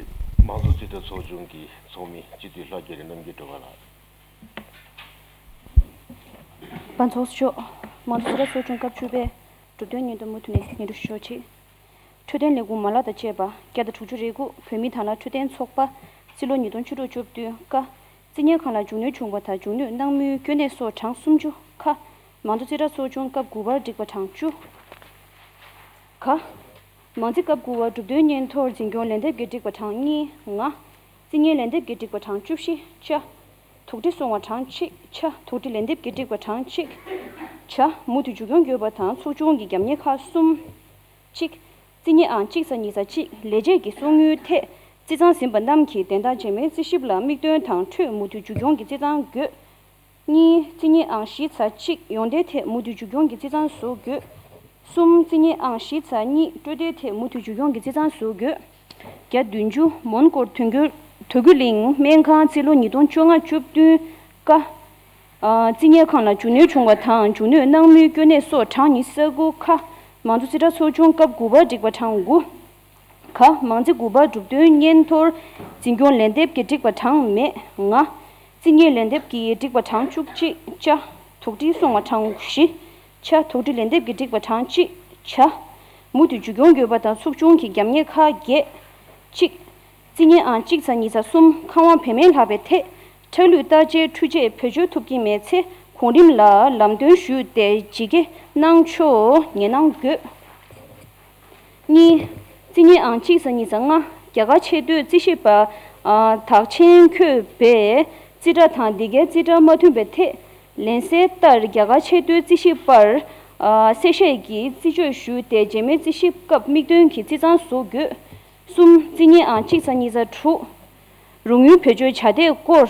མང་གཙོ་རྩིས་ཁྲ་ཚོགས་ཆུང་གི་ཚོགས་མི་སྤྱི་འཐུས་ལྷ་རྒྱལ་རི་རྣམ་རྒྱལ་སྒྲོལ་དཀར་ལགས། པ་ཚོགས་གཙོ་མཆོག་མང་གཙོ་རྩིས་ཁྲ་ཚོགས་ཆུང་སྐབས་བཅུ་པའི་གྲུབ་དོན་སྙན་ཐོ་མུ་མཐུད་ནས་སྙན་སྒྲོན་ཞུ་ཆོག་ཅིག་འཕྲོད་བསྟེན་ལས་ཁུངས་མ་ལག་དང་བཅས་པ་བརྒྱ་དང་དྲུག་ཅུ་རེ་དགུ། བོད་མི་དང་བླངས་འཕྲོད་བསྟེན་ཚོགས་པ། རྩིས་ལོ་ཉིས་སྟོང་བཅུ་དྲུག་བཅུ་བདུན། ཀ། རྩིས་གཉེར་ཁང་ལ་མཇུག་གནོན་བྱུང་བ་དང་མཇུག་གནོན་གནང་མུས་དཀོན་གནད་སོགས་གྲངས་སུམ་ཅུ། ཁ། མང་གཙོ་རྩིས་ཁྲ་ཚོགས་ཆུང་སྐབས་དགུ་པར་འགྲིག་པ་གྲངས་བཅུ། ག། མང་རྩིས་སྐབས་དགུ་པ་གྲུབ་དོན་སྙན་ཐོར་འཛིན་སྐྱོང་ལན་འདེབས་ཀྱི་འགྲིག་པ་གྲངས་གཉིས། ང་། རྩིས་གཉེར་ལན་འདེབས་ཀྱི་འགྲིག་པ་གྲངས་བཅུ་བཞི། ཅ། དོགས་འདྲི་སོང་བ་གྲངས་གཅིག་ཆ། དོགས་འདྲི་ལན་འདེབས་ཀྱི་འགྲིག་པ་གྲངས་གཅིག་ཇ། མུ་མཐུད་མཇུག་སྐྱོང་དགོས་པ་དང་ཚོགས་ཆུང་གི་རྒྱབ་གཉེར་ཁག་གསུམ། གཅིག་རྩིས་གཉེར་ཨང་གཅིག་ཚེག་གཉིས་ཚེག་གཅིག་ལས་བྱེད་ཀྱི་གསང་དངུལ་ཐད་རྩིས་གཙང་ཟིན་པ་རྣམས་ཀྱི་དོན་དག་རྗེས་མའི་རྩིས་ཞིབ་ལ་དམིགས་འདོན་དང་འཕྲོད་མུ་མཐུད་མཇུག་སྐྱོང་གི་རྩིས་གཙང་དགོས། གཉིས། རྩིས་གཉེར་ཨང་བཞི་ཚེག་གཅིག་ཡོང་འདོད་ཐད་མུ་མཐུད་མཇུག་སྐྱོང་གི་རྩིས་གཙང་བཟོ་དགོས། གསུམ། རྩིས་གཉེར་ཨང་བཞི་ཚེག་གཉིས་སྤྲོད་འདོད་ཐད་མུ་མཐུད་མཇུག་སྐྱོང་གི་རྩིས་གཙང་བཟོ་དགོས། བརྒྱ་བདུན་ཅུ། མོན་གྷོར་དོན་གོས་དོ་ཀུ་གླིང་སྨན་ཁང་རྩིས་ལོ་ཉིས་སྟོང་བཅོ་ལྔ་བཅུ་བདུན། ཀ། རྩིས་གཉེར་ཁང་ལ་མཇུག་གནོན་བྱུང་བ་དང་མཇུག་གནོན་གནང་མུས་དཀོན་གནད་སོགས་གྲངས་ཉི་ཤུ་རྩ་དགུ། ཁ། མང་གཙོ་རྩིས་ཁྲ་ཚོགས་ཆུང་སྐབས་དགུ་པར་འགྲིག་པ་གྲངས་དགུ། ག། མང་རྩིས་དགུ་པ་གྲུབ་དོན་སྙན་ཐོར་འཛིན་སྐྱོང་ལན་འདེབས་ཀྱི་འགྲིག་པ་གྲངས་མེད། ང་། རྩིས་གཉེར་ལན་འདེབས་ཀྱི་འགྲིག་པ་གྲངས་བཅུ་གཅིག་ཅ། དོགས་འདྲི་སོང་བ་གྲངས་བཞི། ཆ། དོགས་འདྲི་ལན་འདེབས་ཀྱི་འགྲིག་པ་གྲངས་གཅིག་ཇ། མུ་མཐུད་མཇུག་སྐྱོང་དགོས་པ་དང་ཚོགས་ཆུང་གི་རྒྱབ་གཉེར་ཁག་བརྒྱད། གཅིག་རྩིས་གཉེར་ཨང་གཅིག་ཚེག་གཉིས་ཚེག་གསུམ་ཁང་དབང་བོད་སྨན་ལྷག་པའི་ཐད་ཁྲག་ལུད་བརྟག་དཔྱད་འཕྲུལ་ཆས་བེད་སྤྱོད་ཐུབ་ཀྱི་མེད་ཚེ་གོང་རིམ་ལ་ལམ་སྟོན་ཞུས་ཏེ་ཇི་དགེ་གནང་ཆོག་ཉེས་གནང་དགོས། གཉིས། རྩིས་གཉེར་ཨང་གཅིག་ཚེག་གཉིས་ཚེག་ལྔ་རྒྱ་གར་ཆེས་མཐོའི་རྩིས་ཞིབ་པ་དག་མཆན་འཁོད་པའི་རྩིས་ཁྲ་དང་འདི་གའི་རྩིས་ཁྲ་མ་མཐུན་པའི་ཐད་ལན་གསལ་ལྟར་རྒྱ་གར་ཆེས་མཐོའི་རྩིས་ཞིབ་པར་གསལ་བཤད་ཀྱིས་རྩིས་སྤྱོད་ཞུས་ཏེ་རྗེས་མའི་རྩིས་ཞིབ་སྐབས་དམིགས་འདོན་གྱི་རྩིས་གཙང་བཟོ་དགོས། གསུམ། རྩིས་གཉེར་ཨང་གཅིག་ཚེག་གཉིས་ཚེག་དྲུག་རོགས་དངུལ་བེད་སྤྱོད་བྱ་འདས་སྐོར།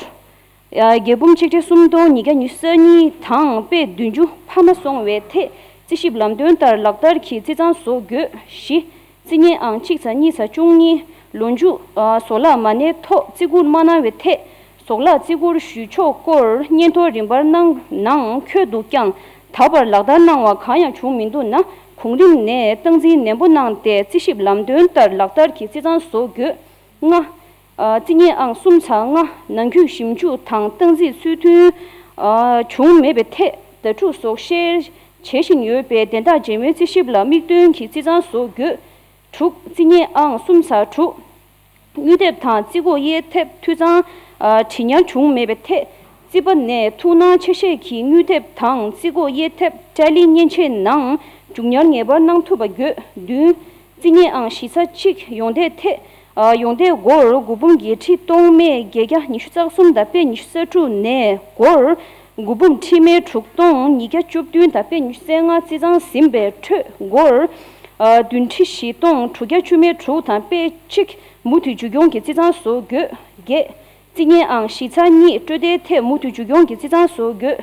རྒྱལ་འབུམ་ཆིག་ཁྲི་གསུམ་སྟོང་ཉིས་བརྒྱ་ཉི་ཤུ་རྩ་གཉིས་དང་དཔེ་བདུན་ཅུ་འཕར་མ་སོང་བའི་ཐད་རྩིས་ཞིབ་ལམ་སྟོན་ལྟར་ལག་བསྟར་གྱི་རྩིས་གཙང་བཟོ་དགོས། བཞི། རྩིས་གཉེར་ཨང་གཅིག་ཚེག་གཉིས་ཚེག་བཅུ་གཉིས་ལོ་མཇུག་ཟོག་ལག་མ་གནས་ཐོག་རྩིས་བཀུར་མ་གནང་བའི་ཐད་ཟོག་ལག་རྩིས་བཀུར་ཞུ་ཕྱོགས་སྐོར་སྙན་ཐོ་རིམ་པར་གནང་ནང་འཁོད་འདུག་ཀྱང་ད་བར་ལག་བསྟར་གནང་བ་གང་ཡང་བྱུང་མི་འདུག་ན་གོང་རིམ་ནས་སྟངས་འཛིན་ནན་པོ་གནང་སྟེ་རྩིས་ཞིབ་ལམ་སྟོན་ལྟར་ལག་བསྟར་གྱི་རྩིས་གཙང་བཟོ་དགོས། ལྔ། རྩིས་གཉེར་ཨང་གསུམ་ཚེག་ལྔ་ནང་ཁུལ་ཞིབ་འཇུག་དང་སྟངས་འཛིན་ཚུལ་མཐུན་བྱུང་མེད་པའི་ཐད་ཟླ་དྲུག་ཟོག་བཤེར་བྱེད་བཞིན་ཡོད་པའི་དོན་དག་རྗེས་མའི་རྩིས་ཞིབ་ལ་དམིགས་འདོན་གྱི་རྩིས་གཙང་བཟོ་དགོས། དྲུག་རྩིས་གཉེར་ཨང་གསུམ་ཚེག་དྲུག་དངུལ་དེབ་དང་རྩིས་འགོ་དབྱེ་ཐེབས་འཐུས་ཚང་དྲི་ཉར་བྱུང་མེད་པའི་ཐད་རྩིས་པ་ནས་ཐུགས་སྣང་ཆེ་བཞེས་ཀྱིས་དངུལ་དེབ་དང་རྩིས་འགོ་དབྱེ་ཐེབས་ཊེ་ལི་མཉེན་ཆས་ནང་མཇུག་ཉར་ངེས་པར་གནང་ཐུབ་པ་དགོས། བདུན། རྩིས་གཉེར་ཨང་བཞི་ཚེག་གཅིག་ཡོང་འདོད་ཐད། ཡོང་འདོད་སྒོར་དགུ་འབུམ་བརྒྱད་ཁྲི་སྟོང་མེད་བརྒྱད་བརྒྱ་ཉི་ཤུ་རྩ་གསུམ་དང་པད་ཉི་ཤུ་རྩ་དྲུག་ནས་སྒོར་དགུ་འབུམ་ཁྲི་མེད་དྲུག་སྟོང་ཉིས་བརྒྱ་བཅུ་བདུན་དང་པད་ཉི་ཤུ་རྩ་ལྔ་རྩིས་གཙང་ཟིན་པའི་ཁྲོད་སྒོར་བདུན་ཁྲི་བཞི་སྟོང་དྲུག་བརྒྱ་བཅུ་མེད་དྲུག་དང་པད་གཅིག་མུ་མཐུད་མཇུག་སྐྱོང་གི་རྩིས་གཙང་བཟོ་དགོས། བརྒྱད། རྩིས་གཉེར་ཨང་བཞི་ཚེག་གཉིས་སྤྲོད་དེ་ཐད་མུ་མཐུད་མཇུག་སྐྱོང་གི་རྩིས་གཙང་བཟོ་དགོས།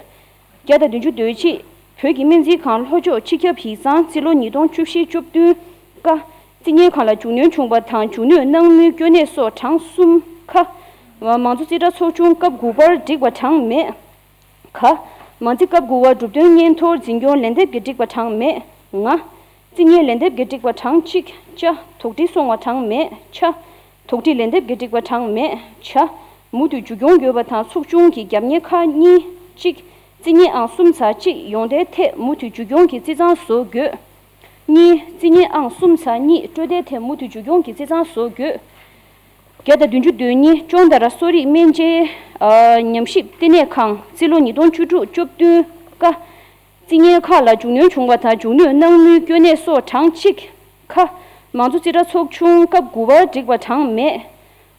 བརྒྱ་དང་བདུན་ཅུ་དོན་གཅིག་བོད་ཀྱི་སྨན་རྩིས་ཁང་ལྷོ་ཕྱོགས་སྤྱི་ཁྱབ་ཡིག་ཚང་རྩིས་ལོ་ཉིས་སྟོང་བཅུ་བཞི་བཅུ་བདུན། ཀ། རྩིས་གཉེར་ཁང་ལ་མཇུག་གནོན་བྱུང་བ་དང་མཇུག་གནོན་གནང་མུས་སྐྱོན་གནས་སོགས་གྲངས་གསུམ། ཁ། མང་གཙོ་རྩིས་ཁྲ་ཚོགས་ཆུང་སྐབས་དགུ་པར་བསྒྲིགས་པ་གྲངས་མེད། ག། མང་རྩིས་སྐབས་དགུ་པ་གྲུབ་དོན་སྙན་ཐོར་འཛིན་སྐྱོང་ལན་འདེབས་ཀྱིས་བསྒྲིགས་པ་གྲངས་མེད། ང་། རྩིས་གཉེར་ལན་འདེབས་ཀྱིས་བསྒྲིགས་པ་གྲངས་གཅིག་ཅ། དོགས་འདྲི་སོང་བ་གྲངས་མེད། ཆ། དོགས་འདྲི་ལན་འདེབས་ཀྱིས་བསྒྲིགས་པ་གྲངས་མེད། ཇ། མུ་མཐུད་མཇུག་སྐྱོང་དགོས་པ་དང་ཚོགས་ཆུང་གི་རྒྱབ་གཉེར་ཁག་གཉིས། གཅིག་རྩིས་གཉེར་ཨང་གསུམ་ཚེག་གཅིག་ཡོང་བསྡད་ཐད་མུ་མཐུད་མཇུག་སྐྱོང་གི་རྩིས་གཙང་བཟོ་དགོས། གཉིས། རྩིས་གཉེར་ཨང་གསུམ་ཚེག་གཉིས་སྤྲོད་བསྡད་ཐད་མུ་མཐུད་མཇུག་སྐྱོང་གི་རྩིས་གཙང་བཟོ་དགོས། བརྒྱ་དང་བདུན་ཅུ་དོན་གཉིས་ཅོང་དར་གསོ་རིག་སྨན་དཔྱད་ཨ་ཉམས་ཞིབ་ལྟེ་གནས་ཁང་རྩིས་ལོ་ཉིས་སྟོང་བཅུ་དྲུག་བཅུ་བདུན། ཀ། རྩིས་གཉེར་ཁག་ལ་མཇུག་གནོན་བྱུང་བ་དང་མཇུག་གནོན་གནང་མུས་སྐྱོན་གནས་སོགས་གྲངས་གཅིག་ཁ། མང་གཙོ་རྩིས་ཁྲ་ཚོགས་ཆུང་སྐབས་དགུ་པར་བསྒྲིགས་པ་གྲངས་མེད།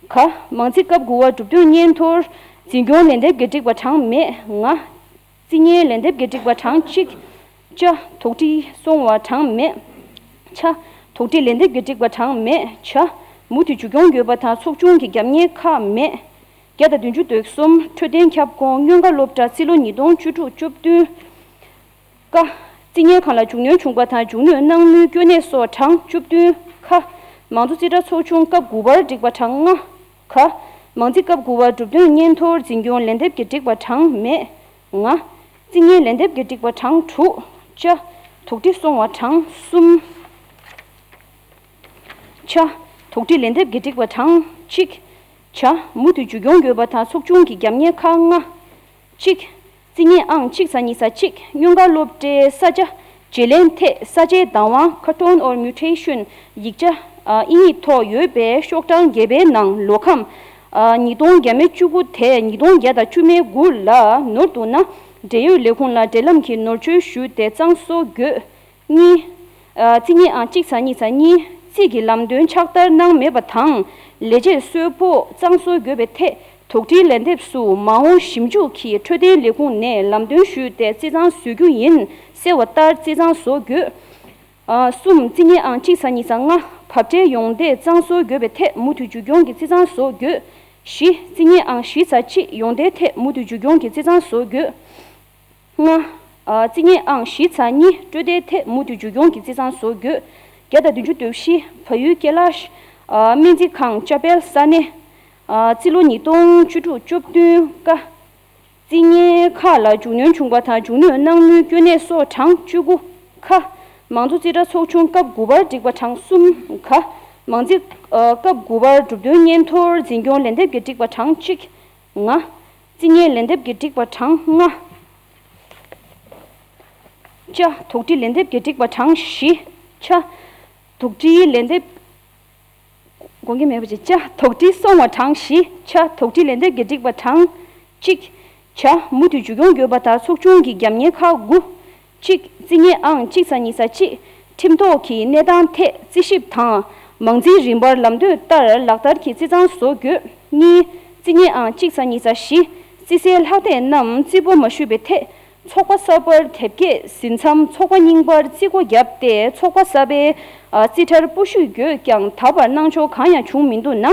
ག། མང་རྩིས་སྐབས་དགུ་པ་གྲུབ་དོན་སྙན་ཐོར་འཛིན་སྐྱོང་ལན་འདེབས་ཀྱིས་བསྒྲིགས་པ་གྲངས་མེད། ང་། རྩིས་གཉེར་ལན་འདེབས་ཀྱིས་བསྒྲིགས་པ་གྲངས་གཅིག་ཅ། དོགས་འདྲི་སོང་བ་གྲངས་མེད། ཆ། དོགས་འདྲི་ལན་འདེབས་ཀྱིས་བསྒྲིགས་པ་གྲངས་མེད། ཇ། མུ་མཐུད་མཇུག་སྐྱོང་དགོས་པ་དང་ཚོགས་ཆུང་གི་རྒྱབ་གཉེར་ཁག་མེད། བརྒྱ་དང་བདུན་ཅུ་དོན་གསུམ་འཕྲོད་བསྟེན་ཁྱབ་ཁོངས་སྔོན་ཁ་སློབ་གྲྭ་རྩིས་ལོ་ཉིས་སྟོང་བཅུ་དྲུག་བཅུ་བདུན། ཀ། རྩིས་གཉེར་ཁང་ལ་མཇུག་གནོན་བྱུང་བ་དང་མཇུག་གནོན་གནང་མུས་སྐྱོན་གནས་སོགས་གྲངས་བཅུ་བདུན། ཁ། མང་གཙོ་རྩིས་ཁྲ་ཚོགས་ཆུང་སྐབས་དགུ་པར་བསྒྲིགས་པ་གྲངས་ལྔ། ག། མང་རྩིས་སྐབས་དགུ་པ་གྲུབ་དོན་སྙན་ཐོར་འཛིན་སྐྱོང་ལན་འདེབས་ཀྱིས་བསྒྲིགས་པ་གྲངས་མེད། ང་། རྩིས་གཉེར་ལན་འདེབས་ཀྱིས་བསྒྲིགས་པ་གྲངས་དྲུག་ཅ། དོགས་འདྲི་སོང་བ་གྲངས་གསུམ། ཆ། དོགས་འདྲི་ལན་འདེབས་ཀྱིས་བསྒྲིགས་པ་གྲངས་གཅིག་ཇ། མུ་མཐུད་མཇུག་སྐྱོང་དགོས་པ་དང་ཚོགས་ཆུང་གི་རྒྱབ་གཉེར་ཁག་ལྔ། གཅིག་རྩིས་གཉེར་ཨང་གཅིག་ཚེག་གཉིས་ཚེག་གཅིག་སྔོན་ཁ་སློབ་གྲྭའི་ས་ཆ་བརྗེ་ལེན་ཐད་ས་ཆའི་བདག་དབང་ཁ་ཊོན་ཨོར་མིའུ་ཊེ་ཤོན་ཡིག་ཆ་ཨ་དབྱིན་ཡིག་ཐོག་ཡོད་པའི་ཤོག་གྲངས་བརྒྱད་པའི་ནང་ལོ་ཁམས་ཨ་ཉིས་སྟོང་བརྒྱ་མེད་བཅུ་དགུ་དེ་ཉིས་སྟོང་བརྒྱ་དང་བཅུ་མེད་དགུ་ལ་ནོར་འདུག་ན། འབྲེལ་ཡོད་ལས་ཁུངས་ལ་འབྲེལ་ལམ་གྱིས་ནོར་བཅོལ་ཞུས་ཏེ་གཙང་བཟོ་དགོས། གཉིས། ཨ་རྩིས་གཉེར་ཨང་གཅིག་ཚེག་གཉིས་ཚེག་གཉིས་རྩིས་ཀྱི་ལམ་སྟོན་ཕྱག་བསྟར་གནང་མེད་པ་དང་ལས་བྱེད་གསོལ་ཕོགས་གཙང་བཟོ་དགོས་པའི་ཐད་དོགས་འདྲིའི་ལན་འདེབས་སུ་མ་འོངས་ཞིབ་འཇུག་གིས་འཕྲོད་བསྟེན་ལས་ཁུངས་ནས་ལམ་སྟོན་ཞུས་ཏེ་རྩིས་གཙང་བཟོ་རྒྱུ་ཡིན་གསལ་བ་ལྟར་རྩིས་གཙང་བཟོ་དགོས། ཨ་གསུམ། རྩིས་གཉེར་ཨང་གཅིག་ཚེག་གཉིས་ཚེག་ལྔ་བབ་ཁྲའི་ཡོང་འདེད་གཙང་བཟོ་དགོས་པའི་ཐད་མུ་མཐུད་མཇུག་སྐྱོང་གི་རྩིས་གཙང་བཟོ་དགོས། བཞི། རྩིས་གཉེར་ཨང་བཞི་ཚེག་གཅིག་ཡོང་འདེད་ཐད་མུ་མཐུད་མཇུག་སྐྱོང་གི་རྩིས་གཙང་བཟོ་དགོས། ལྔ། ཨ་རྩིས་གཉེར་ཨང་བཞི་ཚེག་གཉིས་སྤྲོད་དེའི་ཐད་མུ་མཐུད་མཇུག་སྐྱོང་གི་རྩིས་གཙང་བཟོ་དགོས། བརྒྱ་དང་བདུན་ཅུ་དོན་བཞི་བལ་ཡུལ་ཀེ་ལཱཤ་ཨ་སྨན་རྩིས་ཁང་ཅ་པེལ་ས་གནས་ཨ་རྩིས་ལོ་ཉིས་སྟོང་བཅུ་དྲུག་བཅུ་བདུན། ཀ། རྩིས་གཉེར་ཁག་ལ་མཇུག་གནོན་བྱུང་བ་དང་མཇུག་གནོན་གནང་མུས་སྐྱོན་གནས་སོགས་གྲངས་བཅུ་དགུ། ཁ། མང་གཙོ་རྩིས་ཁྲ་ཚོགས་ཆུང་སྐབས་དགུ་པར་བསྒྲིགས་པ་གྲངས་གསུམ། ག། མང་རྩིས་ཨ་སྐབས་དགུ་པར་གྲུབ་དོན་སྙན་ཐོར་འཛིན་སྐྱོང་ལན་འདེབས་ཀྱིས་བསྒྲིགས་པ་གྲངས་གཅིག་ང་། རྩིས་གཉེར་ལན་འདེབས་ཀྱིས་བསྒྲིགས་པ་གྲངས་ལྔ། ཅ། དོགས་འདྲི་ལན་འདེབས་ཀྱིས་བསྒྲིགས་པ་གྲངས་བཞི། ཆ། དོགས་འདྲིའི་ལན་འདེབས། དགོངས་ཀྱི་མེད་པ་ཅིག་ཅ། དོགས་འདྲི་སོང་བ་གྲངས་བཞི། ཆ། དོགས་འདྲི་ལན་འདེབས་ཀྱིས་བསྒྲིགས་པ་གྲངས་གཅིག་ཇ། མུ་མཐུད་མཇུག་སྐྱོང་དགོས་པ་དང་ཚོགས་ཆུང་གི་རྒྱབ་གཉེར་ཁག་དགུ། གཅིག་རྩིས་གཉེར་ཨང་གཅིག་ཚེག་གཉིས་ཚེག་གཅིག་ཁྲིམས་ཐོག་གི་གནས་སྟངས་ཐད་རྩིས་ཞིབ་དང་། མང་རྩིས་རིམ་པར་ལམ་སྟོན་ལྟར་ལག་བསྟར་གྱིས་རྩིས་གཙང་བཟོ་དགོས། གཉིས། རྩིས་གཉེར་ཨང་གཅིག་ཚེག་གཉིས་ཚེག་བཞི། རྩིས་སའི་ལྷག་བསྡད་རྣམས་རྩིས་འབོར་མ་ཞུས་པའི་ཐད། ཚོགས་པ་གསར་པར་དེབ་སྐྱེལ་ཟིན་མཚམས་ཚོགས་པ་རྙིང་པར་རྩིས་སྒོ་བརྒྱབ་སྟེ་ཚོགས་པ་གསར་པའི་ཨ་རྩིས་ཁྲར་སྤོ་བཤུད་དགོས་ཀྱང་ད་བར་གནང་ཆོག་གང་ཡང་བྱུང་མི་འདུག་ན།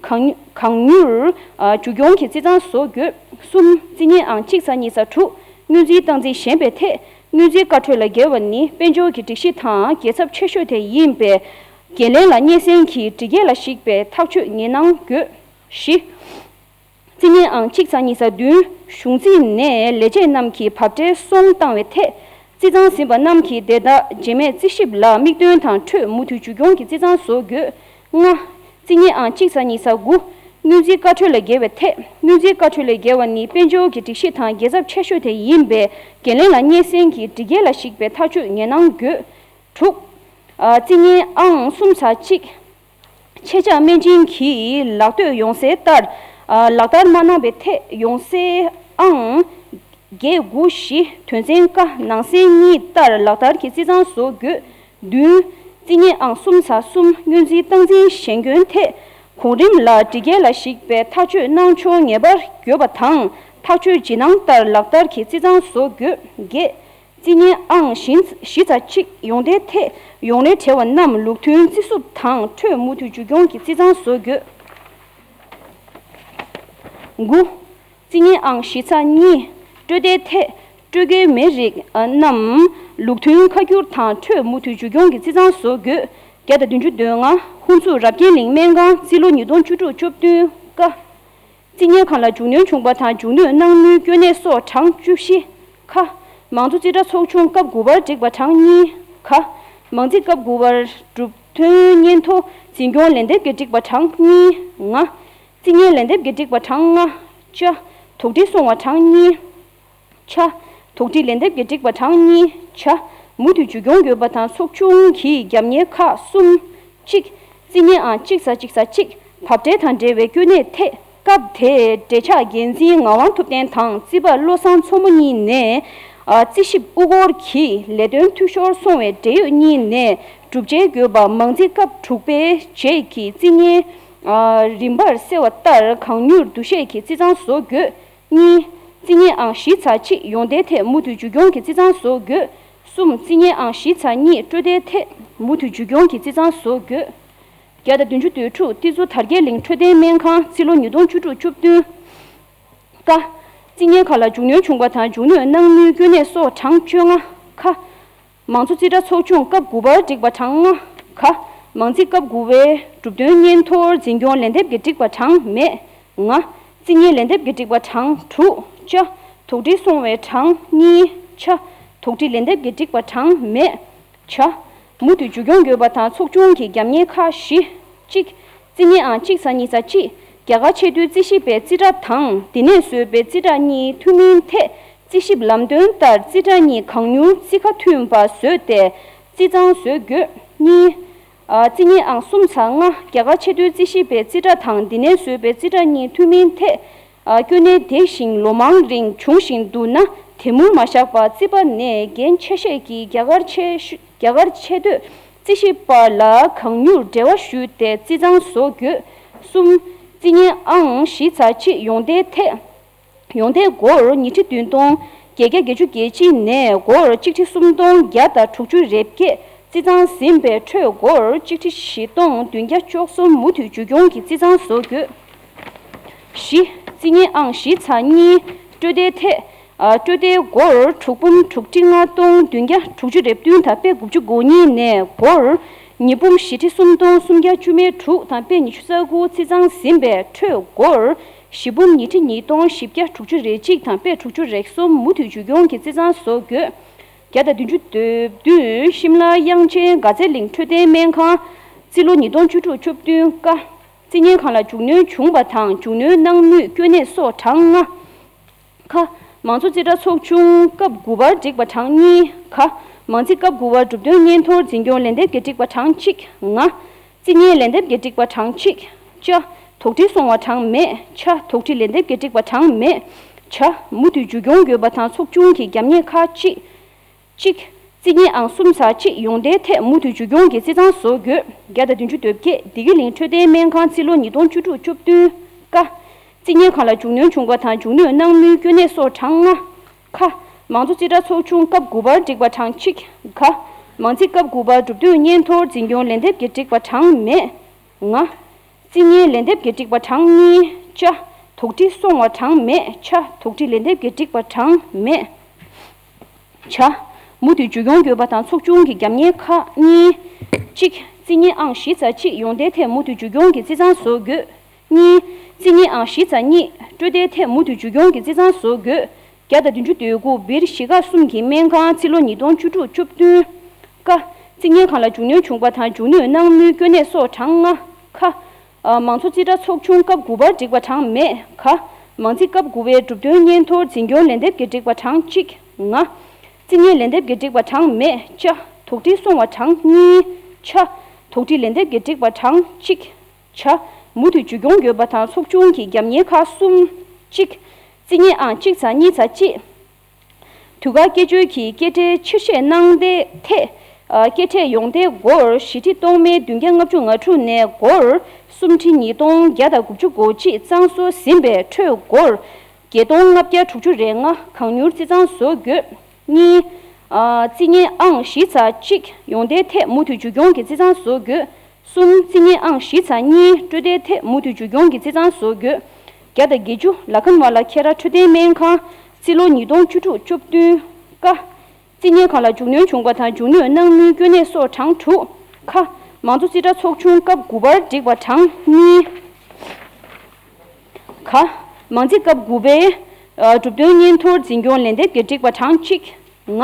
གང་གང་མྱུར་ཨ་མཇུག་སྐྱོང་གིས་རྩིས་གཙང་བཟོ་དགོས། གསུམ། རྩིས་གཉེར་ཨང་གཅིག་ཚེག་གཉིས་ཚེག་དྲུག་སྔོན་རྩིས་སྟངས་འཛིན་ཞན་པའི་ཐད། སྔོན་རྩིས་བཀའ་འཁྲོལ་ལ་འགལ་བ་ནི་དཔལ་འབྱོར་གྱི་སྒྲིག་གཞི་དང་རྒྱལ་ཚབ་ཆེ་ཤོས་དེ་ཡིན་པས། འགན་ལེན་ལ་སྙན་སེང་གིས་སྒྲིག་འགལ་ལ་གཞིགས་པའི་ཐག་གཅོད་ངེས་གནང་དགོས། བཞི། རྩིས་གཉེར་ཨང་གཅིག་ཚེག་གཉིས་ཚེག་བདུན། གཞུང་རྩིས་ནས་ལས་བྱེད་རྣམས་ཀྱི་བབ་ཁྲའི་སོང་བཏང་བའི་ཐད། རྩིས་གཙང་ཟིན་པ་རྣམས་ཀྱིས་དེ་དག་རྗེས་མའི་རྩིས་ཞིབ་ལ་དམིགས་འདོན་དང་འཕྲོད་མུ་མཐུད་མཇུག་སྐྱོང་གིས་རྩིས་གཙང་བཟོ་དགོས། ལྔ། རྩིས་གཉེར་ཨང་གཅིག་ཚེག་གཉིས་ཚེག་དགུ། སྔོན་རྩིས་བཀའ་འཁྲོལ་ལ་འགལ་བའི་ཐད། སྔོན་རྩིས་བཀའ་འཁྲོལ་ལ་འགལ་བ་ནི་དཔལ་འབྱོར་གྱི་སྒྲིག་གཞི་དང་རྒྱལ་ཚབ་ཆེ་ཤོས་དེ་ཡིན་པས། འགན་ལེན་ལ་སྙན་སེང་གིས་སྒྲིག་འགལ་ལ་གཞིགས་པའི་ཐག་གཅོད་ངེས་གནང་དགོས། དྲུག་ཨ་རྩིས་གཉེར་ཨང་གསུམ་ཚེག་གཅིག་ཆེད་བཅར་སྨན་སྦྱིན་གྱིས་ལག་བསྟོད་ཡོང་གསལ་ལྟར། ཨ་ལག་བསྟར་མ་གནང་བའི་ཐད་ཡོང་གསལ་ཨང་བརྒྱད་དགུ་བཞི་དོན་ཚན་ཀ་ནང་གསེས་གཉིས་ལྟར་ལག་བསྟར་གྱིས་རྩིས་གཙང་བཟོ་དགོས། བདུན། རྩིས་གཉེར་ཨང་གསུམ་ཚེག་གསུམ་སྔོན་རྩིས་སྟངས་འཛིན་ཞན་སྐྱོན་ཐད། གོང་རིམ་ལ་སྒྲིག་འགལ་ལ་གཞིགས་པའི་ཐག་གཅོད་གནང་ཕྱོགས་ངེས་པར་དགོས་པ་དང་ཐག་གཅོད་ཇི་གནང་ལྟར་ལག་བསྟར་གྱིས་རྩིས་གཙང་བཟོ་དགོས། བརྒྱད། རྩིས་གཉེར་ཨང་བཞི་བཞི་ཚེག་གཅིག་ཡོང་འབྲེལ་ཐད་ཡོང་རེ་བྲལ་བ་རྣམས་ལུགས་མཐུན་རྩིས་སུབ་དང་འཕྲོད་མུ་མཐུད་མཇུག་སྐྱོང་གིས་རྩིས་གཙང་བཟོ་དགོས། དགུ། རྩིས་གཉེར་ཨང་བཞི་ཚེག་གཉིས་སྤྲོད་བདེའི་ཐད་ སྤྲོད་མཁན་མི་རིགས་རྣམས་ལུགས་མཐུན་ཁ་བསྒྱུར་དང་འཕྲོད་མུ་མཐུད་བསྒྱུར་སྐྱོང་གི་རྩིས་གཙང་བཟོ་དགོས། བརྒྱ་དང་བདུན་ཅུ་དོན་ལྔ། ཧུན་སུར་རབ་རྒྱས་གླིང་སྨན་ཁང་རྩིས་ལོ་ཉིས་སྟོང་བཅུ་དྲུག་བཅུ་བདུན་ཀ་རྩིས་གཉེར་ཁང་ལ་མཇུག་གནོན་བྱུང་བ་དང་མཇུག་གནོན་གནང་ནུས་སྐྱོན་གནས་སོགས་གྲངས་བཅུ་བཞི། ཁ། མང་གཙོ་རྩིས་ཁྲ་ཚོགས་ཆུང་སྐབས་དགུ་པར་བསྒྲིགས་པ་གྲངས་གཉིས། ག་མང་རྩིས་སྐབས་དགུ་པར་གྲུབ་དོན་སྙན་ཐོ་འཛིན་སྐྱོང་ལན་འདེབས་ཀྱིས་བསྒྲིགས་པ་གྲངས་གཉིས། ང་། རྩིས་གཉེར་ལན་འདེབས་ཀྱིས་བསྒྲིགས་པ་གྲངས་ལྔ། ཅ། དོགས་འདྲི་སོང་བ་གྲངས་གཉིས། ཆ། དོགས་འདྲི་ལན་འདེབས་ཀྱིས་བསྒྲིགས་པ་གྲངས་གཉིས། ཇ། མུ་མཐུད་མཇུག་སྐྱོང་དགོས་པ་དང་ཚོགས་ཆུང་གིས་རྒྱབ་གཉེར་ཁག་གསུམ། གཅིག་རྩིས་གཉེར་ཨང་གཅིག་ས་གཅིག་ས་གཅིག་བབ་འབྲས་དང་འབྲེལ་བའི་སྐྱོན་གནས་ཐད་སྐབས་དེའི་འབྲེལ་ཆགས་འགན་འཛིན་ངག་དབང་ཐུབ་བསྟན་དང་རྩིས་པ་བློ་བཟང་མཚོ་མོ་གཉིས་ནས། ཨ། རྩིས་ཞིབ་དབུ་སྐོར་གྱིས་ལས་དོན་འཐུས་ཤོར་སོང་བའི་འབྲེལ་ཡོད་གཉིས་ནས་སྒྲུབ་བྱེད་དགོས་པ་མང་རྩིས་སྐབས་དྲུག་པའི་རྗེས་ཀྱི་རྩིས་གཉེར། ཨ། རིམ་པར་གསལ་བ་ལྟར་གང་མྱུར་འདུ་ཤེས་ཀྱིས་རྩིས་གཙང་བཟོ་དགོས། གཉིས། རྩིས་གཉེར་ཨང་བཞི་ཚ་གཅིག་ཡོང་བསྡད་ཐད་མུ་མཐུད་མཇུག་སྐྱོང་གི་རྩིས་གཙང་བཟོ་དགོས། གསུམ། རྩིས་གཉེར་ཨང་བཞི་ཚ་གཉིས་སྤྲོད་བསྡད་ཐད་མུ་མཐུད་མཇུག་སྐྱོང་གི་རྩིས་གཙང་བཟོ་དགོས། བརྒྱ་དང་བདུན་ཅུ་དོན་དྲུག་ཏི་ཛུ་དར་རྒྱས་གླིང་འཕྲོད་བསྟེན་སྨན་ཁང་རྩིས་ལོ་ཉིས་སྟོང་བཅུ་དྲུག་བཅུ་བདུན། ཀ་རྩིས་གཉེར་ཁང་ལ་མཇུག་གནོན་བྱུང་བ་དང་མཇུག་གནོན་གནང་ནུས་སྐྱོན་གནས་སོགས་གྲངས་བཅོ་ལྔ། ཁ་མང་གཙོ་རྩིས་ཁྲ་ཚོགས་ཆུང་སྐབས་དགུ་པར་བསྒྲིགས་པ་གྲངས་ལྔ། ག་མང་རྩིས་སྐབས་དགུ་པའི་གྲུབ་དོན་སྙན་ཐོར་འཛིན་སྐྱོང་ལན་འདེབས་ཀྱིས་བསྒྲིགས་པ་གྲངས་མེད། ང་། རྩིས་གཉེར་ལན་འདེབས་ཀྱིས་བསྒྲིགས་པ་གྲངས་དྲུག་ཅ། དོགས་འདྲི་སོང་བའི་གྲངས་གཉིས། ཆ། དོགས་འདྲི་ལན་འདེབས་ཀྱིས་བསྒྲིགས་པ་གྲངས་མེད། ཇ། མུ་མཐུད་མཇུག་སྐྱོང་དགོས་པ་དང་ཚོགས་ཆུང་གི་རྒྱབ་གཉེར་ཁག་བཞི། གཅིག་རྩིས་གཉེར་ཨང་གཅིག་ས་གཉིས་ས་གཅིག་རྒྱ་གར་ཆེས་མཐོའི་རྩིས་ཞིབ་པའི་རྩིས་ཁྲ་དང་དེ་ནས་བཟོས་པའི་རྩིས་ཁྲ་གཉིས་མཐུན་མིན་ཐད། རྩིས་ཞིབ་ལམ་སྟོན་ལྟར་རྩིས་ཁྲ་གཉིས་གང་མྱུར་རྩིས་ཁ་མཐུན་པ་བཟོས་ཏེ་རྩིས་གཙང་བཟོ་དགོས། གཉིས། ཨ། རྩིས་གཉེར་ཨང་གསུམ་ཚ་ལྔ་རྒྱ་གར་ཆེས་མཐོའི་རྩིས་ཞིབ་པའི་རྩིས་ཁྲ་དང་དེ་ནས་བཟོས་པའི་རྩིས་ཁྲ་གཉིས་མཐུན་མིན་ཐད། ཨ། སྐྱོན་གནས་འདས་ཤིང་ལོ་མང་རིང་འབྱུང་བཞིན་འདུག་ན་དེ་མུར་མ་བཞག་པར་རྩིས་པ་ནས་འགན་ཆེ་ཤོས་ཀྱི་རྒྱ་གར་ཆེས་ཤོས། རྒྱ་གར་ཆེས་མཐོའི་རྩིས་ཞིབ་པ་ལ་གང་མྱུར་འབྲེལ་བ་ཞུས་ཏེ་རྩིས་གཙང་བཟོ་དགོས། གསུམ། རྩིས་གཉེར་ཨང་བཞི་ཚ་གཅིག་ཡོང་བསྡད་ཐད། ཡོང་བསྡད་སྒོར་ཉིས་ཁྲི་བདུན་སྟོང་བརྒྱད་བརྒྱ་བརྒྱད་ཅུ་གྱ་གཅིག་ནས་སྒོར་གཅིག་ཁྲི་སུམ་སྟོང་བརྒྱ་དང་དྲུག་ཅུ་རེ་བརྒྱད་རྩིས་གཙང་ཟིན་པའི་ཁྲོད་སྒོར་གཅིག་ཁྲི་བཞི་སྟོང་བདུན་བརྒྱ་བཅུ་གསུམ་མུ་མཐུད་མཇུག་སྐྱོང་གི་རྩིས་གཙང་བཟོ་དགོས། བཞི། རྩིས་གཉེར་ཨང་བཞི་ཚ་གཉིས་སྤྲོད་བསྡད་ཐད། ཨ། སྤྲོད་བསྡད་སྒོར་དྲུག་འབུམ་དྲུག་ཁྲི་ལྔ་སྟོང་བདུན་བརྒྱ་དྲུག་ཅུ་རེ་བདུན་དང་པད་དགུ་བཅུ་གོ་གཉིས་ནས་སྒོར་ཉིས་འབུམ་བཞི་ཁྲི་སུམ་སྟོང་སུམ་བརྒྱ་བཅུ་མེད་དྲུག་དང་པད་ཉི་ཤུ་རྩ་དགུ་རྩིས་གཙང་ཟིན་པའི་ཁྲོད་སྒོར་བཞི་འབུམ་ཉིས་ཁྲི་ཉིས་སྟོང་བཞི་བརྒྱ་དྲུག་ཅུ་རེ་གཅིག་དང་པད་དྲུག་ཅུ་རེ་གསུམ་མུ་མཐུད་མཇུག་སྐྱོང་གི་རྩིས་གཙང་བཟོ་དགོས། བརྒྱ་དང་བདུན་ཅུ་དོན་བདུན་ཤིམ་ལ་དབྱངས་ཅན་དགའ་ཚལ་གླིང་འཕྲོད་བསྟེན་སྨན་ཁང་རྩིས་ལོ་ཉིས་སྟོང་བཅུ་དྲུག་བཅུ་བདུན་ཀ་རྩིས་གཉེར་ཁང་ལ་མཇུག་གནོན་བྱུང་བ་དང་མཇུག་གནོན་གནང་ནུས་སྐྱོན་གནས་སོགས་གྲངས་ལྔ། ཁ་མང་གཙོ་རྩིས་ཁྲ་ཚོགས་ཆུང་སྐབས་དགུ་པར་བསྒྲིགས་པ་གྲངས་གཉིས། ག་མང་རྩིས་སྐབས་དགུ་པར་གྲུབ་དོན་སྙན་ཐོར་འཛིན་སྐྱོང་ལན་འདེབས་ཀྱིས་བསྒྲིགས་པ་གྲངས་གཅིག་ང་། རྩིས་གཉེར་ལན་འདེབས་ཀྱིས་བསྒྲིགས་པ་གྲངས་གཅིག་ཅ། དོགས་འདྲི་སོང་བ་གྲངས་མེད། ཆ། དོགས་འདྲི་ལན་འདེབས་ཀྱིས་བསྒྲིགས་པ་གྲངས་མེད། ཇ། མུ་མཐུད་མཇུག་སྐྱོང་དགོས་པ་དང་ཚོགས་ཆུང་གི་རྒྱབ་གཉེར་ཁག་གཅིག་གཅིག་རྩིས་གཉེར་ཨང་གསུམ་ཚ་གཅིག་ཡོང་བསྡད་ཐད་མུ་མཐུད་མཇུག་སྐྱོང་གི་རྩིས་གཙང་བཟོ་དགོས། བརྒྱ་དང་བདུན་ཅུ་དོན་བརྒྱད་བདེ་སྐྱིད་གླིང་འཕྲོད་བསྟེན་སྨན་ཁང་རྩིས་ལོ་ཉིས་སྟོང་བཅུ་དྲུག་བཅུ་བདུན་ཀ་རྩིས་གཉེར་ཁང་ལ་མཇུག་གནོན་བྱུང་བ་དང་མཇུག་གནོན་གནང་ནུས་སྐྱོན་གནས་སོགས་གྲངས་ལྔ། ཁ་མང་གཙོ་རྩིས་ཁྲ་ཚོགས་ཆུང་སྐབས་དགུ་པར་བསྒྲིགས་པ་གྲངས་གཅིག་ག་མང་རྩིས་སྐབས་དགུ་པར་གྲུབ་དོན་སྙན་ཐོར་འཛིན་སྐྱོང་ལན་འདེབས་ཀྱིས་བསྒྲིགས་པ་གྲངས་མེད། ང་། རྩིས་གཉེར་ལན་འདེབས་ཀྱིས་བསྒྲིགས་པ་གྲངས་གཉིས། ཅ། དོགས་འདྲི་སོང་བ་གྲངས་མེད། ཆ། དོགས་འདྲི་ལན་འདེབས་ཀྱིས་བསྒྲིགས་པ་གྲངས་མེད། ཇ། མུ་མཐུད་མཇུག་སྐྱོང་དགོས་པ་དང་ཚོགས་ཆུང་གི་རྒྱབ་གཉེར་ཁག་གཉིས། གཅིག་རྩིས་གཉེར་ཨང་བཞི་ཚ་གཅིག་ཡོང་བསྡད་ཐད་མུ་མཐུད་མཇུག་སྐྱོང་གི་རྩིས་གཙང་བཟོ་དགོས། གཉིས། རྩིས་གཉེར་ཨང་བཞི་ཚ་གཉིས་སྤྲོད་བསྡད་ཐད་མུ་མཐུད་མཇུག་སྐྱོང་གི་རྩིས་གཙང་བཟོ་དགོས། བརྒྱ་དང་བདུན་ཅུ་དོན་དགུ་བིར་གཞིས་ཀ་གསུམ་གྱི་སྨན་ཁང་རྩིས་ལོ་ཉིས་སྟོང་བཅུ་དྲུག་བཅུ་བདུན། ཀ་རྩིས་གཉེར་ཁང་ལ་མཇུག་གནོན་བྱུང་བ་དང་མཇུག་གནོན་གནང་ནུས་སྐྱོན་གནས་སོགས་གྲངས་ལྔ། ཁ་ཨ། མང་གཙོ་རྩིས་ཁྲ་ཚོགས་ཆུང་སྐབས་དགུ་པར་བསྒྲིགས་པ་གྲངས་མེད། ག་མང་རྩིས་སྐབས་དགུ་པའི་གྲུབ་དོན་སྙན་ཐོར་འཛིན་སྐྱོང་ལན་འདེབས་ཀྱིས་བསྒྲིགས་པ་གྲངས་གཅིག་ང་། རྩིས་གཉེར་ལན་འདེབས་ཀྱིས་བསྒྲིགས་པ་གྲངས་མེད། ཅ། དོགས་འདྲི་སོང་བ་གྲངས་གཉིས། ཆ། དོགས་འདྲི་ལན་འདེབས་ཀྱིས་བསྒྲིགས་པ་གྲངས་གཅིག་ཇ། མུ་མཐུད་མཇུག་སྐྱོང་དགོས་པ་དང་ཚོགས་ཆུང་གི་རྒྱབ་གཉེར་ཁག་གསུམ། གཅིག་རྩིས་གཉེར་ཨང་གཅིག་ཚ་གཉིས་ཚ་གཅིག་དུས་བཀག་སྐྱེད་སྤྱོད་ཀྱི་སྐྱེད་འཕྲིན་ཕྱིར་བཤེར་གནང་བསྡད་ཐད། ཨ། སྐྱེད་འཕྲིན་ཡོང་བསྡད་སྒོར་བཞི་ཁྲི་སྟོང་མེད་བདུན་བརྒྱ་ལྔ་བཅུ་ང་དྲུག་ནས་སྒོར་སུམ་ཁྲི་ཉིས་སྟོང་བརྒྱ་དང་དགུ་བཅུ་གོ་གཅིག་གཙང་བཟོ་ཟིན་པའི་ཁྲོད་སྒོར་བརྒྱད་སྟོང་ལྔ་བརྒྱ་དྲུག་ཅུ་རེ་ལྔ་གང་མྱུར་རྩིས་གཙང་བཟོ་དགོས། གཉིས། ཨ། རྩིས་གཉེར་ཨང་བཞི་ཚ་གཅིག་ཡོང་བསྡད་ཐད་མུ་མཐུད་མཇུག་སྐྱོང་གི་རྩིས་གཙང་བཟོ་དགོས། གསུམ། རྩིས་གཉེར་ཨང་བཞི་ཚ་གཉིས་སྤྲོད་བསྡད་ཐད་མུ་མཐུད་མཇུག་སྐྱོང་གི་རྩིས་གཙང་བཟོ་དགོས། བརྒྱ་དང་བརྒྱད་ཅུ་ལ་ཁན་ཝ་ལ་ཁེ་ར་འཕྲོད་བསྟེན་སྨན་ཁང་ རྩིས་ལོ་ཉིས་སྟོང་བཅུ་དྲུག་བཅུ་བདུན་ཀ། རྩིས་གཉེར་ཁང་ལ་མཇུག་སྣོན་བྱུང་བ་དང་མཇུག་སྣོན་གནང་མུས་དཀོན་གནས་སོགས་གྲངས་དྲུག་ཁ། མང་གཙོ་རྩིས་ཁྲ་ཚོགས་ཆུང་སྐབས་དགུ་པར་བསྒྲིགས་པ་གྲངས་གཉིས། ག། མང་རྩིས་སྐབས་དགུ་པའི་གྲུབ་དོན་སྙན་ཐོར་འཛིན་སྐྱོང་ལན་འདེབས་ཀྱིས་བསྒྲིགས་པ་གྲངས་གཅིག་ང་།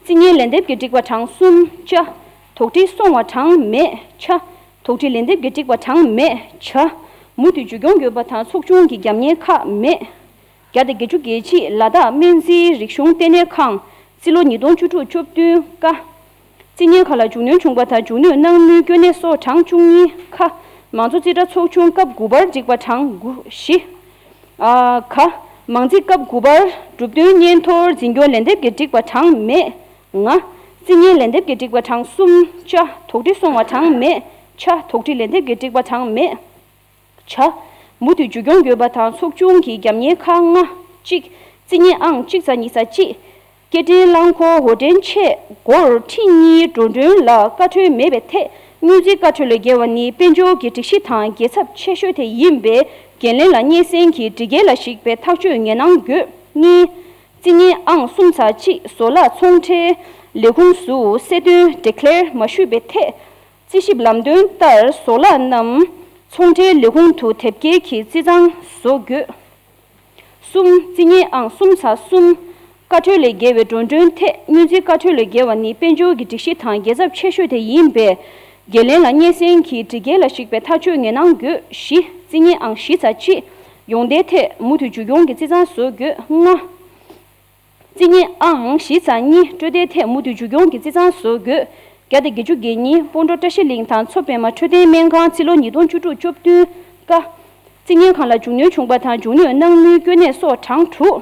རྩིས་གཉེར་ལན་འདེབས་ཀྱིས་བསྒྲིགས་པ་གྲངས་གསུམ། ཅ། དོགས་འདྲི་སོང་བ་གྲངས་མེད། ཆ། དོགས་འདྲི་ལན་འདེབས་ཀྱིས་བསྒྲིགས་པ་གྲངས་མེད། ཇ། མུ་མཐུད་མཇུག་སྐྱོང་དགོས་པ་དང་ཚོགས་ཆུང་གི་རྒྱབ་གཉེར་ཁག་མེད། བརྒྱ་དང་བརྒྱད་ཅུ་གྱ་གཅིག་ལ་དྭགས་སྨན་རྩིས་རིག་གཞུང་ལྟེ་གནས་ཁང་། རྩིས་ལོ་ཉིས་སྟོང་བཅུ་དྲུག་བཅུ་བདུན་ཀ། རྩིས་གཉེར་ཁང་ལ་མཇུག་སྣོན་བྱུང་བ་དང་མཇུག་སྣོན་གནང་མུས་དཀོན་གནས་སོགས་གྲངས་བཅུ་གཉིས་ཁ། མང་གཙོ་རྩིས་ཁྲ་ཚོགས་ཆུང་སྐབས་དགུ་པར་བསྒྲིགས་པ་གྲངས་དགུ་བཞི། ཨ། ག། མང་རྩིས་སྐབས་དགུ་པར་གྲུབ་དོན་སྙན་ཐོར་འཛིན་སྐྱོང་ལན་འདེབས་ཀྱིས་བསྒྲིགས་པ་གྲངས་མེད། ང་། རྩིས་གཉེར་ལན་འདེབས་ཀྱིས་བསྒྲིགས་པ་གྲངས་གསུམ། ཅ། དོགས་འདྲི་སོང་བ་གྲངས་མེད། ཆ། དོགས་འདྲི་ལན་འདེབས་ཀྱིས་བསྒྲིགས་པ་གྲངས་མེད། ཇ། མུ་མཐུད་མཇུག་སྐྱོང་དགོས་པ་དང་ཚོགས་ཆུང་གི་རྒྱབ་གཉེར་ཁག་ལྔ། གཅིག་རྩིས་གཉེར་ཨང་གཅིག་ཚ་གཉིས་ཚ་གཅིག་སྐྱེ་ཕྲེང་རླངས་འཁོར་འོར་འདྲེན་ཆེད་སྒོར་ཁྲི་གཉིས་འགྲོ་གྲོན་ལ་བཀའ་འཁྲོལ་མེད་པའི་ཐད་དངུལ་རྩིས་བཀའ་འཁྲོལ་ལས་འགལ་བ་ནི་དཔལ་འབྱོར་གྱི་སྒྲིག་གཞི་དང་རྒྱལ་ཚབ་ཆེ་ཤོས་དེ་ཡིན་པས་འགན་ལེན་ལ་སྙན་སེང་གི་སྒྲིག་འགལ་ལ་གཞིགས་པའི་ཐག་གཅོད་ངེས་གནང་དགོས། གཉིས། རྩིས་གཉེར་ཨང་གསུམ་ཚ་གཅིག་བཟོ་ལག་ཚོང་འབྲེལ་ལས་ཁུངས་སུ་གསལ་སྟོན་ཌི་ཀི་ལེར་མ་ཞུས་པའི་ཐད། རྩིས་ཞིབ་ལམ་སྟོན་ལྟར་བཟོ་ལག་རྣམས་ཚོང་འབྲེལ་ལས་ཁུངས་དུ་དེབ་སྐྱེལ་གྱིས་རྩིས་ཚང་བཟོ་དགོས། གསུམ། རྩིས་གཉེར་ཨང་གསུམ་ཚ་གསུམ། བཀའ་འཁྲོལ་ལས་འགལ་བའི་འགྲོ་གྲོན་ཐད་དངུལ་རྩིས་བཀའ་འཁྲོལ་ལས་འགལ་བ་ནི་དཔལ་འབྱོར་གྱི་སྒྲིག་གཞི་དང་རྒྱལ་ཚབས་ཆེ་ཤོས་དེ་ཡིན་པས། འགན་ལེན་ལ་སྙན་སེང་གི་སྒྲིག་འགལ་ལ་གཞིགས་པའི་ཐག་གཅོད་ངེས་གནང་དགོས། བཞི། རྩིས་གཉེར་ཨང་བཞི་ཚ་གཅིག་ཡོང་བསྡད་ཐད་མུ་མཐུད་མཇུག་སྐྱོང་གི་རྩིས་ཚང་བཟོ་དགོས། ལྔ། རྩིས་གཉེར་ཨང་བཞི་ཚ་གཉིས་སྤྲོད་དོན་ཐད་མུ་མཐུད་མཇུག་སྐྱོང་གི་རྩིས་ཚང་བཟོ་དགོས། བརྒྱ་དང་བརྒྱད་ཅུ་གྱ་གཉིས་སྤོན་ཊ་བཀྲ་ཤིས་གླིང་དང་མཚོ་པདྨ་འཕྲོད་བསྟེན་སྨན་ཁང་རྩིས་ལོ་ཉིས་སྟོང་བཅུ་དྲུག་བཅུ་བདུན་ཀ། རྩིས་གཉེར་ཁང་ལ་མཇུག་སྣོན་བྱུང་བ་དང་མཇུག་སྣོན་གནང་མུས་དཀོན་གནས་སོགས་གྲངས་དྲུག་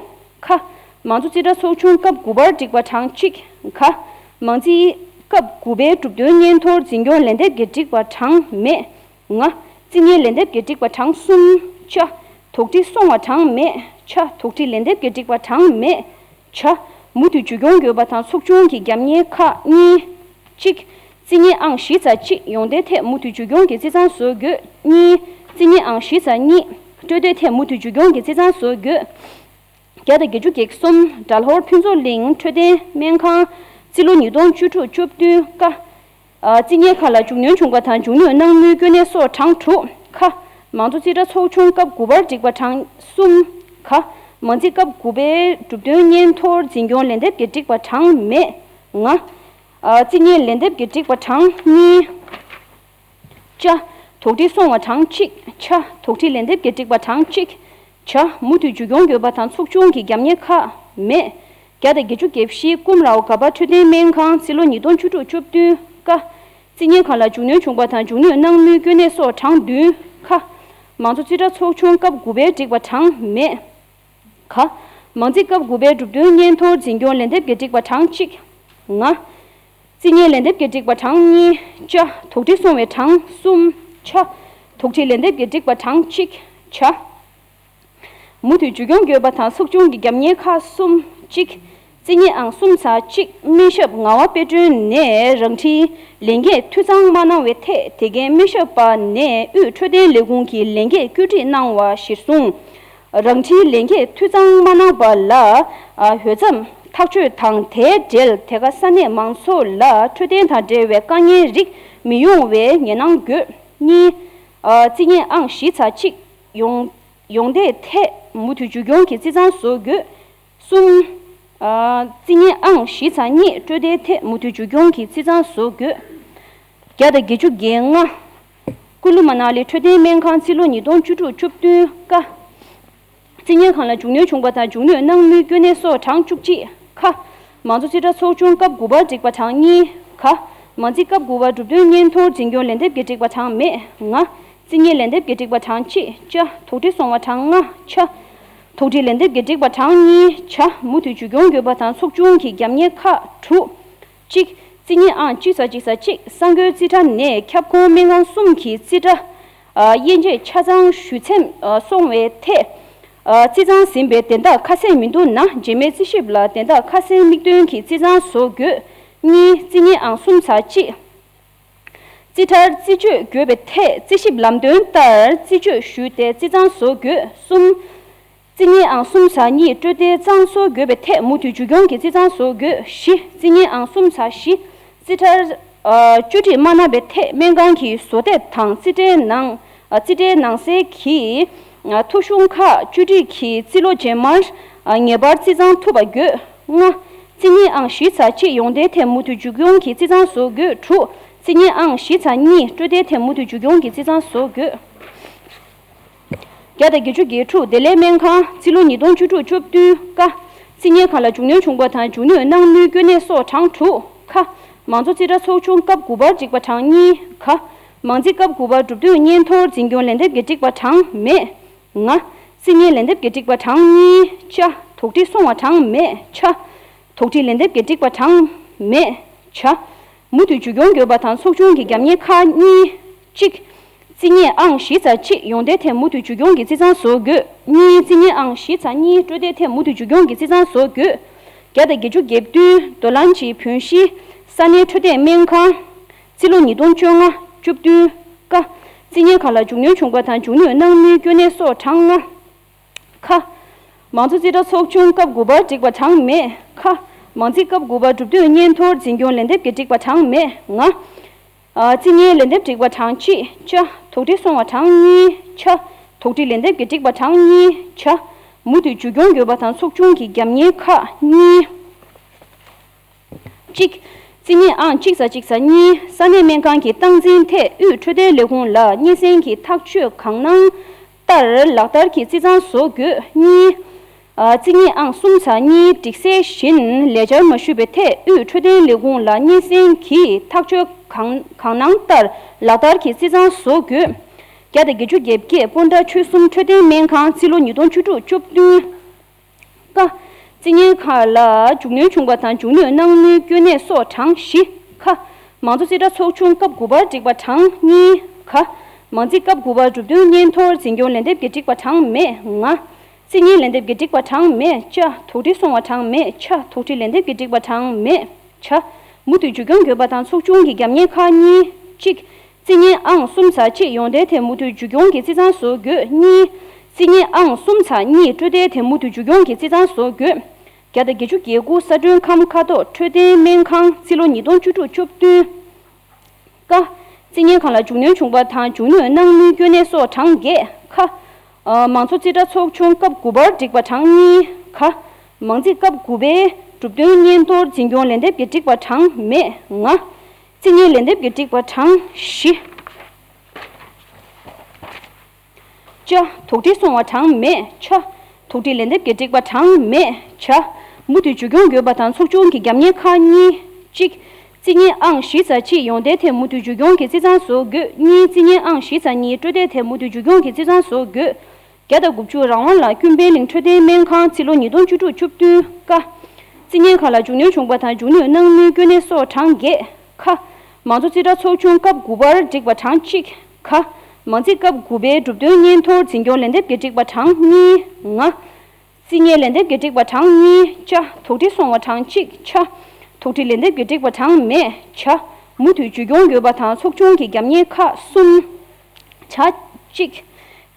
ཁ། མང་གཙོ་རྩིས་ཁྲ་ཚོགས་ཆུང་སྐབས་དགུ་པར་བསྒྲིགས་པ་གྲངས་གཅིག་ག། མང་རྩིས་སྐབས་དགུ་པའི་གྲུབ་དོན་སྙན་ཐོར་འཛིན་སྐྱོང་ལན་འདེབས་ཀྱིས་བསྒྲིགས་པ་གྲངས་མེད། ང་། རྩིས་གཉེར་ལན་འདེབས་ཀྱིས་བསྒྲིགས་པ་གྲངས་གསུམ། ཅ། དོགས་འདྲི་སོང་བ་གྲངས་མེད། ཆ། དོགས་འདྲི་ལན་འདེབས་ཀྱིས་བསྒྲིགས་པ་གྲངས་མེད། ཇ། མུ་མཐུད་མཇུག་སྐྱོང་དགོས་པ་དང་ཚོགས་ཆུང་གི་རྒྱབ་གཉེར་ཁག་གཉིས། གཅིག་རྩིས་གཉེར་ཨང་བཞི་ཚ་གཅིག་ཡོང་བསྡད་ཐད་མུ་མཐུད་མཇུག་སྐྱོང་གི་རྩིས་ཚང་བཟོ་དགོས། གཉིས། རྩིས་གཉེར་ཨང་བཞི་ཚ་གཉིས་སྤྲོད་དོན་ཐད་མུ་མཐུད་མཇུག་སྐྱོང་གི་རྩིས་ཚང་བཟོ་དགོས། བརྒྱ་དང་བརྒྱད་ཅུ་གྱ་གསུམ་སྦྲ་ལྷོར་ཕུན་ཚོགས་གླིང་འཕྲོད་བསྟེན་སྨན་ཁང་། རྩིས་ལོ་ཉིས་སྟོང་བཅུ་དྲུག་བཅུ་བདུན་ཀ། རྩིས་གཉེར་ཁང་ལ་མཇུག་སྣོན་བྱུང་བ་དང་མཇུག་སྣོན་གནང་མུས་དཀོན་གནས་སོགས་གྲངས་དྲུག་ཁ། མང་གཙོ་རྩིས་ཁྲ་ཚོགས་ཆུང་སྐབས་དགུ་པར་བསྒྲིགས་པ་གྲངས་གསུམ་ཁ། མང་རྩིས་སྐབས་དགུ་པའི་གྲུབ་དོན་སྙན་ཐོར་འཛིན་སྐྱོང་ལན་འདེབས་ཀྱིས་བསྒྲིགས་པ་གྲངས་མེད། ང་། རྩིས་གཉེར་ལན་འདེབས་ཀྱིས་བསྒྲིགས་པ་གྲངས་གཉིས། ཅ། དོགས་འདྲི་སོང་བ་གྲངས་གཅིག་ཆ། དོགས་འདྲི་ལན་འདེབས་ཀྱིས་བསྒྲིགས་པ་གྲངས་གཅིག་ཇ། མུ་མཐུད་མཇུག་སྐྱོང་དགོས་པ་དང་ཚོགས་ཆུང་གི་རྒྱབ་གཉེར་ཁག་མེད། བརྒྱ་དང་བརྒྱད་ཅུ་གྱ་བཞི་ཀུམ་རའོ་ག་པ་འཕྲོད་བསྟེན་སྨན་ཁང་རྩིས་ལོ་ཉིས་སྟོང་བཅུ་དྲུག་བཅུ་བདུན་ཀ། རྩིས་གཉེར་ཁང་ལ་མཇུག་སྣོན་བྱུང་བ་དང་མཇུག་སྣོན་གནང་མུས་དཀོན་གནས་སོགས་གྲངས་བདུན་ཁ། མང་གཙོ་རྩིས་ཁྲ་ཚོགས་ཆུང་སྐབས་དགུ་པའི་བསྒྲིགས་པ་གྲངས་མེད། ག། མང་རྩིས་སྐབས་དགུ་པའི་གྲུབ་དོན་སྙན་ཐོར་འཛིན་སྐྱོང་ལན་འདེབས་ཀྱིས་བསྒྲིགས་པ་གྲངས་གཅིག་ང་། རྩིས་གཉེར་ལན་འདེབས་ཀྱིས་བསྒྲིགས་པ་གྲངས་གཉིས། ཅ། དོགས་འདྲི་སོང་བའི་གྲངས་གསུམ། ཆ། དོགས་འདྲི་ལན་འདེབས་ཀྱིས་བསྒྲིགས་པ་གྲངས་གཅིག་ཇ། མུ་མཐུད་མཇུག་སྐྱོང་དགོས་པ་དང་ཚོགས་ཆུང་གི་རྒྱབ་གཉེར་ཁག་གསུམ། གཅིག་རྩིས་གཉེར་ཨང་གསུམ་ཚ་གཅིག་སྨན་ཞབས་ངག་དབང་དཔལ་སྒྲོན་ནས་རང་འཁྲིའི་ལས་འགན་འཐུས་ཚང་མ་གནང་བའི་ཐད་དེ་གའི་སྨན་ཞབས་པ་ནས་དབུས་འཕྲོད་བསྟེན་ལས་ཁུངས་ཀྱི་ལས་འགན་བཀོད་སྒྲིག་གནང་བ་གཞིར་བཟུང་། རང་འཁྲིའི་ལས་འགན་འཐུས་ཚང་མ་གནང་པ་ལ། འོས་འཚམ་ཐག་གཅོད་དང་དེའི་འབྲེལ་དེ་ག་ས་གནས་མང་ཚོགས་ལ་འཕྲོད་བསྟེན་དང་འབྲེལ་བའི་དཀའ་ངལ་རིགས་མི་ཡོང་བའི་ཉེར་སྣང་དགོས། གཉིས། རྩིས་གཉེར་ཨང་བཞི་ཚ་གཅིག་ཡོང་ཡོང་བསྡད་ཐད་མུ་མཐུད་མཇུག་སྐྱོང་གི་རྩིས་ཚང་བཟོ་དགོས། གསུམ། རྩིས་གཉེར་ཨང་བཞི་ཚ་གཉིས་སྤྲོད་དོན་ཐད་མུ་མཐུད་མཇུག་སྐྱོང་གི་རྩིས་ཚང་བཟོ་དགོས། བརྒྱ་དང་བརྒྱད་ཅུ་གྱ་ལྔ། ཀུ་ལུ་མ་ན་ལི་འཕྲོད་བསྟེན་སྨན་ཁང་རྩིས་ལོ་ཉིས་སྟོང་བཅུ་དྲུག་བཅུ་བདུན་ཀ། རྩིས་གཉེར་ཁང་ལ་མཇུག་སྣོན་བྱུང་བ་དང་མཇུག་སྣོན་གནང་མུས་དཀོན་གནས་སོགས་གྲངས་བཅུ་གཅིག་ཁ། མང་གཙོ་རྩིས་ཁྲ་ཚོགས་ཆུང་སྐབས་དགུ་པར་བསྒྲིགས་པ་གྲངས་གཉིས་ཁ། མང་རྩིས་སྐབས་དགུ་པར་གྲུབ་དོན་སྙན་ཐོར་འཛིན་སྐྱོང་ལན་འདེབས་ཀྱིས་བསྒྲིགས་པ་གྲངས་མེད། ང་། རྩིས་གཉེར་ལན་འདེབས་ཀྱིས་བསྒྲིགས་པ་གྲངས་གཅིག་ཅ། དོགས་འདྲི་སོང་བ་གྲངས་ལྔ་ཆ། དོགས་འདྲི་ལན་འདེབས་ཀྱིས་བསྒྲིགས་པ་གྲངས་གཉིས་ཆ། མུ་མཐུད་མཇུག་སྐྱོང་དགོས་པ་དང་ཚོགས་ཆུང་གི་རྒྱབ་གཉེར་ཁག་དྲུག་གཅིག་རྩིས་གཉེར་ཨང་གཅིག་ཚ་གཅིག་ཚ་གཅིག་གསར་འགོད་རྩིས་ཁྲ་ནས་ཁྱབ་ཁོངས་སྨན་ཁང་གསུམ་གྱི་རྩིས་ཁྲ། དབྱེ་འབྱེད་ཆ་ཚང་ཞུ་མཚམས་སོང་བའི་ཐད། རྩིས་ཚང་ཟིན་པའི་དན་རྟགས་ཁ་གསལ་མི་འདུག་ན་རྗེས་མའི་རྩིས་ཞིབ་ལ་དན་རྟགས་ཁ་གསལ་དམིགས་འདོན་གྱི་རྩིས་ཚང་བཟོ་དགོས། གཉིས། རྩིས་གཉེར་ཨང་གསུམ་ཚ་གཅིག་རྩིས་ཁྲར་རྩིས་སྤྱོད་དགོས་པའི་ཐད་རྩིས་ཞིབ་ལམ་སྟོན་ལྟར་རྩིས་སྤྱོད་ཞུས་ཏེ་རྩིས་ཚང་བཟོ་དགོས། གསུམ། རྩིས་རྙིང་ཨང་གསུམ་ཚེག་གཉིས་སྤྲོད་དེ་གཙང་བཟོ་དགོས་པའི་ཐད་མུ་མཐུད་རྒྱུ་སྐྱོང་གི་རྩིས་གཙང་བཟོ་དགོས། བཞི། རྩིས་རྙིང་ཨང་གསུམ་ཚེག་བཞི་རྩིས་ཁྲར་ཨ་བཅོས་སྒྲིག་མ་གནང་བའི་ཐད་སྨན་ཁང་གི་བཟོ་དེབ་དང་རྩིས་ཁྲའི་ནང་ཨ་རྩིས་ཁྲའི་ནང་གསལ་གྱི་ཨ་ཐོ་གཞུང་ཁག་བཅོས་སྒྲིག་གིས་རྩིས་ལོ་རྗེས་མར་ཨ་ངེས་པར་རྩིས་གཙང་ཐུབ་པ་དགོས། ལྔ། རྩིས་རྙིང་ཨང་བཞི་ཚེག་གཅིག་ཡོང་བསྡད་ཐད་མུ་མཐུད་རྒྱུ་སྐྱོང་གི་རྩིས་གཙང་བཟོ་དགོས། དྲུག། རྩིས་རྙིང་ཨང་བཞི་ཚེག་གཉིས་སྤྲོད་དེ་ཐད་མུ་མཐུད་རྒྱུ་སྐྱོང་གི་རྩིས་གཙང་བཟོ་དགོས། བརྒྱ་དང་བརྒྱད་ཅུ་གྱ་དྲུག་བདེ་ལེགས་སྨན་ཁང་རྩིས་ལོ་ཉིས་སྟོང་བཅུ་དྲུག་བཅུ་བདུན། ཀ། རྩིས་རྙིང་ཁང་ལ་མཇུག་སྣོན་བྱུང་པ་དང་མཇུག་སྣོན་གནང་ནུས་དཀོན་གནས་སོགས་གྲངས་དྲུག། ཁ། མང་གཙོ་རྩིས་ཁྲ་ཚོགས་ཆུང་སྐབས་དགུ་པར་བསྒྲིགས་པ་གྲངས་གཉིས། ག། མང་རྩིས་སྐབས་དགུ་པར་གྲུབ་དོན་སྙན་ཐོར་འཛིན་སྐྱོང་ལན་འདེབས་ཀྱི་བསྒྲིགས་པ་གྲངས་མེད། ང་། རྩིས་རྙིང་ལན་འདེབས་ཀྱི་བསྒྲིགས་པ་གྲངས་གཉིས། ཅ། དོགས་འདྲི་སོང་བ་གྲངས་མེད། ཆ། དོགས་འདྲི་ལན་འདེབས་ཀྱི་བསྒྲིགས་པ་གྲངས་མེད། ཆ། མུ་མཐུད་རྒྱུ་སྐྱོང་དགོས་པ་དང་ཚོགས་ཆུང་གི་རྒྱབ་གཉེར་ཁག་གཉིས། གཅིག། རྩིས་རྙིང་ཨང་བཞི་ཚེག་གཅིག་ཡོང་བསྡད་ཐད་མུ་མཐུད་རྒྱུ་སྐྱོང་གི་རྩིས་གཙང་བཟོ་དགོས། གཉིས། རྩིས་རྙིང་ཨང་བཞི་ཚེག་གཉིས་སྤྲོད་བསྡད་ཐད་མུ་མཐུད་རྒྱུ་སྐྱོང་གི་རྩིས་གཙང་བཟོ་དགོས། བརྒྱ་དང་བརྒྱད་ཅུ་གྱ་བདུན་རྡོ་ལམ་གྱི་བོན་གཞིས་ས་གནས་འཕྲོད་བསྟེན་སྨན་ཁང་། རྩིས་ལོ་ཉིས་སྟོང་བཅོ་ལྔ་བཅུ་བདུན། ཀ། རྩིས་རྙིང་ཁང་ལ་མཇུག་སྣོན་བྱུང་པ་དང་མཇུག་སྣོན་གནང་ནུས་དཀོན་གནས་སོགས་གྲངས་ལྔ། ཁ། མང་གཙོ་རྩིས་ཁྲ་ཚོགས་ཆུང་སྐབས་དགུ་པར་བསྒྲིགས་པ་གྲངས་མེད། ཁ། མང་རྩིས་སྐབས་དགུ་པར་གྲུབ་དོན་སྙན་ཐོར་འཛིན་སྐྱོང་ལན་འདེབས་ཀྱི་བསྒྲིགས་པ་གྲངས་མེད། ང་། ཨ། རྩིས་རྙིང་ལན་འདེབས་བསྒྲིགས་པ་གྲངས་གཅིག། ཅ། དོགས་འདྲི་སོང་བ་གྲངས་གཉིས། ཆ། དོགས་འདྲི་ལན་འདེབས་ཀྱི་བསྒྲིགས་པ་གྲངས་གཉིས། ཆ། མུ་མཐུད་རྒྱུ་སྐྱོང་དགོས་པ་དང་ཚོགས་ཆུང་གི་རྒྱབ་གཉེར་ཁག་གཉིས། གཅིག། རྩིས་རྙིང་ཨང་གཅིག་ཚེག་གཅིག་ཚེག་གཉིས་ས་གནས་སྨན་ཁང་གི་སྟངས་འཛིན་ཐད་དབུས་འཕྲོད་བསྟེན་ལས་ཁུངས་ལ་སྙན་སེང་གི་ཐག་གཅོད་གང་གནང་ལྟར་ལག་བསྟར་གྱི་རྩིས་གཙང་བཟོ་དགོས། གཉིས། ཨ། རྩིས་རྙིང་ཨང་གསུམ་ཚེག་གཉིས་སྒྲིག་གསལ་བཞིན་ལས་འཆར་མ་ཞུས་པའི་ཐད་དབུས་འཕྲོད་བསྟེན་ལས་ཁུངས་ལ་སྙན་སེང་གི་ཐག་གཅོད་གང་གང་གནང་ལྟར་ལག་བསྟར་གྱི་རྩིས་གཙང་བཟོ་དགོས། བརྒྱ་དང་བརྒྱད་ཅུ་གྱ་བརྒྱད་སྤོན་ཊ་ཆོལ་གསུམ་འཕྲོད་བསྟེན་སྨན་ཁང་རྩིས་ལོ་ཉིས་སྟོང་བཅུ་དྲུག་བཅུ་བདུན། ཀ། རྩིས་རྙིང་ཁང་ལ་མཇུག་སྣོན་བྱུང་བ་དང་མཇུག་སྣོན་གནང་ནུས་དཀོན་གནས་སོགས་གྲངས་བཞི། ཁ། མང་གཙོ་རྩིས་ཁྲ་ཚོགས་ཆུང་སྐབས་དགུ་པར་བསྒྲིགས་པ་གྲངས་གཉིས། ག། མང་རྩིས་སྐབས་དགུ་པར་གྲུབ་དོན་སྙན་ཐོར་འཛིན་སྐྱོང་ལན་འདེབས་ཀྱི་བསྒྲིགས་པ་གྲངས་མེད། ང་། རྩིས་རྙིང་ལན་འདེབས་ཀྱི་བསྒྲིགས་པ་གྲངས་མེད། ཅ། དོགས་འདྲི་སོང་བ་གྲངས་མེད། ཆ། དོགས་འདྲི་ལན་འདེབས་ཀྱི་བསྒྲིགས་པ་གྲངས་མེད། ཆ། མུ་མཐུད་རྒྱུ་སྐྱོང་དགོས་པ་དང་ཚོགས་ཆུང་གི་རྒྱབ་གཉེར་ཁག་གཉིས། གཅིག། རྩིས་རྙིང་ཨང་གསུམ་ཚེག་གཅིག་ཡོང་བསྡད་ཐད་མུ་མཐུད་རྒྱུ་སྐྱོང་གི་རྩིས་གཙང་བཟོ་དགོས། གཉིས། རྩིས་རྙིང་ཨང་གསུམ་ཚེག་གཉིས་སྤྲོད་བསྡད་ཐད་མུ་མཐུད་རྒྱུ་སྐྱོང་གི་རྩིས་གཙང་བཟོ་དགོས། བརྒྱ་དང་བརྒྱད་ཅུ་གྱ་དགུ་ས་མགྲོན་ཁམས་ཁ་ཐོག་འཕྲོད་བསྟེན་སྨན་ཁང་རྩིས་ལོ་ཉིས་སྟོང་བཅུ་དྲུག་བཅུ་བདུན། ཀ། རྩིས་རྙིང་ཁང་ལ་མཇུག་སྣོན་བྱུང་བ་དང་མཇུག་སྣོན་གནང་ནུས་དཀོན་གནས་སོགས་གྲངས་བརྒྱད། ཁ། ཨ། མང་གཙོ་རྩིས་ཁྲ་ཚོགས་ཆུང་སྐབས་དགུ་པར་བསྒྲིགས་པ་གྲངས་གཉིས། ག། མང་རྩིས་སྐབས་དགུ་པའི་གྲུབ་དོན་སྙན་ཐོར་འཛིན་སྐྱོང་ལན་འདེབས་ཀྱི་བསྒྲིགས་པ་གྲངས་མེད། ང་། རྩིས་རྙིང་ལན་འདེབས་ཀྱི་བསྒྲིགས་པ་གྲངས་བཞི། ཅ། དོགས་འདྲི་སོང་བ་གྲངས་མེད། ཆ། དོགས་འདྲི་ལན་འདེབས་ཀྱི་བསྒྲིགས་པ་གྲངས་མེད། ཇ། མུ་མཐུད་རྒྱུ་སྐྱོང་དགོས་པ་དང་ཚོགས་ཆུང་གི་རྒྱབ་གཉེར་ཁག་གཉིས། གཅིག། རྩིས་རྙིང་ཨང་བཞི་ཚེག་གཅིག་ཡོང་བསྡད་ཐད་མུ་མཐུད་རྒྱུ་སྐྱོང་གི་རྩིས་གཙང་བཟོ་དགོས། གཉིས། རྩིས་རྙིང་ཨང་བཞི་ཚེག་གཉིས་སྤྲོད་བསྡད་ཐད་མུ་མཐུད་རྒྱུ་སྐྱོང་གི་རྩིས་གཙང་བཟོ་དགོས། བརྒྱ་དང་དགུ་བཅུ་རང་དབང་ལ་ཀུན་ཕན་གླིང་འཕྲོད་བསྟེན་སྨན་ཁང་རྩིས་ལོ་ཉིས་སྟོང་བཅུ་དྲུག་བཅུ་བདུན། ཀ། རྩིས་རྙིང་ཁང་ལ་མཇུག་སྣོན་བྱུང་བ་དང་མཇུག་སྣོན་གནང་ནུས་དཀོན་གནས་སོགས་གྲངས་བརྒྱད། ཁ། མང་གཙོ་རྩིས་ཁྲ་ཚོགས་ཆུང་སྐབས་དགུ་པར་བསྒྲིགས་པ་གྲངས་གཅིག། ག། མང་རྩིས་སྐབས་དགུ་པའི་གྲུབ་དོན་སྙན་ཐོར་འཛིན་སྐྱོང་ལན་འདེབས་ཀྱི་བསྒྲིགས་པ་གྲངས་གཉིས། ང་། རྩིས་རྙིང་ལན་འདེབས་ཀྱི་བསྒྲིགས་པ་གྲངས་གཉིས། ཅ། དོགས་འདྲི་སོང་བ་གྲངས་གཅིག། ཆ། དོགས་འདྲི་ལན་འདེབས་ཀྱི་བསྒྲིགས་པ་གྲངས་མེད། ཇ། མུ་མཐུད་རྒྱུ་སྐྱོང་དགོས་པ་དང་ཚོགས་ཆུང་གི་རྒྱབ་གཉེར་ཁག་གསུམ། ཇ། གཅིག།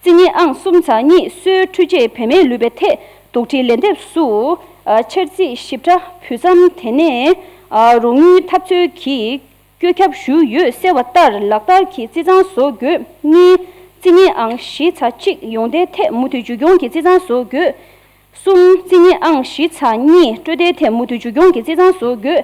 རྩིས་རྙིང་ཨང་གསུམ་ཚེག་གཉིས་སོའི་འཕྲུལ་ཆས་བེད་མེད་ལུས་པའི་ཐད་དོགས་འདྲི་ལན་འདེབས་སུ། ཨ། འཆར་རྩིས་ཞིབ་ཕྲ་འབུལ་མཚམས་དེ་ནས། ཨ། རོགས་དངུལ་ཐབས་འཚོལ་གྱིས་བཀོད་ཁྱབ་ཞུས་ཡོད་གསལ་བ་ལྟར་ལག་བསྟར་གྱི་རྩིས་གཙང་བཟོ་དགོས། གཉིས། རྩིས་རྙིང་ཨང་བཞི་ཚེག་གཅིག་ཡོང་བསྡད་ཐད་མུ་མཐུད་རྒྱུ་སྐྱོང་གི་རྩིས་གཙང་བཟོ་དགོས། གསུམ། རྩིས་རྙིང་ཨང་བཞི་ཚེག་གཉིས་སྤྲོད་བསྡད་ཐད་མུ་མཐུད་རྒྱུ་སྐྱོང་གི་རྩིས་གཙང་བཟོ་དགོས།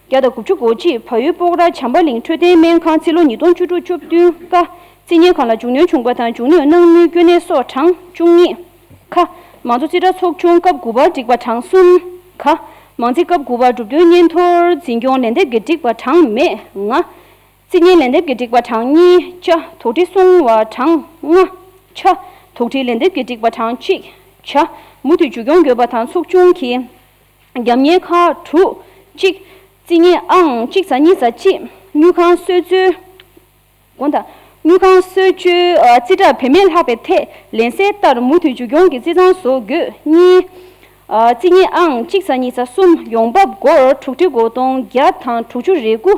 བརྒྱ་དང་དགུ་བཅུ་གོ་གཅིག་བལ་ཡུལ་སྤོག་ར་བྱམས་པ་གླིང་འཕྲོད་བསྟེན་སྨན་ཁང་རྩིས་ལོ་ཉིས་སྟོང་བཅུ་དྲུག་བཅུ་བདུན། ཀ། རྩིས་རྙིང་ཁང་ལ་མཇུག་སྣོན་བྱུང་བ་དང་མཇུག་སྣོན་གནང་ནུས་དཀོན་གནས་སོགས་གྲངས་བཅུ་གཉིས། ཁ། མང་གཙོ་རྩིས་ཁྲ་ཚོགས་ཆུང་སྐབས་དགུ་པར་བསྒྲིགས་པ་གྲངས་གསུམ། ག། མང་རྩིས་སྐབས་དགུ་པར་གྲུབ་དོན་སྙན་ཐོར་འཛིན་སྐྱོང་ལན་འདེབས་ཀྱི་བསྒྲིགས་པ་གྲངས་མེད། ང་། རྩིས་རྙིང་ལན་འདེབས་ཀྱི་བསྒྲིགས་པ་གྲངས་གཉིས། ཅ། དོགས་འདྲི་སོང་བ་གྲངས་ལྔ། ཆ། དོགས་འདྲི་ལན་འདེབས་ཀྱི་བསྒྲིགས་པ་གྲངས་གཅིག། ཇ། མུ་མཐུད་རྒྱུ་སྐྱོང་དགོས་པ་དང་ཚོགས་ཆུང་གི་རྒྱབ་གཉེར་ཁག་དྲུག། གཅིག། རྩིས་རྙིང་ཨང་གཅིག་ཚེག་གཉིས་ཚེག་གཅིག་དངུལ་ཁང་སོས་ཚོད། དགོངས་དག་དངུལ་ཁང་སོས་ཚོད། ཨ། རྩིས་ཁྲ་བེད་མེད་ལྷག་པའི་ཐད་ལན་གསལ་ལྟར་མུ་མཐུད་རྒྱུ་སྐྱོང་གི་རྩིས་གཙང་བཟོ་དགོས། གཉིས། ཨ། རྩིས་རྙིང་ཨང་གཅིག་ཚེག་གཉིས་ཚེག་གསུམ་ཡོང་འབབ་སྒོར་དྲུག་ཁྲི་གོ་སྟོང་བརྒྱ་དང་དྲུག་ཅུ་རེ་དགུ་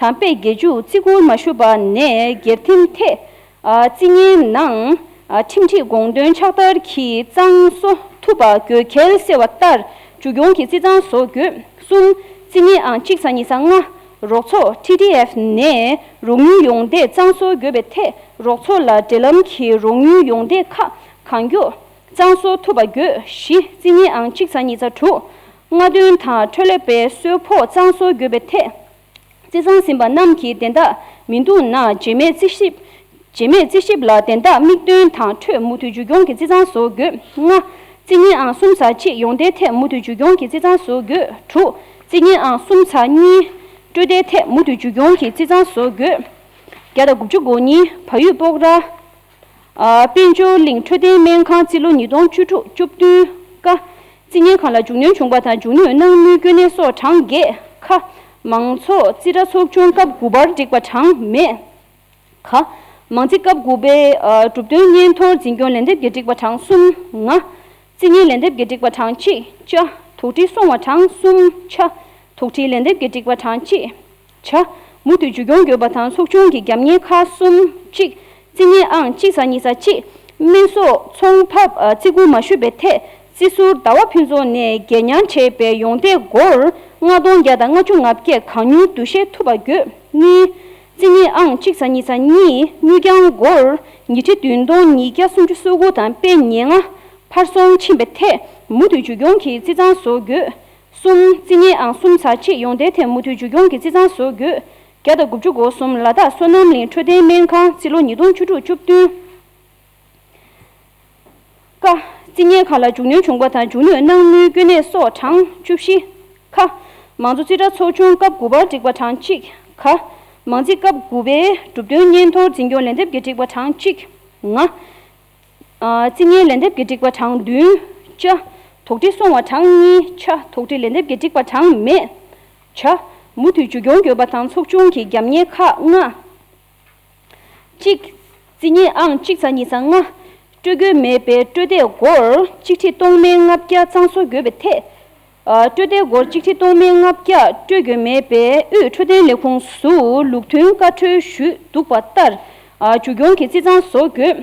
དང་པས་བརྒྱད་ཅུ་བརྩི་བཀུར་མ་ཞུས་པ་ནས་སྒེར་ཐིམ་ཐད། ཨ། རྩིས་རྙིང་ནང་ ཁྲིམས་སྒྲིག་དགོངས་དོན་ཕྱག་བསྟར་གྱིས་གཙང་བཟོ་ཐུབ་པ་དགོས་གལ་གསལ་བ་ལྟར་མཇུག་སྐྱོང་གི་རྩིས་གཙང་བཟོ་དགོས། གསུམ། རྩིས་ཉིན་ཨང་གཅིག་ཚེག་གཉིས་ཚེག་ལྔ། རོགས་ཚོགས་ཊི་ཌི་ཨེཕ་ནས་རོགས་དངུལ་ཡོང་བསྡད་གཙང་བཟོ་དགོས་པའི་ཐད་རོགས་ཚོགས་ལ་འབྲེལ་ལམ་གྱིས་རོགས་དངུལ་ཡོང་བསྡད་ཁག་གང་མགྱོགས་གཙང་བཟོ་ཐུབ་པ་དགོས། བཞི། རྩིས་ཉིན་ཨང་གཅིག་ཚེག་གཉིས་ཚེག་དྲུག། རྔ་སྟོན་དང་འཕྲོ་ལས་པའི་གསོལ་ཕོགས་གཙང་བཟོ་དགོས་པའི་ཐད། རྩིས་གཙང་ཟིན་པ་རྣམས་ཀྱི་དན་རྟགས་མི་འདུག་ན་རྗེས་མའི་རྩིས་ཞིབ། རྗེས་མའི་རྩིས་ཞིབ་ལ་དན་རྟགས་མིག་སྟོན་དང་འཕྲོད་མུ་མཐུད་མཇུག་སྐྱོང་གི་རྩིས་གཙང་བཟོ་དགོས། ལྔ། རྩིས་ཉིན་ཨང་གསུམ་ཚེག་གཅིག་ཡོང་བསྡད་ཐད་མུ་མཐུད་མཇུག་སྐྱོང་གི་རྩིས་གཙང་བཟོ་དགོས། དྲུག། རྩིས་ཉིན་ཨང་གསུམ་ཚེག་གཉིས་སྤྲོད་བསྡད་ཐད་མུ་མཐུད་མཇུག་སྐྱོང་གི་རྩིས་གཙང་བཟོ་དགོས། བརྒྱ་དང་དགུ་བཅུ་གོ་གཉིས། བལ་ཡུལ་སྤོག་ར། ཨ། དཔལ་འབྱོར་གླིང་འཕྲོད་བསྟེན་སྨན་ཁང་རྩིས་ལོ་ཉིས་སྟོང་བཅུ་དྲུག་བཅུ་བདུན། ཀ། རྩིས་ཉིན་ཁང་ལ་མཇུག་སྣོན་བྱུང་བ་དང་མཇུག་སྣོན་གནང་མུས་དཀོན་གནས་སོགས་གྲངས་བརྒྱད། ཁ། མང་ཚོགས་རྩིས་ཁྲ་ཚོགས་ཆུང་སྐབས་དགུ་པར་བསྒྲིགས་པ་གྲངས་མེད། ག། མང་རྩིས་སྐབས་དགུ་པའི་ཨ་གྲུབ་དོན་སྙན་ཐོར་འཛིན་སྐྱོང་ལན་འདེབས་ཀྱིས་བསྒྲིགས་པ་གྲངས་གསུམ། ང། རྩིས་ཉིན་ལན་འདེབས་ཀྱིས་བསྒྲིགས་པ་གྲངས་གཅིག་ཅ། དོགས་འདྲི་སོང་བ་གྲངས་གསུམ་ཆ། དོགས་འདྲི་ལན་འདེབས་ཀྱིས་བསྒྲིགས་པ་གྲངས་གཅིག་ཇ། མུ་མཐུད་མཇུག་སྐྱོང་དགོས་པ་དང་ཚོགས་ཆུང་གི་རྒྱབ་གཉེར་ཁག་གསུམ་གཅིག་རྩིས་ཉིན་ཨང་གཅིག་ཚེག་གཉིས་ཚེག་གཅིག་སྨན་གསོ་ཚོང་འབབ་རྩིས་བཀུར་མ་ཞུས་པའི་ཐད་རྩིས་ཟུར་ཟླ་བ་ཕུན་ཚོགས་ནས་བརྗེ་ཉར་བྱས་པའི་ཡོང་འདེད་སྒོར་ལྔ་སྟོང་བརྒྱ་དང་ལྔ་བཅུ་ང་བརྒྱད་གང་མྱུར་བསྡུ་བཞེས་ཐུབ་པ་དགོས། གཉིས། རྩིས་ཉིན་ཨང་གཅིག་ཚེག་གཉིས་ཚེག་གཉིས་དངུལ་རྐྱང་སྒོར་ཉིས་ཁྲི་བདུན་སྟོང་ཉིས་བརྒྱ་སུམ་ཅུ་སོ་དགུ་དང་པེ་ཉེར་ལྔ་ཕར་སོང་ཕྱིན་པའི་ཐད་མུ་མཐུད་མཇུག་སྐྱོང་གི་རྩིས་གཙང་བཟོ་དགོས། གསུམ། རྩིས་ཉིན་ཨང་གསུམ་ཚེག་གཅིག་ཡོང་འདེད་ཐད་མུ་མཐུད་མཇུག་སྐྱོང་གི་རྩིས་གཙང་བཟོ་དགོས། བརྒྱ་དང་དགུ་བཅུ་གོ་གསུམ། ལ་དྭགས་སོ་ནམ་གླིང་འཕྲོད་བསྟེན་སྨན་ཁང་རྩིས་ལོ་ཉིས་སྟོང་བཅུ་དྲུག་བཅུ་བདུན། ཀ། རྩིས་ཉིན་ཁང་ལ་མཇུག་སྣོན་བྱུང་བ་དང་མཇུག་སྣོན་གནང་མུས་དཀོན་གནས་སོགས་གྲངས་བཅུ་བཞི། ཁ། མང་གཙོ་རྩིས་ཁྲ་ཚོགས་ཆུང་སྐབས་དགུ་པར་བསྒྲིགས་པ་གྲངས་གཅིག་ག། མང་རྩིས་སྐབས་དགུ་པའི་གྲུབ་དོན་སྙན་ཐོར་འཛིན་སྐྱོང་ལན་འདེབས་ཀྱིས་བསྒྲིགས་པ་གྲངས་གཅིག་ང་། ཨ། རྩིས་ཉིན་ལན་འདེབས་ཀྱིས་བསྒྲིགས་པ་གྲངས་བདུན་ཅ། དོགས་འདྲི་སོང་བ་གྲངས་གཉིས་ཆ། དོགས་འདྲི་ལན་འདེབས་ཀྱིས་བསྒྲིགས་པ་གྲངས་མེད་ཇ། མུ་མཐུད་མཇུག་སྐྱོང་དགོས་པ་དང་ཚོགས་ཆུང་གི་རྒྱབ་གཉེར་ཁག་ལྔ། གཅིག་རྩིས་ཉིན་ཨང་གཅིག་ཚེག་གཉིས་ཚེག་ལྔ། སྤྲོད་དགོས་མེད་པའི་སྤྲོད་འདེད་སྒོར་གཅིག་ཁྲི་སྟོང་མན་ལྔ་བརྒྱ་གཙང་བཟོ་དགོས་པའི་ཐད། ཨ། སྤྲོད་འདེད་སྒོར་གཅིག་ཁྲི་སྟོང་མན་ལྔ་བརྒྱ་སྤྲོད་དགོས་མེད་པའི་དབུས་འཕྲོད་བསྟེན་ལས་ཁུངས་སུ་ལུགས་མཐུན་བཀའ་འཁྲོལ་ཞུས་འདུག་པ་ལྟར། ཨ། མཇུག་སྐྱོང་གི་རྩིས་གཙང་བཟོ་དགོས།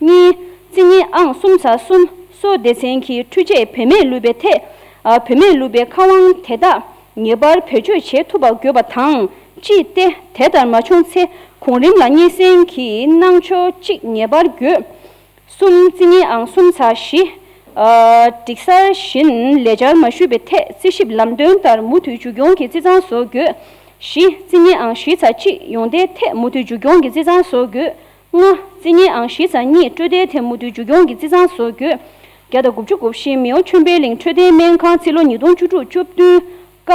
གཉིས། རྩིས་ཉིན་ཨང་གསུམ་ཚེག་གསུམ་གསོ་སྡེ་ཚན་གྱི་འཕྲུལ་ཆས་བེད་མེད་ལུས་པའི་ཐད། ཨ། བེད་མེད་ལུས་པའི་ཁ་དབང་དེ་དག་ངེས་པར་བེད་སྤྱོད་བྱེད་ཐུབ་པ་དགོས་པ་དང་། ཅི་སྟེ་དེ་ལྟར་མ་བྱུང་ཚེ་གོང་རིམ་ལ་སྙན་སེང་གི་གནང་ཕྱོགས་གཅིག་ངེས་པར་དགོས། གསུམ། རྩིས་ཉིན་ཨང་གསུམ་ཚེག་བཞི། ཨ། སྒྲིག་གསར་བཞིན་ལས་འཆར་མ་ཞུས་པའི་ཐད་རྩིས་ཞིབ་ལམ་སྟོན་ལྟར་མུ་མཐུད་མཇུག་སྐྱོང་གི་རྩིས་གཙང་བཟོ་དགོས། བཞི། རྩིས་ཉིན་ཨང་བཞི་ཚེག་གཅིག་ཡོང་འདེད་ཐད་མུ་མཐུད་མཇུག་སྐྱོང་གི་རྩིས་གཙང་བཟོ་དགོས། ལྔ། རྩིས་ཉིན་ཨང་བཞི་ཚེག་གཉིས་སྤྲོད་འདེད་ཐད་མུ་མཐུད་མཇུག་སྐྱོང་གི་རྩིས་གཙང་བཟོ་དགོས། བརྒྱ་དང་དགུ་བཅུ་གོ་བཞི། མེའོ་ཆོས་འཕེལ་གླིང་འཕྲོད་བསྟེན་སྨན་ཁང་རྩིས་ལོ་ཉིས་སྟོང་བཅུ་དྲུག་བཅུ་བདུན། ཀ།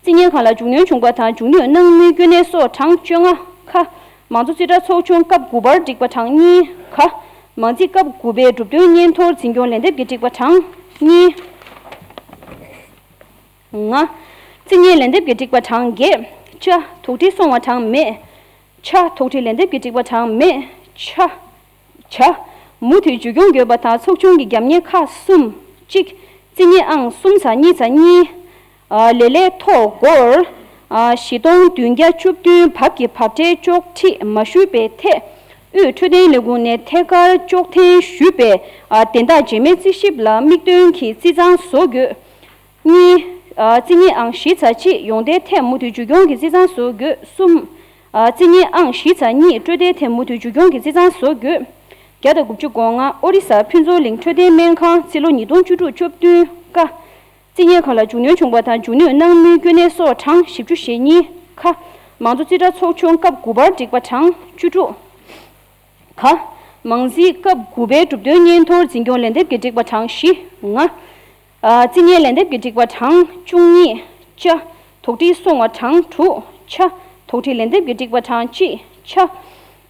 རྩིས་ཉིན་ཁང་ལ་མཇུག་སྣོན་བྱུང་བ་དང་མཇུག་སྣོན་གནང་མུས་དཀོན་གནས་སོགས་གྲངས་བཅོ་ལྔ། ཁ། མང་གཙོ་རྩིས་ཁྲ་ཚོགས་ཆུང་སྐབས་དགུ་པར་བསྒྲིགས་པ་གྲངས་གཉིས། ག། མང་རྩིས་སྐབས་དགུ་པའི་གྲུབ་དོན་སྙན་ཐོར་འཛིན་སྐྱོང་ལན་འདེབས་ཀྱིས་བསྒྲིགས་པ་གྲངས་གཉིས། ང་། རྩིས་ཉིན་ལན་འདེབས་ཀྱིས་བསྒྲིགས་པ་གྲངས་བརྒྱད། ཅ། དོགས་འདྲི་སོང་བ་གྲངས་མེད། ཆ། དོགས་འདྲི་ལན་འདེབས་ཀྱིས་བསྒྲིགས་པ་གྲངས་མེད། ཆ། བྱ། མུ་མཐུད་མཇུག་སྐྱོང་དགོས་པ་དང་ཚོགས་ཆུང་གི་རྒྱབ་གཉེར་ཁག་གསུམ། གཅིག་རྩིས་ཉིན་ཨང་གསུམ་ཚེག་གཉིས་ཚེག་གཉིས། ཨ། ལེ་ལག་ཐོག་སྒོར། ཨ། བཞི་སྟོང་བདུན་བརྒྱ་བཅུ་བདུན་བབ་ཀྱི་བབ་ཁྲལ་གཅོག་འཕྲི་མ་ཞུས་པའི་ཐད། དབུས་འཕྲོད་བསྟེན་ལས་ཁུངས་ནས་ཐད་ཀར་གཅོག་འཐེན་ཞུས་པའི། ཨ། དན་རྟགས་རྗེས་མའི་རྩིས་ཞིབ་ལ་དམིགས་འདོན་གྱིས་རྩིས་གཙང་བཟོ་དགོས། གཉིས། ཨ། རྩིས་ཉིན་ཨང་བཞི་ཚེག་གཅིག་ཡོང་འདེད་ཐད་མུ་མཐུད་མཇུག་སྐྱོང་གི་རྩིས་གཙང་བཟོ་དགོས། གསུམ། ཨ། རྩིས་ཉིན་ཨང་བཞི་ཚེག་གཉིས་སྤྲོད་འདེད་ཐད་མུ་མཐུད་མཇུག་སྐྱོང་གི་རྩིས་གཙང་བཟོ་དགོས། བརྒྱ་དང་དགུ་བཅུ་གོ་ལྔ། ཨོ་རི་ས་ཕུན་ཚོགས་གླིང་འཕྲོད་བསྟེན་སྨན་ཁང་རྩིས་ལོ་ཉིས་སྟོང་བཅུ་དྲུག་བཅུ་བདུན། ཀ། རྩིས་ཉིན་ཁང་ལ་མཇུག་སྣོན་བྱུང་བ་དང་མཇུག་སྣོན་གནང་མུས་དཀོན་གནས་སོགས་གྲངས་བཞི་བཅུ་ཞེ་གཉིས། ཁ། མང་གཙོ་རྩིས་ཁྲ་ཚོགས་ཆུང་སྐབས་དགུ་པར་བསྒྲིགས་པ་གྲངས་བཅུ་དྲུག་ག། མང་རྩིས་སྐབས་དགུ་པའི་གྲུབ་དོན་སྙན་ཐོར་འཛིན་སྐྱོང་ལན་འདེབས་ཀྱིས་བསྒྲིགས་པ་གྲངས་བཞི། ང་། ཨ། རྩིས་ཉིན་ལན་འདེབས་ཀྱིས་བསྒྲིགས་པ་གྲངས་བཅུ་གཉིས། ཅ། དོགས་འདྲི་སོང་བ་གྲངས་དྲུག་ཆ། དོགས་འདྲི་ལན་འདེབས་ཀྱིས་བསྒྲིགས་པ་གྲངས་གཅིག་ཆ།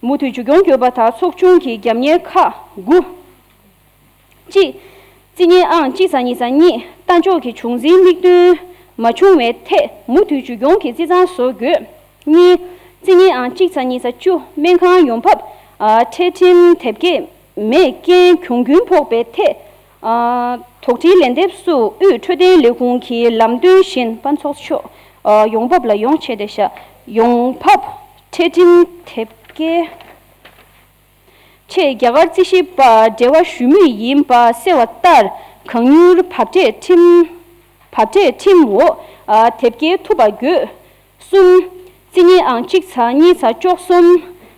མུ་མཐུད་མཇུག་སྐྱོང་དགོས་པ་དང་ཚོགས་ཆུང་གི་རྒྱབ་གཉེར་ཁག་དགུ། གཅིག་རྩིས་ཉིན་ཨང་གཅིག་ཚེག་གཉིས་ཚེག་གཉིས། ལྟ་འཇོག་གི་བྱུང་འཛིན་དམིགས་འདུན་མ་བྱུང་བའི་ཐད་མུ་མཐུད་མཇུག་སྐྱོང་གི་རྩིས་གཙང་བཟོ་དགོས། གཉིས། རྩིས་ཉིན་ཨང་གཅིག་ཚེག་གཉིས་ཚེག་བཅུ། སྨན་ཁང་ཡོང་འབབ། ཨ། འཕྲལ་འཕྲིན་དེབ་སྐྱེལ་མེད་རྐྱེན་གྱོང་གུན་ཕོག་པའི་ཐད། ཨ། དོགས་འདྲི་ལན་འདེབས་སུ་དབུས་འཕྲོད་བསྟེན་ལས་ཁུངས་ཀྱི་ལམ་སྟོན་བཞིན་དཔལ་ཚོགས་མཆོག་ཨ། ཡོང་འབབ་ལ་ཡོང་ཆེད་དེ་ཤ་ཡོང་འབབ་འཕྲལ་འཕྲིན་དེབ་སྐྱེལ། ཆེད་རྒྱ་གར་རྩིས་ཞིབ་པ་འབྲེལ་བ་ཞུ་མུས་ཡིན་པ་གསལ་བ་ལྟར། གང་མྱུར་བབ་འབྲས་ཁྲིམས་བབ་འབྲས་ཁྲིམས་འོག་ཨ་དེབ་སྐྱེལ་ཐུབ་པ་དགོས། གསུམ། རྩིས་རྙིང་ཨང་གཅིག་ཚེག་གཉིས་ཚེག་བཅུ་གསུམ།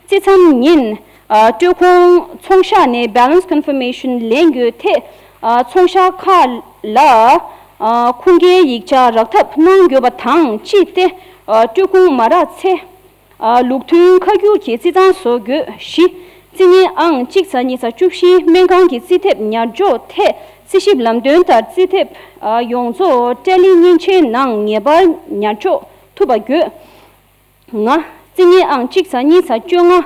རྩིས་མཚམས་ཉིན་ཨ་སྤྲོད་ཁོངས་ཚོང་ཤག་ནས་balance confirmation ལེན་དགོས་ཐད། ཨ་ཚོང་ཤག་ཁག་ལ་ཨ་ཁུངས་སྐྱེལ་ཡིག་ཆ་རག་ཐབས་གནང་དགོས་པ་དང་གཅིག་སྟེ། ཨ་སྤྲོད་ཁུངས་མ་རག་ཚེ། ཨ་ལུགས་མཐུན་ཁ་བསྒྱུར་གྱི་རྩིས་གཙང་བཟོ་དགོས། བཞི། རྩིས་རྙིང་ཨང་གཅིག་ཚེག་གཉིས་ཚེག་བཅུ་བཞི་སྨན་ཁང་གི་རྩིས་ཐེབས་ཉར་འཇོག་ཐད་རྩིས་ཞིབ་ལམ་སྟོན་ལྟར་རྩིས་ཐེབས་ཨ་ཡོངས་རྫོགས་ཏྲེ་ལི་མཉེན་ཆས་ནང་ངེས་པར་ཉར་འཇོག་ཐུབ་པ་དགོས། ལྔ། རྩིས་རྙིང་ཨང་གཅིག་ཚེག་གཉིས་ཚེག་བཅོ་ལྔ་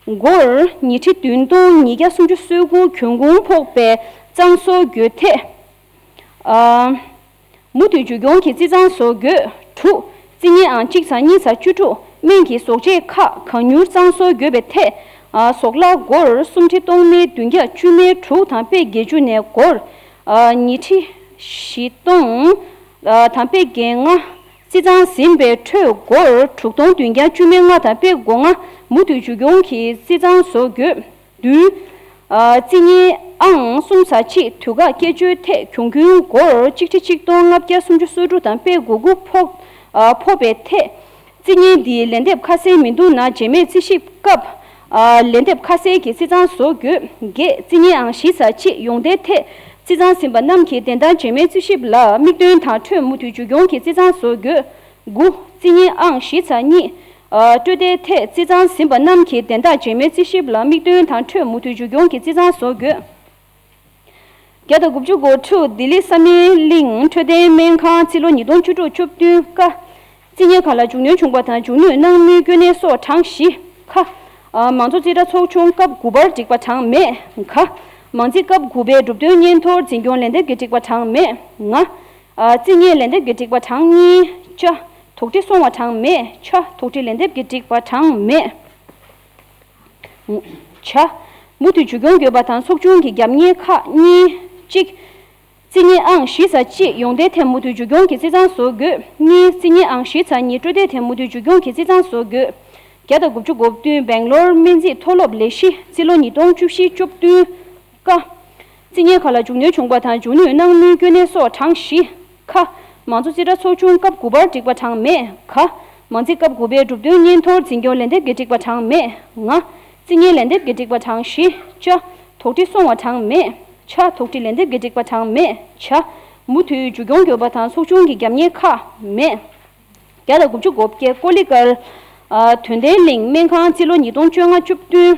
སྒོར་ཉི་ཁྲི་བདུན་སྟོང་ཉིས་བརྒྱ་སུམ་ཅུ་སོ་དགུ་གྱོང་གུན་ཕོག་པའི་གཙང་བཟོ་དགོས་ཐད། ཨ། མུ་མཐུད་བཅོས་སྐྱོང་གི་རྩིས་གཙང་བཟོ་དགོས། དྲུག་རྩིས་རྙིང་ཨང་གཅིག་ཚེག་གཉིས་ཚེག་བཅུ་དྲུག་སྨན་གྱི་ཟོག་བཅད་ཁག་གང་མྱུར་གཙང་བཟོ་དགོས་པའི་ཐད། ཨ་ཟོག་ལྭ་སྒོར་སུམ་ཁྲི་སྟོང་མའི་བདུན་བརྒྱ་བཅུ་མའི་དྲུག་དང་པོད་བརྒྱད་ཅུ་ནས་སྒོར་ཨ་ཉི་ཁྲི་བཞི་སྟོང་ཨ་དང་པོད་བརྒྱད་ལྔ། རྩིས་གཙང་ཟིན་པའི་ཁྲོད་སྒོར་དྲུག་སྟོང་བདུན་བརྒྱ་བཅུ་མའི་ལྔ་དང་པོད་དགུ་ལྔ་མུ་མཐུད་བཅོས་སྐྱོང་གི་རྩིས་གཙང་བཟོ་དགོས། བདུན། ཨ་རྩིས་རྙིང་ཨང་གསུམ་ཚེག་གཅིག་དུས་བཀག་བསྐྱལ་བཅོལ་ཐད་གྱོང་གུན་སྒོར་གཅིག་ཁྲི་གཅིག་སྟོང་ལྔ་བརྒྱ་སུམ་ཅུ་སོ་དྲུག་དང་པོད་དགུ་དགུ་ཕོག་ཨ་ཕོག་པའི་ཐད། རྩིས་རྙིང་འདིའི་ལན་འདེབས་ཁ་གསལ་མི་འདུག་ན་རྗེས་མའི་རྩིས་ཞིབ་སྐབས་ཨ་ལན་འདེབས་ཁ་གསལ་གྱི་རྩིས་གཙང་བཟོ་དགོས། བརྒྱད། རྩིས་རྙིང་ཨང་བཞི་ཚེག་གཅིག་ཡོངས་བསྡད་ཐད་རྩིས་གཙང་ཟིན་པ་རྣམས་ཀྱི་བདེན་རྟགས་རྗེས་མའི་རྩིས་ཞིབ་ལ་དམིགས་འདུན་དང་འཕྲོད་མུ་མཐུད་བཅོས་སྐྱོང་གི་རྩིས་གཙང་བཟོ་དགོས། དགུ། རྩིས་རྙིང་ཨང་བཞི་ཚེག་གཉིས་ཨ་སྤྲོད་བདེའི་ཐད་རྩིས་གཙང་ཟིན་པ་རྣམས་ཀྱི་བདེན་རྟགས་རྗེས་མའི་རྩིས་ཞིབ་ལ་དམིགས་འདུན་དང་འཕྲོད་མུ་མཐུད་བཅོས་སྐྱོང་གི་རྩིས་གཙང་བཟོ་དགོས། བརྒྱ་དང་དགུ་བཅུ་གོ་དྲུག་ལྡི་ལི་ས་མེད་གླིང་འཕྲོད་བསྟེན་སྨན་ཁང་རྩིས་ལོ་ཉིས་སྟོང་བཅུ་དྲུག་བཅུ་བདུན་ཀ། རྩིས་རྙིང་ཁག་ལ་མཇུག་སྣོན་བྱུང་པ་དང་མཇུག་སྣོན་གནང་མུས་སྐྱོན་གནས་སོགས་གྲངས་བཞི་ཁ། ཨ་མང་གཙོ་རྩིས་ཁྲ་ཚོགས་ཆུང་སྐབས་དགུ་པར་འགྲིག་པ་གྲངས་མེད་ཁ། མང་རྩིས་སྐབས་དགུ་པའི་གྲུབ་དོན་སྙན་ཐོར་འཛིན་སྐྱོང་ལན་འདེབས་ཀྱི་འགྲིག་པ་གྲངས་མེད་ལྔ། ཨ་རྩིས་རྙིང་ལན་འདེབས་ཀྱི་འགྲིག་པ་གྲངས་གཉིས་ཅ། དོགས་འདྲི་སོང་བ་གྲངས་མེད་ཆ། དོགས་འདྲི་ལན་འདེབས་ཀྱི་འགྲིག་པ་གྲངས་མེད་ཆ། མུ་མཐུད་བཅོས་སྐྱོང་དགོས་པ་དང་ཚོགས་ཆུང་གི་རྒྱབ་གཉེར་ཁག་གཉིས་གཅིག་རྩིས་རྙིང་ཨང་བཞི་ཚེག་གཅིག་ཡོངས་བསྡད་ཐད་མུ་མཐུད་བཅོས་སྐྱོང་གི་རྩིས་གཙང་བཟོ་དགོས། གཉིས། རྩིས་རྙིང་ཨང་བཞི་ཚེག་གཉིས་སྤྲོད་བདེའི་ཐད་མུ་མཐུད་བཅོས་སྐྱོང་གི་རྩིས་གཙང་བཟོ་དགོས། བརྒྱ་དང་དགུ་བཅུ་གོ་བདུན་སྦེང་ལོར་སྨན་རྩིས་མཐོ་སློབ་ལས་གཞི་རྩིས་ལོ་ཉིས་སྟོང་བཅུ་བཞི་བཅུ་བདུན་ཀ། རྩིས་རྙིང་ཁག་ལ་མཇུག་སྣོན་བྱུང་པ་དང་མཇུག་སྣོན་གནང་མུས་སྐྱོན་གནས་སོགས་གྲངས་བཞི་ཁ། མང་གཙོ་རྩིས་ཁྲ་ཚོགས་ཆུང་སྐབས་དགུ་པར་འགྲིག་པ་གྲངས་མེད་ཁ། མང་རྩིས་སྐབས་དགུ་པའི་གྲུབ་དོན་སྙན་ཐོར་འཛིན་སྐྱོང་ལན་འདེབས་ཀྱི་འགྲིག་པ་གྲངས་མེད་ལྔ། རྩིས་རྙིང་ལན་འདེབས་ཀྱི་འགྲིག་པ་གྲངས་བཞི་ཅ། དོགས་འདྲི་སོང་བ་གྲངས་མེད་ཆ། དོགས་འདྲི་ལན་འདེབས་ཀྱི་འགྲིག་པ་གྲངས་མེད་ཆ། མུ་མཐུད་མཇུག་སྐྱོང་དགོས་པ་དང་ཚོགས་ཆུང་གི་རྒྱབ་གཉེར་ཁག་མེད། བརྒྱ་དང་དགུ་བཅུ་གོ་བརྒྱད་ཀོ་ལི་གལ། ཨ་དོན་ལྡན་གླིང་སྨན་ཁང་རྩིས་ལོ་ཉིས་སྟོང་བཅོ་ལྔ་བཅུ་བདུན་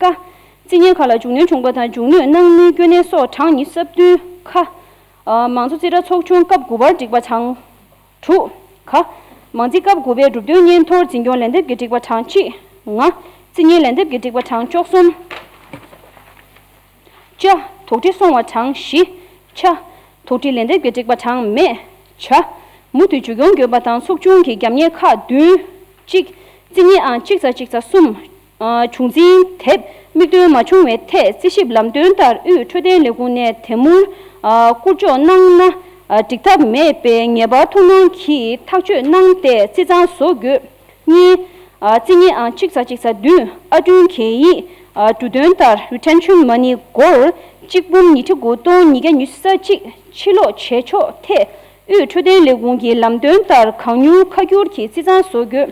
ཀ། རྩིས་རྙིང་ཁག་ལ་མཇུག་སྣོན་བྱུང་པ་དང་མཇུག་སྣོན་གནང་མུས་སྐྱོན་གནས་སོགས་གྲངས་ཉི་ཤུ་རྩ་བདུན་ཀ། ཨ་མང་གཙོ་རྩིས་ཁྲ་ཚོགས་ཆུང་སྐབས་དགུ་པར་འགྲིག་པ་གྲངས་དྲུག་ཀ། མང་རྩིས་སྐབས་དགུ་པའི་གྲུབ་དོན་སྙན་ཐོར་འཛིན་སྐྱོང་ལན་འདེབས་ཀྱི་འགྲིག་པ་གྲངས་གཅིག་ལྔ། རྩིས་རྙིང་ལན་འདེབས་ཀྱི་འགྲིག་པ་གྲངས་བཅུ་གསུམ་ཅ། དོགས་འདྲི་སོང་བ་གྲངས་བཞི་ཆ། དོགས་འདྲི་ལན་འདེབས་ཀྱི་འགྲིག་པ་གྲངས་མེད་ཆ། མུ་མཐུད་བཅོས་སྐྱོང་དགོས་པ་དང་ཚོགས་ཆུང་གི་རྒྱབ་གཉེར་ཁག་བདུན་གཅིག་རྩིས་རྙིང་ཨང་གཅིག་ཚེག་གཅིག་ཚེག་གསུམ། ཨ་བྱུང་འཛིན་དེབ་དམིགས་འདུན་མ་བྱུང་བའི་ཐད་རྩིས་ཞིབ་ལམ་སྟོན་ལྟར་དབུས་འཕྲོད་བསྟེན་ལས་ཁུངས་ནས་དེ་མུར་ཨ་བསྐུར་འཇོག་གནང་ན་ཨ་འགྲིག་ཐབས་མེད་པའི་ངེས་པར་ཐུགས་སྣང་གིས་ཐག་གཅོད་གནང་སྟེ་རྩིས་གཙང་བཟོ་དགོས། གཉིས། ཨ་རྩིས་རྙིང་ཨང་གཅིག་ཚེག་གཅིག་ཚེག་བདུན་ཨ་བསྐྲུན་གན་ཡིག་ཨ་འབྲུ་དོན་ལྟར་retention money་སྒོར་གཅིག་འབུམ་ཉི་ཁྲི་དགུ་སྟོང་ཉིས་བརྒྱ་ཉི་ཤུ་རྩ་གཅིག་ཕྱིར་སློག་བྱས་ཆོག་ཐད་དབུས་འཕྲོད་བསྟེན་ལས་ཁུངས་ཀྱི་ལམ་སྟོན་ལྟར་གང་མྱུར་ཁ་བསྒྱུར་གྱིས་རྩིས་གཙང་བཟོ་དགོས།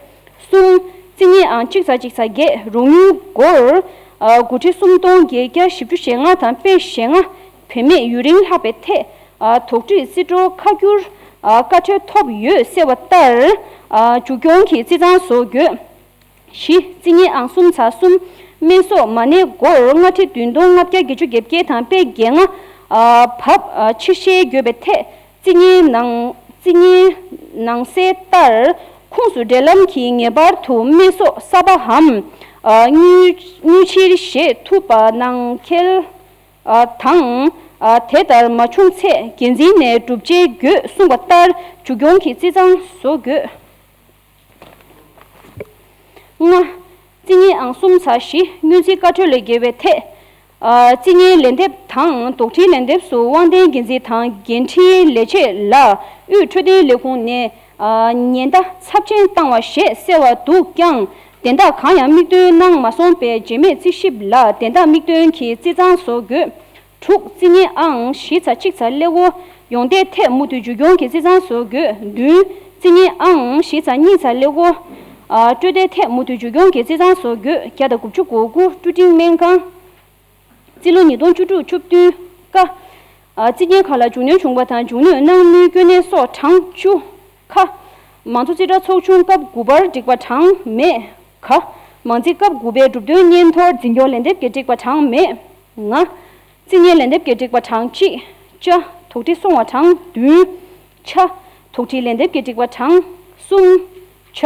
གསུམ། རྩིས་རྙིང་ཨང་གཅིག་ཚེག་གཅིག་ཚེག་བརྒྱད་རོགས་དངུལ་སྒོར་ཨ་དགུ་ཁྲི་སུམ་སྟོང་བརྒྱད་བརྒྱ་བཞི་བཅུ་ཞེ་ལྔ་དང་པོད་ཞེ་ལྔ་བུད་མེད་ཡུན་རིང་ལྷག་པའི་ཐད་ཨ་དོགས་འདྲི་རྩིས་སྤྲོད་ཁ་བསྒྱུར་ཨ་བཀའ་འཁྲོལ་ཐོབ་ཡོད་ཟེར་བ་ལྟར་ཨ་མཇུག་སྐྱོང་གིས་རྩིས་གཙང་བཟོ་དགོས། བཞི། རྩིས་རྙིང་ཨང་གསུམ་ཚེག་གསུམ་སྨན་གསོག་མ་གནས་སྒོར་ལྔ་ཁྲི་བདུན་སྟོང་ལྔ་བརྒྱ་བརྒྱད་ཅུ་གྱ་བརྒྱད་དང་པོད་བརྒྱད་ལྔ་ཨ་བབ་ཨ་ཕྱིར་བཤེར་དགོས་པའི་ཐད་རྩིས་རྙིང་ནང་རྩིས་རྙིང་ནང་གསལ་ལྟར་ཁོངས་སུ་འབྲེལ་ལམ་གྱིས་ངེས་པར་དུ་སྨན་གསོག་གསར་པའམ་ཨ་དངུལ་དངུལ་ཕྱིར་བཞེས་ཐུབ་པ་གནང་གལ་ཨ་དང་ཨ་དེ་ལྟར་མ་བྱུང་ཚེ་འགན་འཛིན་ནས་སྒྲུབ་བྱེད་དགོས་གསུངས་པ་ལྟར་མཇུག་སྐྱོང་གིས་རྩིས་གཙང་བཟོ་དགོས། ལྔ། རྩིས་རྙིང་ཨང་གསུམ་ཚེག་བཞི་སྔོན་རྩིས་བཀའ་འཁྲོལ་ལས་འགལ་བའི་ཐད། ཨ་རྩིས་རྙིང་ལན་འདེབས་དང་དོགས་འདྲིའི་ལན་འདེབས་སུ་དབང་ལྡན་འགན་འཛིན་དང་འགན་འཁྲིའི་ལས་བྱེད་ལ་དབུས་འཕྲོད་བསྟེན་ལས་ཁུངས་ནས་ཨ་ཉེན་བརྡ་ཚབས་ཆེན་བཏང་བ་ཞེས་གསལ་བ་འདུག་ཀྱང་ དན་རྟགས་གང་ཡང་དམིགས་འདོན་གནང་མ་སོང་པའི་རྗེས་མའི་རྩིས་ཞིབ་ལ་དན་རྟགས་དམིགས་འདོན་གྱི་རྩིས་གཙང་བཟོ་དགོས། དྲུག་རྩིས་གཉིས་ཨང་བཞི་ཚ་གཅིག་ཚ་ཀླད་ཀོར་ཡོང་འདེད་ཐད་མུ་མཐུད་མཇུག་སྐྱོང་གི་རྩིས་གཙང་བཟོ་དགོས། བདུན་རྩིས་གཉིས་ཨང་བཞི་ཚ་གཉིས་ཚ་ཀླད་ཀོར་སྤྲོད་འདེད་ཐད་མུ་མཐུད་མཇུག་སྐྱོང་གི་རྩིས་གཙང་བཟོ་དགོས། བརྒྱ་དང་དགུ་བཅུ་གོ་དགུ་ཀྲུ་ཀྲིང་སྨན་ཁང་། རྩིས་ལོ་ཉིས་སྟོང་བཅུ་དྲུག་བཅུ་བདུན་ཀ་རྩིས་ཉེན་ཁག་ལ་མཇུག་སྣོན་བྱུང་བ་དང་མཇུག་སྣོན་གནང་ནུས་སྐྱོན་གནས་སོགས་གྲངས་བཅུ། ཁ། མང་གཙོ་རྩིས་ཁྲ་ཚོགས་ཆུང་སྐབས་དགུ་པར་འགྲིག་པ་གྲངས་མེད། ག། མང་རྩིས་སྐབས་དགུ་པའི་གྲུབ་དོན་སྙན་ཐོར་འཛིན་སྐྱོང་ལན་འདེབས་ཀྱི་འགྲིག་པ་གྲངས་མེད། ང་། རྩིས་ཉེན་ལན་འདེབས་ཀྱི་འགྲིག་པ་གྲངས་གཅིག་ཅ། དོགས་འདྲི་སོང་བ་གྲངས་བདུན། ཆ། དོགས་འདྲི་ལན་འདེབས་ཀྱི་འགྲིག་པ་གྲངས་གསུམ། ཇ།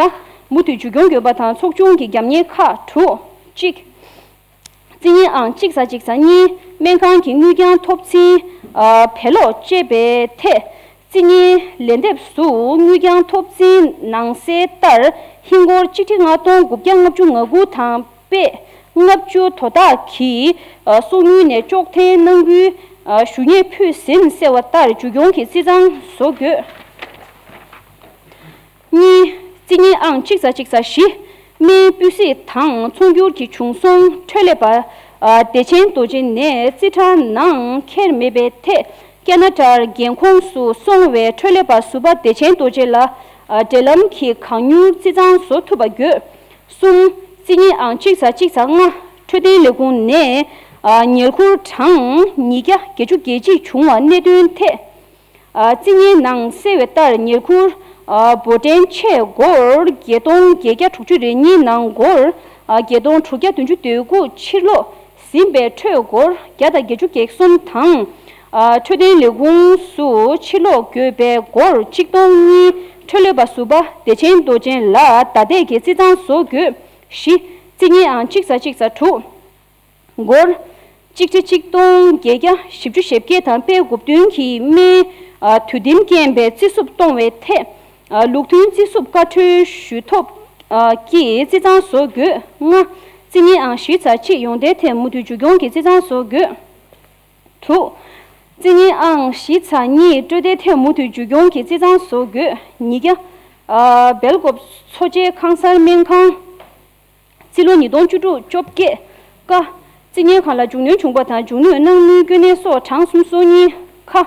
མུ་མཐུད་མཇུག་སྐྱོང་དགོས་པ་དང་ཚོགས་ཆུང་གི་རྒྱབ་གཉེར་ཁག་དྲུག་གཅིག་རྩིས་ཉེན་ཨང་གཅིག་ཚ་གཅིག་ཚ་གཉིས་སྨན་ཁང་གི་དངུལ་རྐྱང་ཐོབ་ཚན་བེད་ལོག་སྤྱད་པའི་ཐད། རྩིས་ཉེན་ལན་འདེབས་སུ་དངུལ་རྐྱང་ཐོབ་ཚན་ནང་གསལ་ལྟར་ཧིན་སྒོར་གཅིག་ཁྲི་ལྔ་སྟོང་དགུ་བརྒྱ་ལྔ་བཅུ་ང་དགུ་དང་པད་ལྔ་བཅུ་དོ་བདག་གིས་གསོག་དངུལ་ནས་གཅོག་འཐེན་གནང་རྒྱུའི་ཞུ་སྙན་ཕུལ་ཟིན་གསལ་བ་ལྟར་མཇུག་སྐྱོང་གི་རྩིས་གཙང་བཟོ་དགོས། གཉིས། རྩིས་ཉེན་ཨང་གཅིག་ཚ་གཅིག་ཚ་བཞི། སྨན་སྤུས་གཟིགས་དང་ཚོང་སྒྱུར་གྱི་བྱུང་སོང་འཕྲོད་ལས་པ་བདེ་ཆེན་རྡོ་རྗེ་ནས་རྩིས་ཁྲ་ནང་འཁྱེར་མེད་པའི་ཐད་ཀ་ན་ཌར་རྒྱལ་ཁོངས་སུ་སོང་བའི་འཕྲོད་ལས་པ་ཟུར་པ་བདེ་ཆེན་རྡོ་རྗེ་ལ་འབྲེལ་ལམ་གྱི་གང་མྱུར་རྩིས་གཙང་བཟོ་ཐུབ་པ་དགོས། གསུམ། རྩིས་ཉེན་ཨང་གཅིག་ཚ་གཅིག་ཚ་ལྔ། འཕྲོད་བསྟེན་ལས་ཁུངས་ནས་ཉེར་མཁོ་གྲངས་ཉིས་བརྒྱ་བརྒྱད་ཅུ་གྱ་གཅིག་བྱུང་བ་གནད་དོན་ཐད། རྩིས་ཉེན་ནང་གསལ་བའི་ལྟར་ཉེར་མཁོ་འབོར་འདྲེན་ཆས་སྒོར་བརྒྱད་སྟོང་བརྒྱད་བརྒྱ་དྲུག་ཅུ་རེ་གཉིས་ནང་སྒོར་བརྒྱད་སྟོང་དྲུག་བརྒྱ་བདུན་ཅུ་དོན་དགུ་ཕྱིར་སློག་ཟིན་པའི་ཁྲོད་སྒོར་བརྒྱ་དང་བརྒྱད་ཅུ་གྱ་གསུམ་དང་། འཕྲོད་བསྟེན་ལས་ཁུངས་སུ་ཕྱིར་སློག་དགོས་པའི་སྒོར་གཅིག་སྟོང་གཉིས། འཕྲོད་ལས་པ་ཟུར་པ་བདེ་ཆེན་རྡོ་རྗེ་ལ་བརྡ་དེབ་ཀྱི་རྩིས་གཙང་བཟོ་དགོས། བཞི། རྩིས་ཉེན་ཨང་གཅིག་ཚ་གཅིག་ཚ་དྲུག་སྒོར་གཅིག་ཁྲི་གཅིག་སྟོང་བརྒྱད་བརྒྱ་བཞི་བཅུ་ཞེ་བརྒྱད་དང་པད་དགུ་བདུན་གྱི་སྨན་དུས་དེམ་རྐྱེན་པའི་རྩིས་སུབ་གཏོང་བའི་ཐད། ལུགས་མཐུན་རྩིས་སུབ་བཀའ་འཁྲོལ་ཞུ་ཐོབ་ཀྱི་རྩིས་གཙང་བཟོ་དགོས། ལྔ། རྩིས་ཉེན་ཨང་བཞི་ཚ་གཅིག་ཡོང་འདེད་ཐད་མུ་མཐུད་མཇུག་སྐྱོང་གི་རྩིས་གཙང་བཟོ་དགོས། དྲུག་རྩིས་ཉེན་ཨང་བཞི་ཚ་གཉིས་སྤྲོད་དེ་ཐད་མུ་མཐུད་མཇུག་སྐྱོང་གི་རྩིས་གཙང་བཟོ་དགོས། ཉིས་བརྒྱ། སྦེལ་ཀོབ་མཚོ་བྱེད་ཁང་གསར་སྨན་ཁང་། རྩིས་ལོ་ཉིས་སྟོང་བཅུ་དྲུག་བཅོ་བརྒྱད། ཀ་རྩིས་ཉེན་ཁང་ལ་མཇུག་སྣོན་བྱུང་པ་དང་མཇུག་སྣོན་གནང་ནུས་སྐྱོན་གནས་སོགས་གྲངས་སུམ་ཅུ་སོ་གཉིས། ཁ་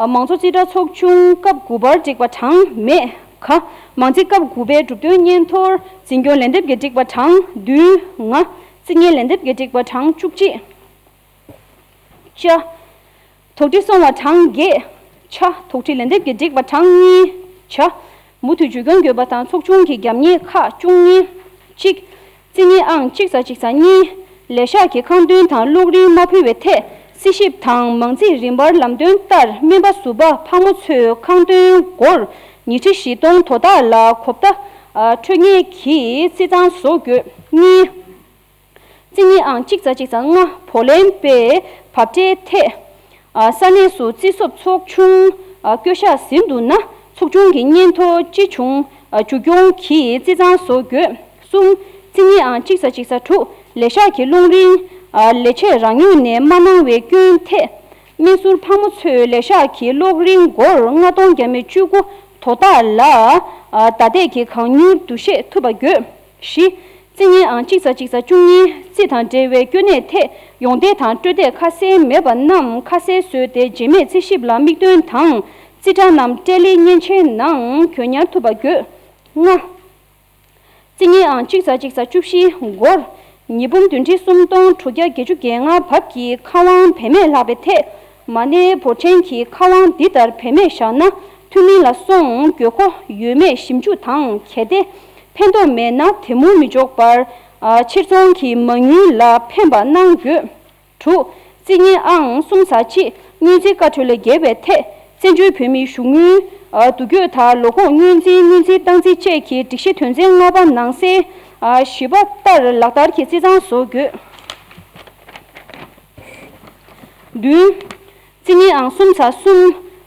མང་གཙོ་རྩིས་ཁྲ་ཚོགས་ཆུང་སྐབས་དགུ་པར་བསྒྲིགས་པ་གྲངས་མེད། ག་མང་རྩིས་སྐབས་དགུ་པའི་གྲུབ་དོན་སྙན་ཐོར་འཛིན་སྐྱོང་ལན་འདེབས་ཀྱིས་བསྒྲིགས་པ་གྲངས་བདུན། ང་རྩིས་ཉེན་ལན་འདེབས་ཀྱིས་བསྒྲིགས་པ་གྲངས་བཅུ་གཅིག་ཅ། དོགས་འདྲི་སོང་བ་གྲངས་བརྒྱད། ཆ། དོགས་འདྲི་ལན་འདེབས་ཀྱིས་བསྒྲིགས་པ་གྲངས་གཉིས། ཇ། མུ་མཐུད་མཇུག་སྐྱོང་དགོས་པ་དང་ཚོགས་ཆུང་གི་རྒྱབ་གཉེར་ཁག་བཅུ་གཉིས། གཅིག་རྩིས་ཉེན་ཨང་གཅིག་ཚ་གཅིག་ཚ་གཉིས། ལས་ཤག་གི་ཁང་དོན་དང་གློག་རིན་མ་ཕུལ་བའི་ཐད་རྩིས་ཞིབ་དང་མང་རྩིས་རིམ་པར་ལམ་སྟོན་ལྟར་སྨན་པ་ཟུར་པ་ཕག་མོ་མཚོས་ཁང་དོན་སྒོར་ཉིས་ཁྲི་བཞི་སྟོང་དོ་བདག་ལ་གོ་བརྡ་འཕྲོད་ངེས་ཀྱི་རྩིས་གཙང་བཟོ་དགོས། གཉིས། རྩིས་ཉེན་ཨང་གཅིག་ཚ་གཅིག་ཚ་ལྔ་བོ་ལན་པའི་འབབ་ཁྲལ་ཐད། ས་གནས་སུ་རྩིས་སོབ་ཚོགས་ཆུང་བསྐོ་བཞག་ཟིན་འདུག་ན་ཚོགས་ཆུང་གི་སྙན་ཐོ་ཅི་བྱུང་མཇུག་སྐྱོང་གིས་རྩིས་གཙང་བཟོ་དགོས། གསུམ། རྩིས་ཉེན་ཨང་གཅིག་ཚ་གཅིག་ཚ་དྲུག་ལས་ཤག་གི་གློག་རིན་ལས་བྱེད་རང་ཉིད་ནས་མ་གནང་བའི་སྐྱོན་ཐད། སྨན་ཟུར་ཕག་མོ་མཚོས་ལས་ཤག་གི་གློག་རིན་སྒོར་ལྔ་སྟོང་བརྒྱ་མེད་བཅུ་དགུ་དོ་བདག་ལ་བརྡ་དེབ་ཀྱི་གང་མྱུར་འདུ་ཤེས་ཐུབ་པ་དགོས། བཞི། རྩིས་ཉེན་ཨང་གཅིག་ཚ་གཅིག་ཚ་བཅུ་གཉིས་རྩིས་དང་འབྲེལ་བའི་སྐྱོན་གནས་ཐད་ཡོང་འདེད་དང་སྤྲོད་འདེད་ཁ་གསལ་མེད་པ་རྣམས་ཁ་གསལ་བཟོས་ཏེ་རྗེས་མའི་རྩིས་ཞིབ་ལ་དམིགས་འདོན་དང་རྩིས་ཁྲ་རྣམས་སྤྲད་ལེན་མཉེན་ཆས་ནང་བཀོད་ཉར་ཐུབ་པ་དགོས། ལྔ། རྩིས་ཉེན་ཨང་གཅིག་ཚ་གཅིག་ཚ་བཅུ་བཞི་སྒོར་ཉིས་འབུམ་བདུན་ཁྲི་སུམ་སྟོང་དྲུག་བརྒྱ་བརྒྱད་ཅུ་གྱ་ལྔ་བབ་ཀྱི་ཁ་དབང་བེད་མེད་ལྷག་པའི་ཐད་མ་གནས་འབོར་ཆེན་གྱི་ཁ་དབང་འདི་ལྟར་བེད་མེད་བཞག་ན་འཐུས་མི་ལ་སོང་དགོས་མཁོ་ཡོད་མེད་ཞིབ་འཇུག་དང་གལ་ཏེ་ཕན་ཐོགས་མེད་ན་དེ་མུར་མི་འཇོག་པར་ཕྱིར་ཚོང་གི་མ་དངུལ་ལ་ཕན་པ་གནང་དགོས། དྲུག་རྩིས་ཉེན་ཨང་གསུམ་ཚ་གཅིག་སྔོན་རྩིས་བཀའ་འཁྲོལ་ལས་འགལ་བའི་ཐད་བཙན་བྱོལ་བོད་མིའི་གཞུང་དངུལ་བསྡུ་སྐྱོད་དང་ལོ་འཁོར་སྔོན་རྩིས་སྔོན་རྩིས་སྟངས་འཛིན་བཅས་ཀྱི་སྒྲིག་གཞི་དོན་ཚན་ལྔ་པ་ནང་གསལ་བཞི་པ་ལྟར་ལག་བསྟར་གྱི་རྩིས་གཙང་བཟོ་དགོས། བདུན། རྩིས་ཉེན་ཨང་གསུམ་ཚ་གསུམ་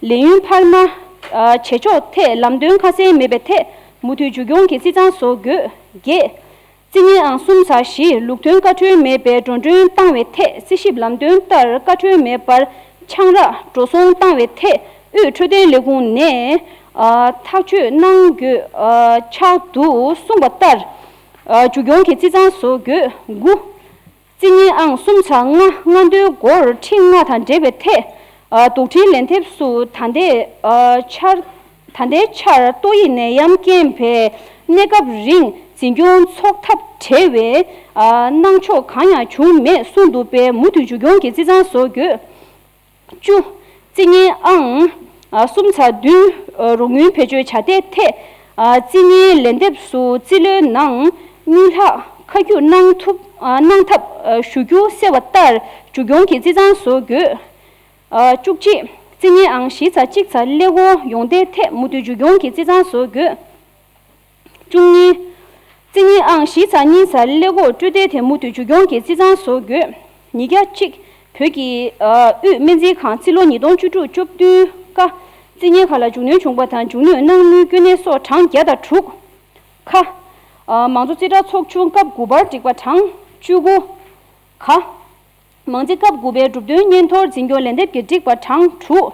ལས་ཡུན་འཕར་མ་བྱེད་ཕྱོགས་ཐད་ལམ་སྟོན་ཁ་གསལ་མེད་པའི་ཐད་མུ་མཐུད་མཇུག་སྐྱོང་གི་རྩིས་གཙང་བཟོ་དགོས། བརྒྱད། རྩིས་ཉེན་ཨང་གསུམ་ཚ་བཞི་ལུགས་མཐུན་བཀའ་འཁྲོལ་མེད་པའི་འགྲོ་གྲོན་བཏང་བའི་ཐད་རྩིས་ཞིབ་ལམ་སྟོན་ལྟར་བཀའ་འཁྲོལ་མེད་པར་ཆང་རག་འགྲོ་སོང་བཏང་བའི་ཐད་དབུས་འཕྲོད་བསྟེན་ལས་ཁུངས་ནས་ཐག་གཅོད་གནང་དགོས་ཆགས་འདུག་གསུངས་པ་ལྟར། ཨ་མཇུག་སྐྱོང་གི་རྩིས་ཚང་བཟོ་དགོས། དགུ། རྩིས་རྙིང་ཨང་གསུམ་ཚེག་ལྔ་སྔ་འདོན་སྒོར་ཁྲི་ལྔ་དང་འབྲེལ་བའི་ཐད། ཨ་དོག་ཁྲིའི་ལན་འདེབས་སུ་ད་ལྟའི་ཨ་ཆར། ད་ལྟའི་ཆར་ཏོག་དབྱིབས་ནད་ཡམས་རྐྱེན་པས་གནས་སྐབས་རིང་འཛིན་སྐྱོང་འཚོགས་ཐབས་བྲལ་བའི་ཨ་གནང་ཕྱོགས་གང་ཡང་བྱུང་མེད་གསུངས་འདུག་པས། མུ་མཐུད་མཇུག་སྐྱོང་གི་རྩིས་ཚང་བཟོ་དགོས། བཅུ། རྩིས་རྙིང་ཨང་གསུམ་ཚེག་བདུན་རོགས་དངུལ་བེད་སྤྱོད་བྱ་ཐབས་ཐད། རྩིས་རྙིང་ལན་འདེབས་སུ་རྩིས་ལོའི་ནང་དངུལ་ལྷག་ཁ་བསྒྱུར་གནང་ཐུབ་གནང་ཐབས་ཞུ་རྒྱུ་གསལ་བ་ལྟར་མཇུག་སྐྱོང་གི་རྩིས་ཚང་བཟོ་དགོས། བཅུ་གཅིག། རྩིས་རྙིང་ཨང་བཞི་ཚེག་གཅིག་ཚེག་ཀླད་ཀོར་ཡོངས་བསྡད་ཐད་མུ་མཐུད་མཇུག་སྐྱོང་གི་རྩིས་ཚང་བཟོ་དགོས། བཅུ་གཉིས། རྩིས་རྙིང་ཨང་བཞི་ཚེག་གཉིས་ཚེག་ཀླད་ཀོར་སྤྲོད་དེ་དེ་མུ་མཐུད་མཇུག་སྐྱོང་གི་རྩིས་ཚང་བཟོ་དགོས། ཉིས་བརྒྱ་གཅིག་བོད་ཀྱི་ཨ་དབུས་སྨན་རྩིས་ཁང་རྩིས་ལོ་ཉིས་སྟོང་བཅུ་དྲུག་བཅུ་བདུན། ཀ། རྩིས་རྙིང་ཁག་ལ་མཇུག་སྣོན་བྱུང་པ་དང་མཇུག་སྣོན་གནང་ནུས་སྐྱོན་གནས་སོགས་གྲངས་བརྒྱ་དང་དྲུག་ཁ། ཨ་མང་གཙོ་རྩིས་ཁྲ་ཚོགས་ཆུང་སྐབས་དགུ་པར་བསྒྲིགས་པ་གྲངས་བཅུ་དགུ། ག། མང་རྩིས་སྐབས་དགུ་པའི་གྲུབ་དོན་སྙན་ཐོར་འཛིན་སྐྱོང་ལན་འདེབས་ཀྱི་བསྒྲིགས་པ་གྲངས་དྲུག་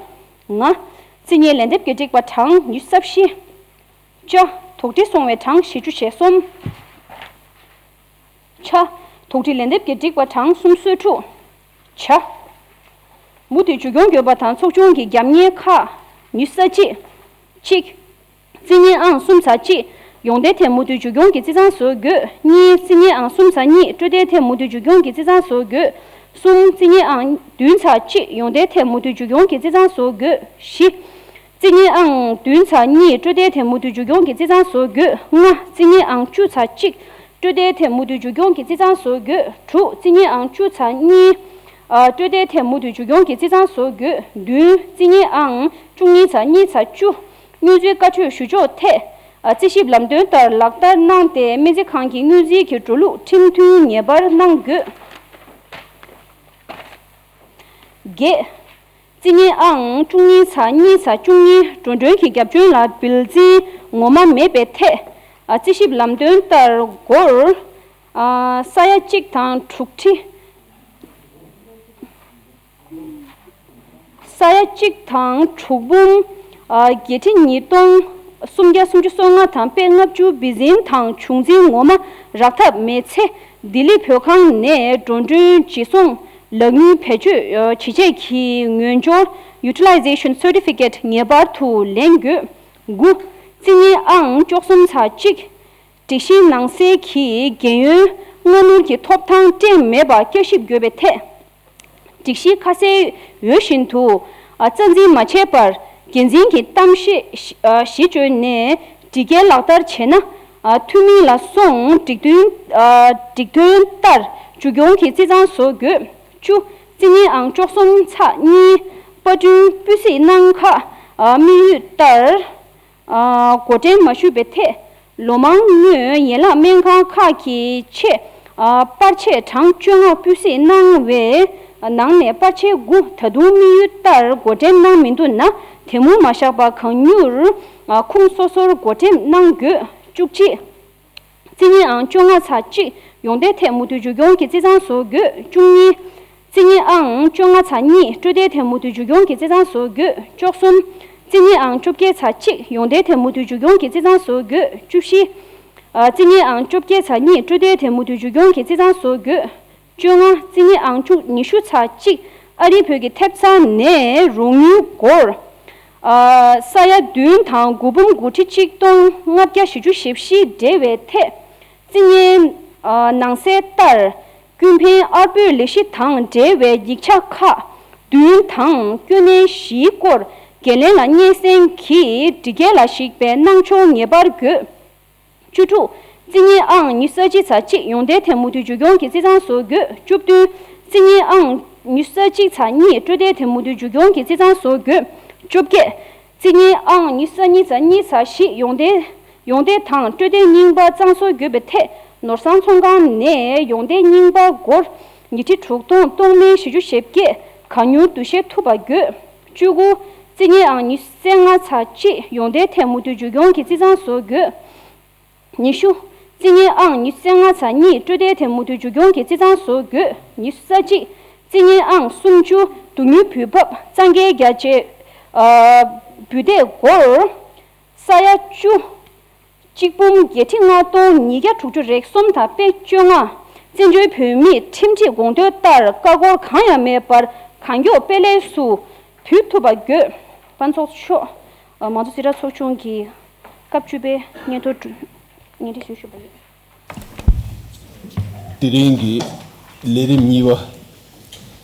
ང་། རྩིས་རྙིང་ལན་འདེབས་ཀྱི་བསྒྲིགས་པ་གྲངས་ཉི་ཤུ་རྩ་བཞི། ཅ། དོག་ཁྲི་སོང་བའི་གྲངས་བཞི་བཅུ་ཞེ་གསུམ། ཆ། དོག་ཁྲི་ལན་འདེབས་ཀྱི་བསྒྲིགས་པ་གྲངས་སུམ་ཅུ་སོ་དྲུག་ཇ། མུ་མཐུད་མཇུག་སྐྱོང་དགོས་པ་དང་ཚོགས་ཆུང་གི་རྒྱབ་གཉེར་ཁག་ཉི་ཤུ་རྩ་གཅིག་གཅིག་རྩིས་རྙིང་ཨང་གསུམ་ཚེག་གཅིག་ཡོངས་བསྡད་ཐད་མུ་མཐུད་མཇུག་སྐྱོང་གི་རྩིས་ཚང་བཟོ་དགོས། གཉིས། རྩིས་རྙིང་ཨང་གསུམ་ཚེག་གཉིས་སྤྲོད་དེ་ཐད་མུ་མཐུད་མཇུག་སྐྱོང་གི་རྩིས་ཚང་བཟོ་དགོས། གསུམ། རྩིས་རྙིང་ཨང་བདུན་ཚེག་གཅིག་ཡོངས་བསྡད་ཐད་མུ་མཐུད་མཇུག་སྐྱོང་གི་རྩིས་ཚང་བཟོ་དགོས། བཞི། རྩིས་རྙིང་ཨང་བདུན་ཚེག་གཉིས་སྤྲོད་དེ་ཐད་མུ་མཐུད་མཇུག་སྐྱོང་གི་རྩིས་ཚང་བཟོ་དགོས། ལྔ། རྩིས་རྙིང་ཨང་བཅུ་ཚེག་གཅིག་སྤྲོད་དེ་ཐད་མུ་མཐུད་མཇུག་སྐྱོང་གི་རྩིས་ཚང་བཟོ་དགོས། དྲུག། རྩིས་རྙིང་ཨང་བཅུ་ཚེག་གཉིས་ཨ་སྤྲོད་དེ་ཐད་མུ་མཐུད་མཇུག་སྐྱོང་གི་རྩིས་ཚང་བཟོ་དགོས། བདུན། རྩིས་རྙིང་ཨང་བཅུ་གཉིས་ཚེག་གཉིས་ཚེག་བཅུ་དངུལ་རྩིས་བཀའ་འཁྲོལ་ཞུ་ཕྱོགས་ཐད། ཨ་རྩིས་ཞིབ་ལམ་སྟོན་ལྟར་ལག་བསྟར་གནང་སྟེ་སྨན་རྩིས་ཁང་གི་དངུལ་རྩིས་ཀྱི་འགྲོ་ལུགས་ཁྲིམས་མཐུན་ངེས་པར་གནང་དགོས། བརྒྱད། རྩིས་རྙིང་ཨང་བཅུ་གཉིས་ཚེག་གཉིས་ཚེག་བཅུ་གཉིས་འགྲོ་གྲོན་གྱི་རྒྱབ་ལྗོངས་ལ་འབུལ་རྩིས་ངོ་མ་མེད་པའི་ཐད། ཨ་རྩིས་ཞིབ་ལམ་སྟོན་ལྟར་སྒོར་ཨ་ས་ཡ་གཅིག་དང་དྲུག་ཁྲི། ས་ཡ་གཅིག་དང་དྲུག་འབུམ་ཨ་བརྒྱད་ཁྲི་ཉིས་སྟོང་སུམ་བརྒྱ་སུམ་ཅུ་སོ་ལྔ་དང་པད་ལྔ་བཅུ་བི་ཟིན་དང་བྱུང་འཛིན་ངོ་མ་རག་ཐབས་མེད་ཚེ། ལྡི་ལི་བོད་ཁང་ནས་འགྲོ་གྲོན་ཇི་སོང་ལག་དངུལ་བེད་སྤྱོད་ཨ་བྱེད་ཆེད་ཀྱི་ངོས་སྦྱོར་Utilization Certificate ངེས་པར་དུ་ལེན་དགོས། དགུ། རྩིས་རྙིང་ཨང་བཅུ་གསུམ་ཚེག་གཅིག་སྒྲིག་གཞིའི་ནང་གསལ་གྱི་རྒན་ཡོལ་སྔ་སྣུར་གྱི་ཐོབ་ཐང་སྤྲད་མེད་པ་བསྐྱར་ཞིབ་དགོས་པའི་ཐད། སྒྲིག་གཞི་ཁ་གསལ་འོས་བཞིན་དུ་རྩ་འཛིན་མ་བྱས་པར་འགན་འཛིན་གྱི་གཏམ་བཤད་གཞི་བཅོལ་ནས་སྒྲིག་འགལ་ལག་བསྟར་བྱས་ན། འཐུས་མི་ལ་སོང་སྒྲིག་དོན་སྒྲིག་དོན་ལྟར་མཇུག་སྐྱོང་གི་རྩིས་ཚང་བཟོ་དགོས། བཅུ། རྩིས་རྙིང་ཨང་བཅུ་གསུམ་ཚེག་གཉིས་པར་སྐྲུན་སྤུས་གཟིགས་གནང་ཁག་དམིགས་ཡུལ་ལྟར། ཨ་འགོ་འདྲེན་མ་ཞུས་པའི་ཐད། ལོ་མང་སྔོན་ཡན་ལག་སྨན་ཁང་ཁག་གི་ཆེད་ཨ་པར་ཆས་གྲངས་བཅོ་ལྔ་སྤུས་གཟིགས་གནང་བའི་ནང་ནས་པར་ཆས་དགུ་ད་དུང་དམིགས་ཡུལ་ལྟར་འགོ་འདྲེན་གནང་མི་འདུག་ན། དེ་མུར་མ་བཞག་པར་གང་མྱུར་ཨ་ཁུངས་སོ་སོར་འགོ་འདྲེན་གནང་དགོས། བཅུ་གཅིག་རྩིས་རྙིང་ཨང་བཅོ་ལྔ་ཚེག་གཅིག་ཡོངས་བསྡད་ཐད་མུ་མཐུད་མཇུག་སྐྱོང་གི་རྩིས་ཚང་བཟོ་དགོས། བཅུ་གཉིས། རྩིས་རྙིང་ཨང་བཅོ་ལྔ་ཚེག་གཉིས་སྤྲོད་དེ་ཐད་མུ་མཐུད་མཇུག་སྐྱོང་གི་རྩིས་ཚང་བཟོ་དགོས། བཅུ་གསུམ། རྩིས་རྙིང་ཨང་བཅོ་བརྒྱད་ཚེག་གཅིག་ཡོངས་བསྡད་ཐད་མུ་མཐུད་མཇུག་སྐྱོང་གི་རྩིས་ཚང་བཟོ་དགོས། བཅུ་བཞི། ཨ་རྩིས་རྙིང་ཨང་བཅོ་བརྒྱད་ཚེག་གཉིས་སྤྲོད་དེ་ཐད་མུ་མཐུད་མཇུག་སྐྱོང་གི་རྩིས་ཚང་བཟོ་དགོས། བཅོ་ལྔ། རྩིས་རྙིང་ཨང་བཅུ་ཉི་ཤུ་ཚེག་གཅིག་ཨ་རིའི་བོད་ཀྱི་ཐེབས་རྩ་ནས་རོགས་དངུལ་སྒོར་ཨ་ས་ཡ་བདུན་དང་དགུ་འབུམ་དགུ་ཁྲི་གཅིག་སྟོང་ལྔ་བརྒྱ་བཞི་བཅུ་ཞེ་བཞི་འབྲེལ་བའི་ཐད། རྩིས་རྙིང་ཨ་ནང་གསལ་ལྟར། ཀུན་ཕན་ཨར་པོའི་ལས་གཞི་དང་འབྲེལ་བའི་ཡིག་ཆ་ཁག་བདུན་དང་སྐྱོན་གནས་བཞིའི་སྐོར་འགན་ལེན་ལ་སྙན་སེང་གིས་སྒྲིག་འགལ་ལ་གཞིགས་པའི་གནང་ཕྱོགས་ངེས་པར་དགོས། བཅུ་དྲུག་རྩིས་རྙིང་ཨང་ཉི་ཤུ་རྩ་གཅིག་ཚེག་གཅིག་ཡོངས་བསྡད་ཐད་མུ་མཐུད་མཇུག་སྐྱོང་གི་རྩིས་ཚང་བཟོ་དགོས། བཅུ་བདུན། རྩིས་རྙིང་ཨང་ཉི་ཤུ་རྩ་གཅིག་ཚེག་གཉིས་སྤྲོད་བསྡད་ཐད་མུ་མཐུད་མཇུག་སྐྱོང་གི་རྩིས་ཚང་བཟོ་དགོས། བཅོ་བརྒྱད། རྩིས་རྙིང་ཨང་ཉི་ཤུ་རྩ་གཉིས་ཚེག་གཉིས་ཚེག་བཞི་ཡོངས་བསྡད་ཡོངས་བསྡད་དང་སྤྲོད་བསྡད་རྙིང་པ་གཙང་བཟོ་དགོས་པའི་ཐད། ནོར་བཟང་ཚོང་ཁང་ནས་ཡོངས་བསྡད་རྙིང་པ་སྒོར་ཉིས་ཁྲི་དྲུག་སྟོང་སྟོང་མིན་བཞི་བཅུ་ཞེ་བརྒྱད་གང་མྱུར་བསྡུ་གཞི་ཐུབ་པ་དགོས། བཅུ་དགུ། རྩིས་རྙིང་ཨང་ཉི་ཤུ་རྩ་ལྔ་ཚེག་གཅིག་ཡོངས་བསྡད་ཐད་མུ་མཐུད་མཇུག་སྐྱོང་གི་རྩིས་ཚང་བཟོ་དགོས། ཉི་ཤུ། རྩིས་རྙིང་ཨང་ཉི་ཤུ་རྩ་ལྔ་ཚེག་གཉིས་སྤྲོད་བསྡད་ཐད་མུ་མཐུད་མཇུག་སྐྱོང་གི་རྩིས་ཚང་བཟོ་དགོས། ཉི་ཤུ་རྩ་གཅིག་རྩིས་རྙིང་ཨང་སུམ་ཅུ་བསྡུ་དངུལ་འབུལ་འབབ་གཙང་འགེལ་རྒྱ་ཆེ་ཨ་འབུལ་འདེད་སྒོར་ས་ཡ་བཅུ། གཅིག་འབུམ་བརྒྱད་ཁྲི་ལྔ་སྟོང་ཉིས་བརྒྱ་དྲུག་ཅུ་རེ་གསུམ་དང་དཔེ་བཅོ་ལྔ། བཙན་བྱོལ་བོད་མིས་ཁྲིམས་སྒྲིག་དགོངས་དོན་ལྟར་ཀ་ཀོར་གང་ཡང་མེད་པར་གང་མགྱོགས་པེ་ལེ་སུ་བུད་ཐུབ་པ་དགོས། དཔལ་ལྡན་ཚོགས་གཙོ་མཆོག་མང་གཙོ་རྩིས་ཁྲ་ཚོགས་ཆུང་གི་སྐབས་བཅུ་པའི་སྙན་ཐོ་སྙན་སྒྲོན་ཞུ་ཞུ་བ་ཡིན། དེ་རིང་གི་ལས་རིམ་གཉིས་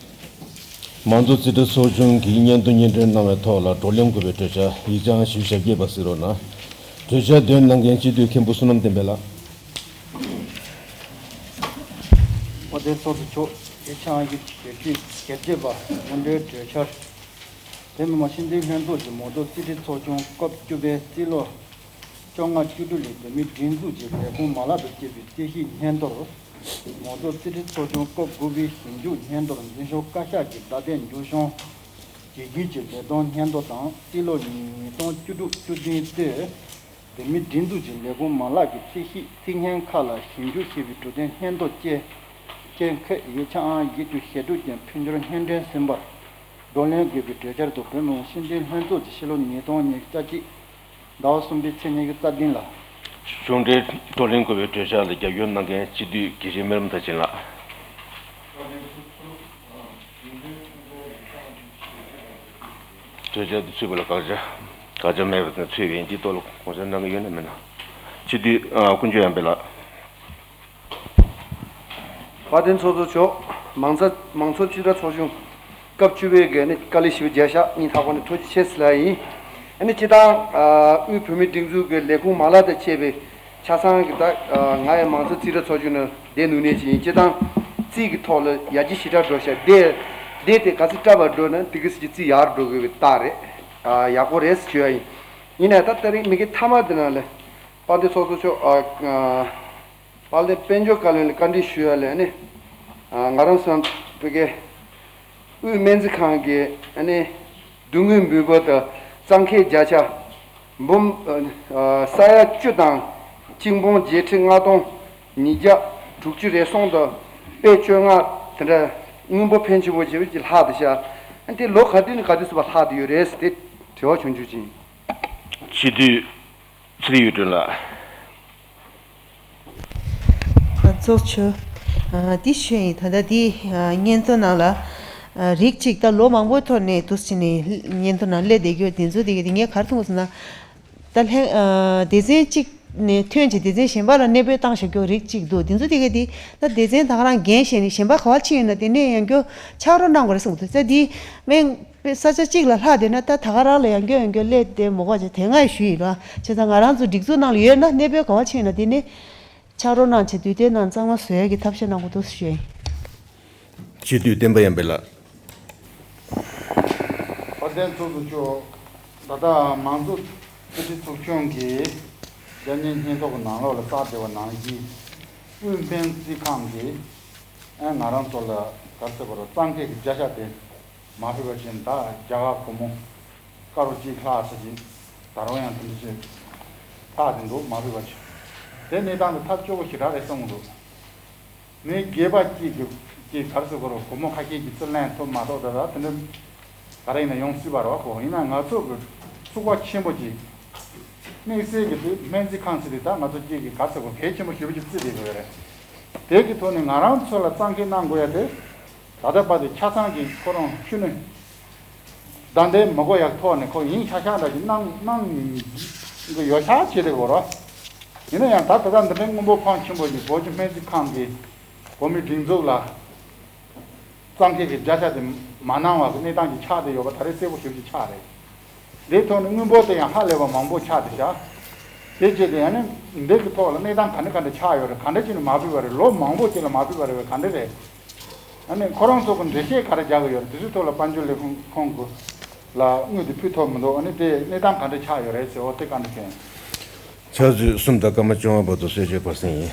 པ། མང་གཙོ་རྩིས་ཁྲ་ཚོགས་ཆུང་གིས་སྙན་ཐོ་སྙན་སྒྲོན་གནང་བའི་ཐོག་ལ་བགྲོ་གླེང་དགོས་པའི་གྲོས་འཆར་ཡིག་ཆ་ཨང་བཞི་བཅུ་ཞེ་བརྒྱད་པ་གཟིགས་རོགས་གནང་། གྲོས་འཆར་འདོན་གནང་མཁན་སྤྱི་འཐུས་མཁན་པོ་བསོད་ནམས་བསྟན་འཕེལ་ལགས། དཔལ་ལྡན་ཚོགས་གཙོ་མཆོག་ཡིག་ཆ་ཨང་བཞི་བཅུ་ཞེ་བརྒྱད་པ་སྔོན་འགྲོའི་གྲོས་འཆར། བོད་མི་མང་སྤྱི་འཐུས་ལྷན་ཚོགས་ཀྱི་མང་གཙོ་རྩིས་ཁྲའི་ཚོགས་ཆུང་སྐབས་བཅུ་པའི་རྩིས་ལོ་བཅོ་ལྔ་བཅུ་དྲུག་ལོའི་བོད་མིའི་སྒྲིག་འཛུགས་ཀྱི་ལས་ཁུངས་མ་ལག་དང་བཅས་པའི་རྩིས་གཞིའི་སྙན་ཐོར། མང་གཙོ་རྩིས་ཁྲའི་ཚོགས་ཆུང་སྐབས་དགུ་པའི་ཞིབ་འཇུག་སྙན་ཐོར་འཛིན་སྐྱོང་བཀའ་ཤག་གི་བརྡ་དོན་འགྱུར་བྱང་བརྗེ་སྒྱུར་གྱི་ལས་དོན་སྙན་ཐོ་དང་རྩིས་ལོ་ཉིས་སྟོང་བཅུ་དྲུག་བཅུ་བདུན་ལོའི་བོད་མིའི་སྒྲིག་འཛུགས་ཀྱི་ལས་ཁུངས་མ་ལག་གི་རྩིས་གཞི་རྩིས་སྙན་ཁག་ལ་ཞིབ་འཇུག་བྱས་པའི་གྲུབ་དོན་སྙན་ཐོ་བཅས་བཅས་ཁག་ཡིག་ཆ་ཨང་བཞི་བཅུ་ཞེ་དྲུག་ཅན་ཕུལ་འབྱོར་སྙན་སྒྲོན་ཟིན་པར་བགྲོ་གླེང་དགོས་པའི་གྲོས་འཆར་དུ་བོད་མི་མང་སྤྱི་འཐུས་ལྷན་ཚོགས་ཀྱི་ཕྱི་ལོ་ཉིས་སྟོང་ཉི་ཤུ་རྩ་གཅིག་ཟླ་བ་གསུམ་པའི་ཚེས་ཉི་ཤུ་རྩ་བདུན་ལ། གཞུང་འབྲེལ་བགྲོ་གླེང་དགོས་པའི་གྲོས་འཆར་ལ་རྒྱབ་སྐྱོར་གནང་མཁན་སྤྱི་འཐུས་དགེ་བཤེས་སྨན་རམས་མཐར་ཕྱིན་ལགས། གྲོས་འཆར་དུ་ཚུད་པ་ལ་དགག་བྱ། དགག་བྱ་མེད་པ་དང་ཚུད་པ་ཡིན་དེའི་ཐོག་ལ་དགོངས་འཆར་གནང་གི་ཡོད་ན་མེད་ན། སྤྱི་འཐུས་ཀུན་སྤྱོད་ཡར་འཕེལ་ལགས། དཔལ་ལྡན་ཚོགས་གཙོ་མཆོག་མང་ཚ་མང་གཙོ་རྩིས་ཁྲ་ཚོགས་ཆུང་སྐབས་བཅུ་པའི་འགན་ནི་དཀའ་ལས་ཞེ་པོ་བརྒྱབ་ཤག་སྙིང་ཐག་པ་ནས་ཐུགས་རྗེ་ཆེ་ཟེར་ལ་ཡིན། ཨ་ནི་སྤྱིར་བཏང་དབུས་བོད་མིའི་སྒྲིག་འཛུགས་ཀྱི་ལས་ཁུངས་མ་ལག་དང་བཅས་པའི་ཆ་ཚང་གི་ད་ང་ཡང་མང་གཙོ་རྩིས་ཁྲ་ཚོགས་ཆུང་ནང་བསྡད་ནུས་ནས་ཅིག་ཡིན། སྤྱིར་བཏང་རྩིས་ཀྱི་ཐོག་ལ་ཡར་རྒྱས་ཞེ་དྲག་འགྲོ་ཤག་དེ་དེ་དེ་ག་ཚོད་སྐྲག་པ་འགྲོ་ན་དེ་གི་སྲིད་ཀྱི་རྩིས་ཡར་འགྲོ་དགོས་པའི་རྟགས་རེད། ཡག་པོ་རེད་ཟེར་ཞུ་ཡ་ཡིན། ཡིན་ནའི་ད་ད་རེས་མི་གི་མཐའ་མ་དེ་ནང་ལ་དཔལ་ལྡན་ཚོགས་གཙོ་མཆོག་དཔལ་ལྡན་དཔལ་འབྱོར་བཀའ་བློན་ལ་བཀའ་འདྲི་ཞུ་ཡ་ལས་ནི། ང་རང་ཚོ་བོད་ཀྱི་དབུས་སྨན་རྩིས་ཁང་གི་ནི་བསྡུ་དངུལ་འབུལ་འབབ་དང་གཙང་ཁེལ་བརྒྱ་ཆ་འབུམ་ས་ཡ་བཅུ་དང་གཅིག་འབུམ་བརྒྱད་ཁྲི་ལྔ་སྟོང་ཉིས་བརྒྱ་དྲུག་ཅུ་རེ་གསུམ་དང་དཔེ་བཅོ་ལྔ་དེ་འདྲ་དངུལ་འབོར་ཕོན་ཆེན་པོ་ཅིག་ལྷག་བསྡད་ཤག་དེ་ལོ་ག་དུས་ནས་ག་དུས་ཚུད་པ་ལྷག་བསྡད་ཡོད་རེད་ཟེར་དེ་དྲི་བ་བྱུང་བྱུང་ཅིང་། སྤྱི་འཐུས་ཚེ་རིང་གཡུ་སྒྲོན་ལགས། ཚོགས་གཙོ། འདི་ཞུས་ཡིན། ད་ལྟ་འདི་སྙན་ཐོ་ནང་ལ་རིགས་གཅིག་ད་ལོ་མང་པོའི་ཐོག་ནས་འདུག་ཕྱིན་ནས་སྙན་ཐོ་ནང་སླེབས་བསྡད་རྒྱུ་དེ་ཚོ་དེ་ག་དེ་ངས་ག་རེ་མཐོང་གི་སོང་ན། ད་ལྷན་སྡེ་ཚན་གཅིག་ནས་ཐོན་བྱས་སྡེ་ཚན་གཞན་པ་ལ་གནས་སྤོས་བཏང་བཞག་རྒྱུ་རིགས་གཅིག་འདུག་དེ་ཚོ་དེ་ག་དེ་ད་སྡེ་ཚན་ད་ག་རང་འགན་བཞེས་ནས་གཞན་པ་ག་པར་ཕྱིན་ཡོད་ན་དེ་ནས་ཡང་བསྐྱར་ཕྱག་རོགས་གནང་དགོས་རེད་གསུངས་འདུག་ད་འདི་སྨན་པའི་ས་ཆ་གཅིག་ལ་ལྷག་བསྡད་ན་ད་ད་ག་རང་ལ་ཡང་བསྐྱར་ཡང་བསྐྱར་སླེབས་བསྡད་མི་དགོས་བྱས་དེ་སྔ་ཡང་ཞུས་ཡིན་ར། བྱས་ཙང་ང་རང་ཚོ་སྒྲིག་འཛུགས་ནང་ལ་ཡོད་ན་གནས་སྤོས་ག་པར་ཕྱིན་ཡོད་ན་དེ་ནས་ཕྱག་རོགས་གནང་བྱས་དུས་དེ་ནང་གཙང་མ་བཟོ་ཡ་གི་ཐབས་ཤེས་གནང་དགོས་འདུག་ཞུས་ཡིན། སྤྱི་འཐུས་བསྟན་པ་ཡར་འཕེལ་ལགས། དཔལ་ལྡན་ཚོགས་གཙོ་མཆོག་ད་ལྟ་མང་གཙོ་རྩིས་ཁྲའི་ཚོགས་ཆུང་གིས་རྒྱ་ཉིན་སྙན་ཐོ་གི་ནང་ལོགས་ལ་གསལ་བསྡད་པ་ནང་བཞིན་དབུས་སྨན་རྩིས་ཁང་གིས་ཨ་ང་རང་ཚོ་ལ་ག་རེ་ཟེར་དགོས་རེད། གཙང་ཁེལ་གྱི་བརྒྱ་ཆ་དེ་མ་ཕུལ་བ་བཞིན་ད་རྒྱ་གར་སྒོར་མོ་དཀར་པོ་གཅིག་ལྷག་ཙམ་ཅིག་ད་རུང་ཡང་དེ་འདྲ་ཅིག་ལྷག་བསྡད་འདུག་མ་ཕུལ་བ་བཞིན། དེ་གནས་སྟངས་དེ་ཐབས་སྐྱོ་པོ་ཞེ་དྲག་རེད་བསམ་གྱི་འདུག་མི་སྒེར་པ་གཅིག་གིས་གཅིག་ག་རེ་ཟེར་དགོས་རེད། སྒོར་མོ་ཁ་ཤས་ཀྱིས་རྩིས་ལེན་ཐུབ་མ་ཐུབ་ད་ད་དེ་འདྲ་ག་རེ་ཡིན་ན་ཡོང་སྲིད་པ་རེད་བ། ཁོ་ཡིན་ན་ང་ཚོ་གི་ཚུགས་པ་ཆེན་པོ་གཅིག་དམིགས་བསལ་གྱི་དུས་སྨན་རྩིས་ཁང་ཟེར་དུས་ད་ང་ཚོ་གཅིག་གིས་ག་རེ་ཟེར་དགོས་གལ་ཆེན་པོ་ཞེ་པོ་ཅིག་བརྩི་བསྡད་དགོས་རེད། དེ་གི་ཐོག་ནས་ང་རང་ཚོ་ལ་གཙང་ཁེལ་གནང་དགོས་ཡ་དེ། ད་ལྟ་བར་དུ་ཆ་ཚང་གི་ཁོ་རང་ཤུལ་ནས་བདའ་འདེད་མི་དགོས་ཡག་ཐོག་ནས་ཁོ་ཡིན་ཤག་ཤག་འདྲ་ཞིག་གནང་གནང་གི་ཡོད་ཤག་བྱས་ཏེ་གོ་ར། ཡིན་ན་ཡང་ད་ད་ལྟ་འདི་འདྲའི་དངུལ་འབོར་ཕོན་ཆེན་པོ་ཞིག་བོད་ཀྱི་སྨན་རྩིས་ཁང་གིས་བོད་མིའི་སྒྲིག་འཛུགས་ལ་གཙང་ཁེལ་གྱི་བརྒྱ་ཆ་དེ་མ་གནང་བ་གི་གནས་སྟངས་ཅིག་ཆགས་བསྡད་ཡོད་པ་ད་རེས་གསལ་པོ་ཞེ་པོ་ཅིག་ཆགས་རེད། འདིའི་ཐོག་ནས་དངུལ་འབོར་དེ་ཡང་ཧ་ལས་པ་མང་པོ་ཆགས་བསྡད་ཤག་དེ་བྱས་ཏེ་ཡང་ནི་འདི་གི་ཐོག་ལ་གནས་སྟངས་ག་འདྲ་ག་འདྲ་ཆགས་ཡོད་རེད། ག་འདྲ་བྱས་ནས་མ་ཕུལ་བ་རེད། ལོ་མང་པོ་ཅིག་ལ་མ་ཕུལ་བ་རེད་བས། ག་འདྲ་རེད། ཨ་ནི་ཁོ་རང་ཚོ་གི་འགྲེལ་བཤད་ག་རེ་རྒྱག་གི་ཡོད་རེད། དེ་ཚོའི་ཐོག་ལ་དཔལ་འབྱོར་ལས་ཁུངས་ཁོང་གི་ལ་དངུལ་དེ་ཕུལ་ཐུབ་མི་འདུག་ཨ་ནི་དེ་གནས་སྟངས་ག་འདྲ་ཆགས་ཡོད་རེད་ཟེར། འོ་དེ་བཀའ་འདྲི་ཞུ་ཡིན། ཕྱག་ཚོད་གསུམ་དང་སྐར་མ་བཅོ་ལྔ་བར་དུ་གསོལ་ཇ་སྒོ་གསུམ་ཡིན།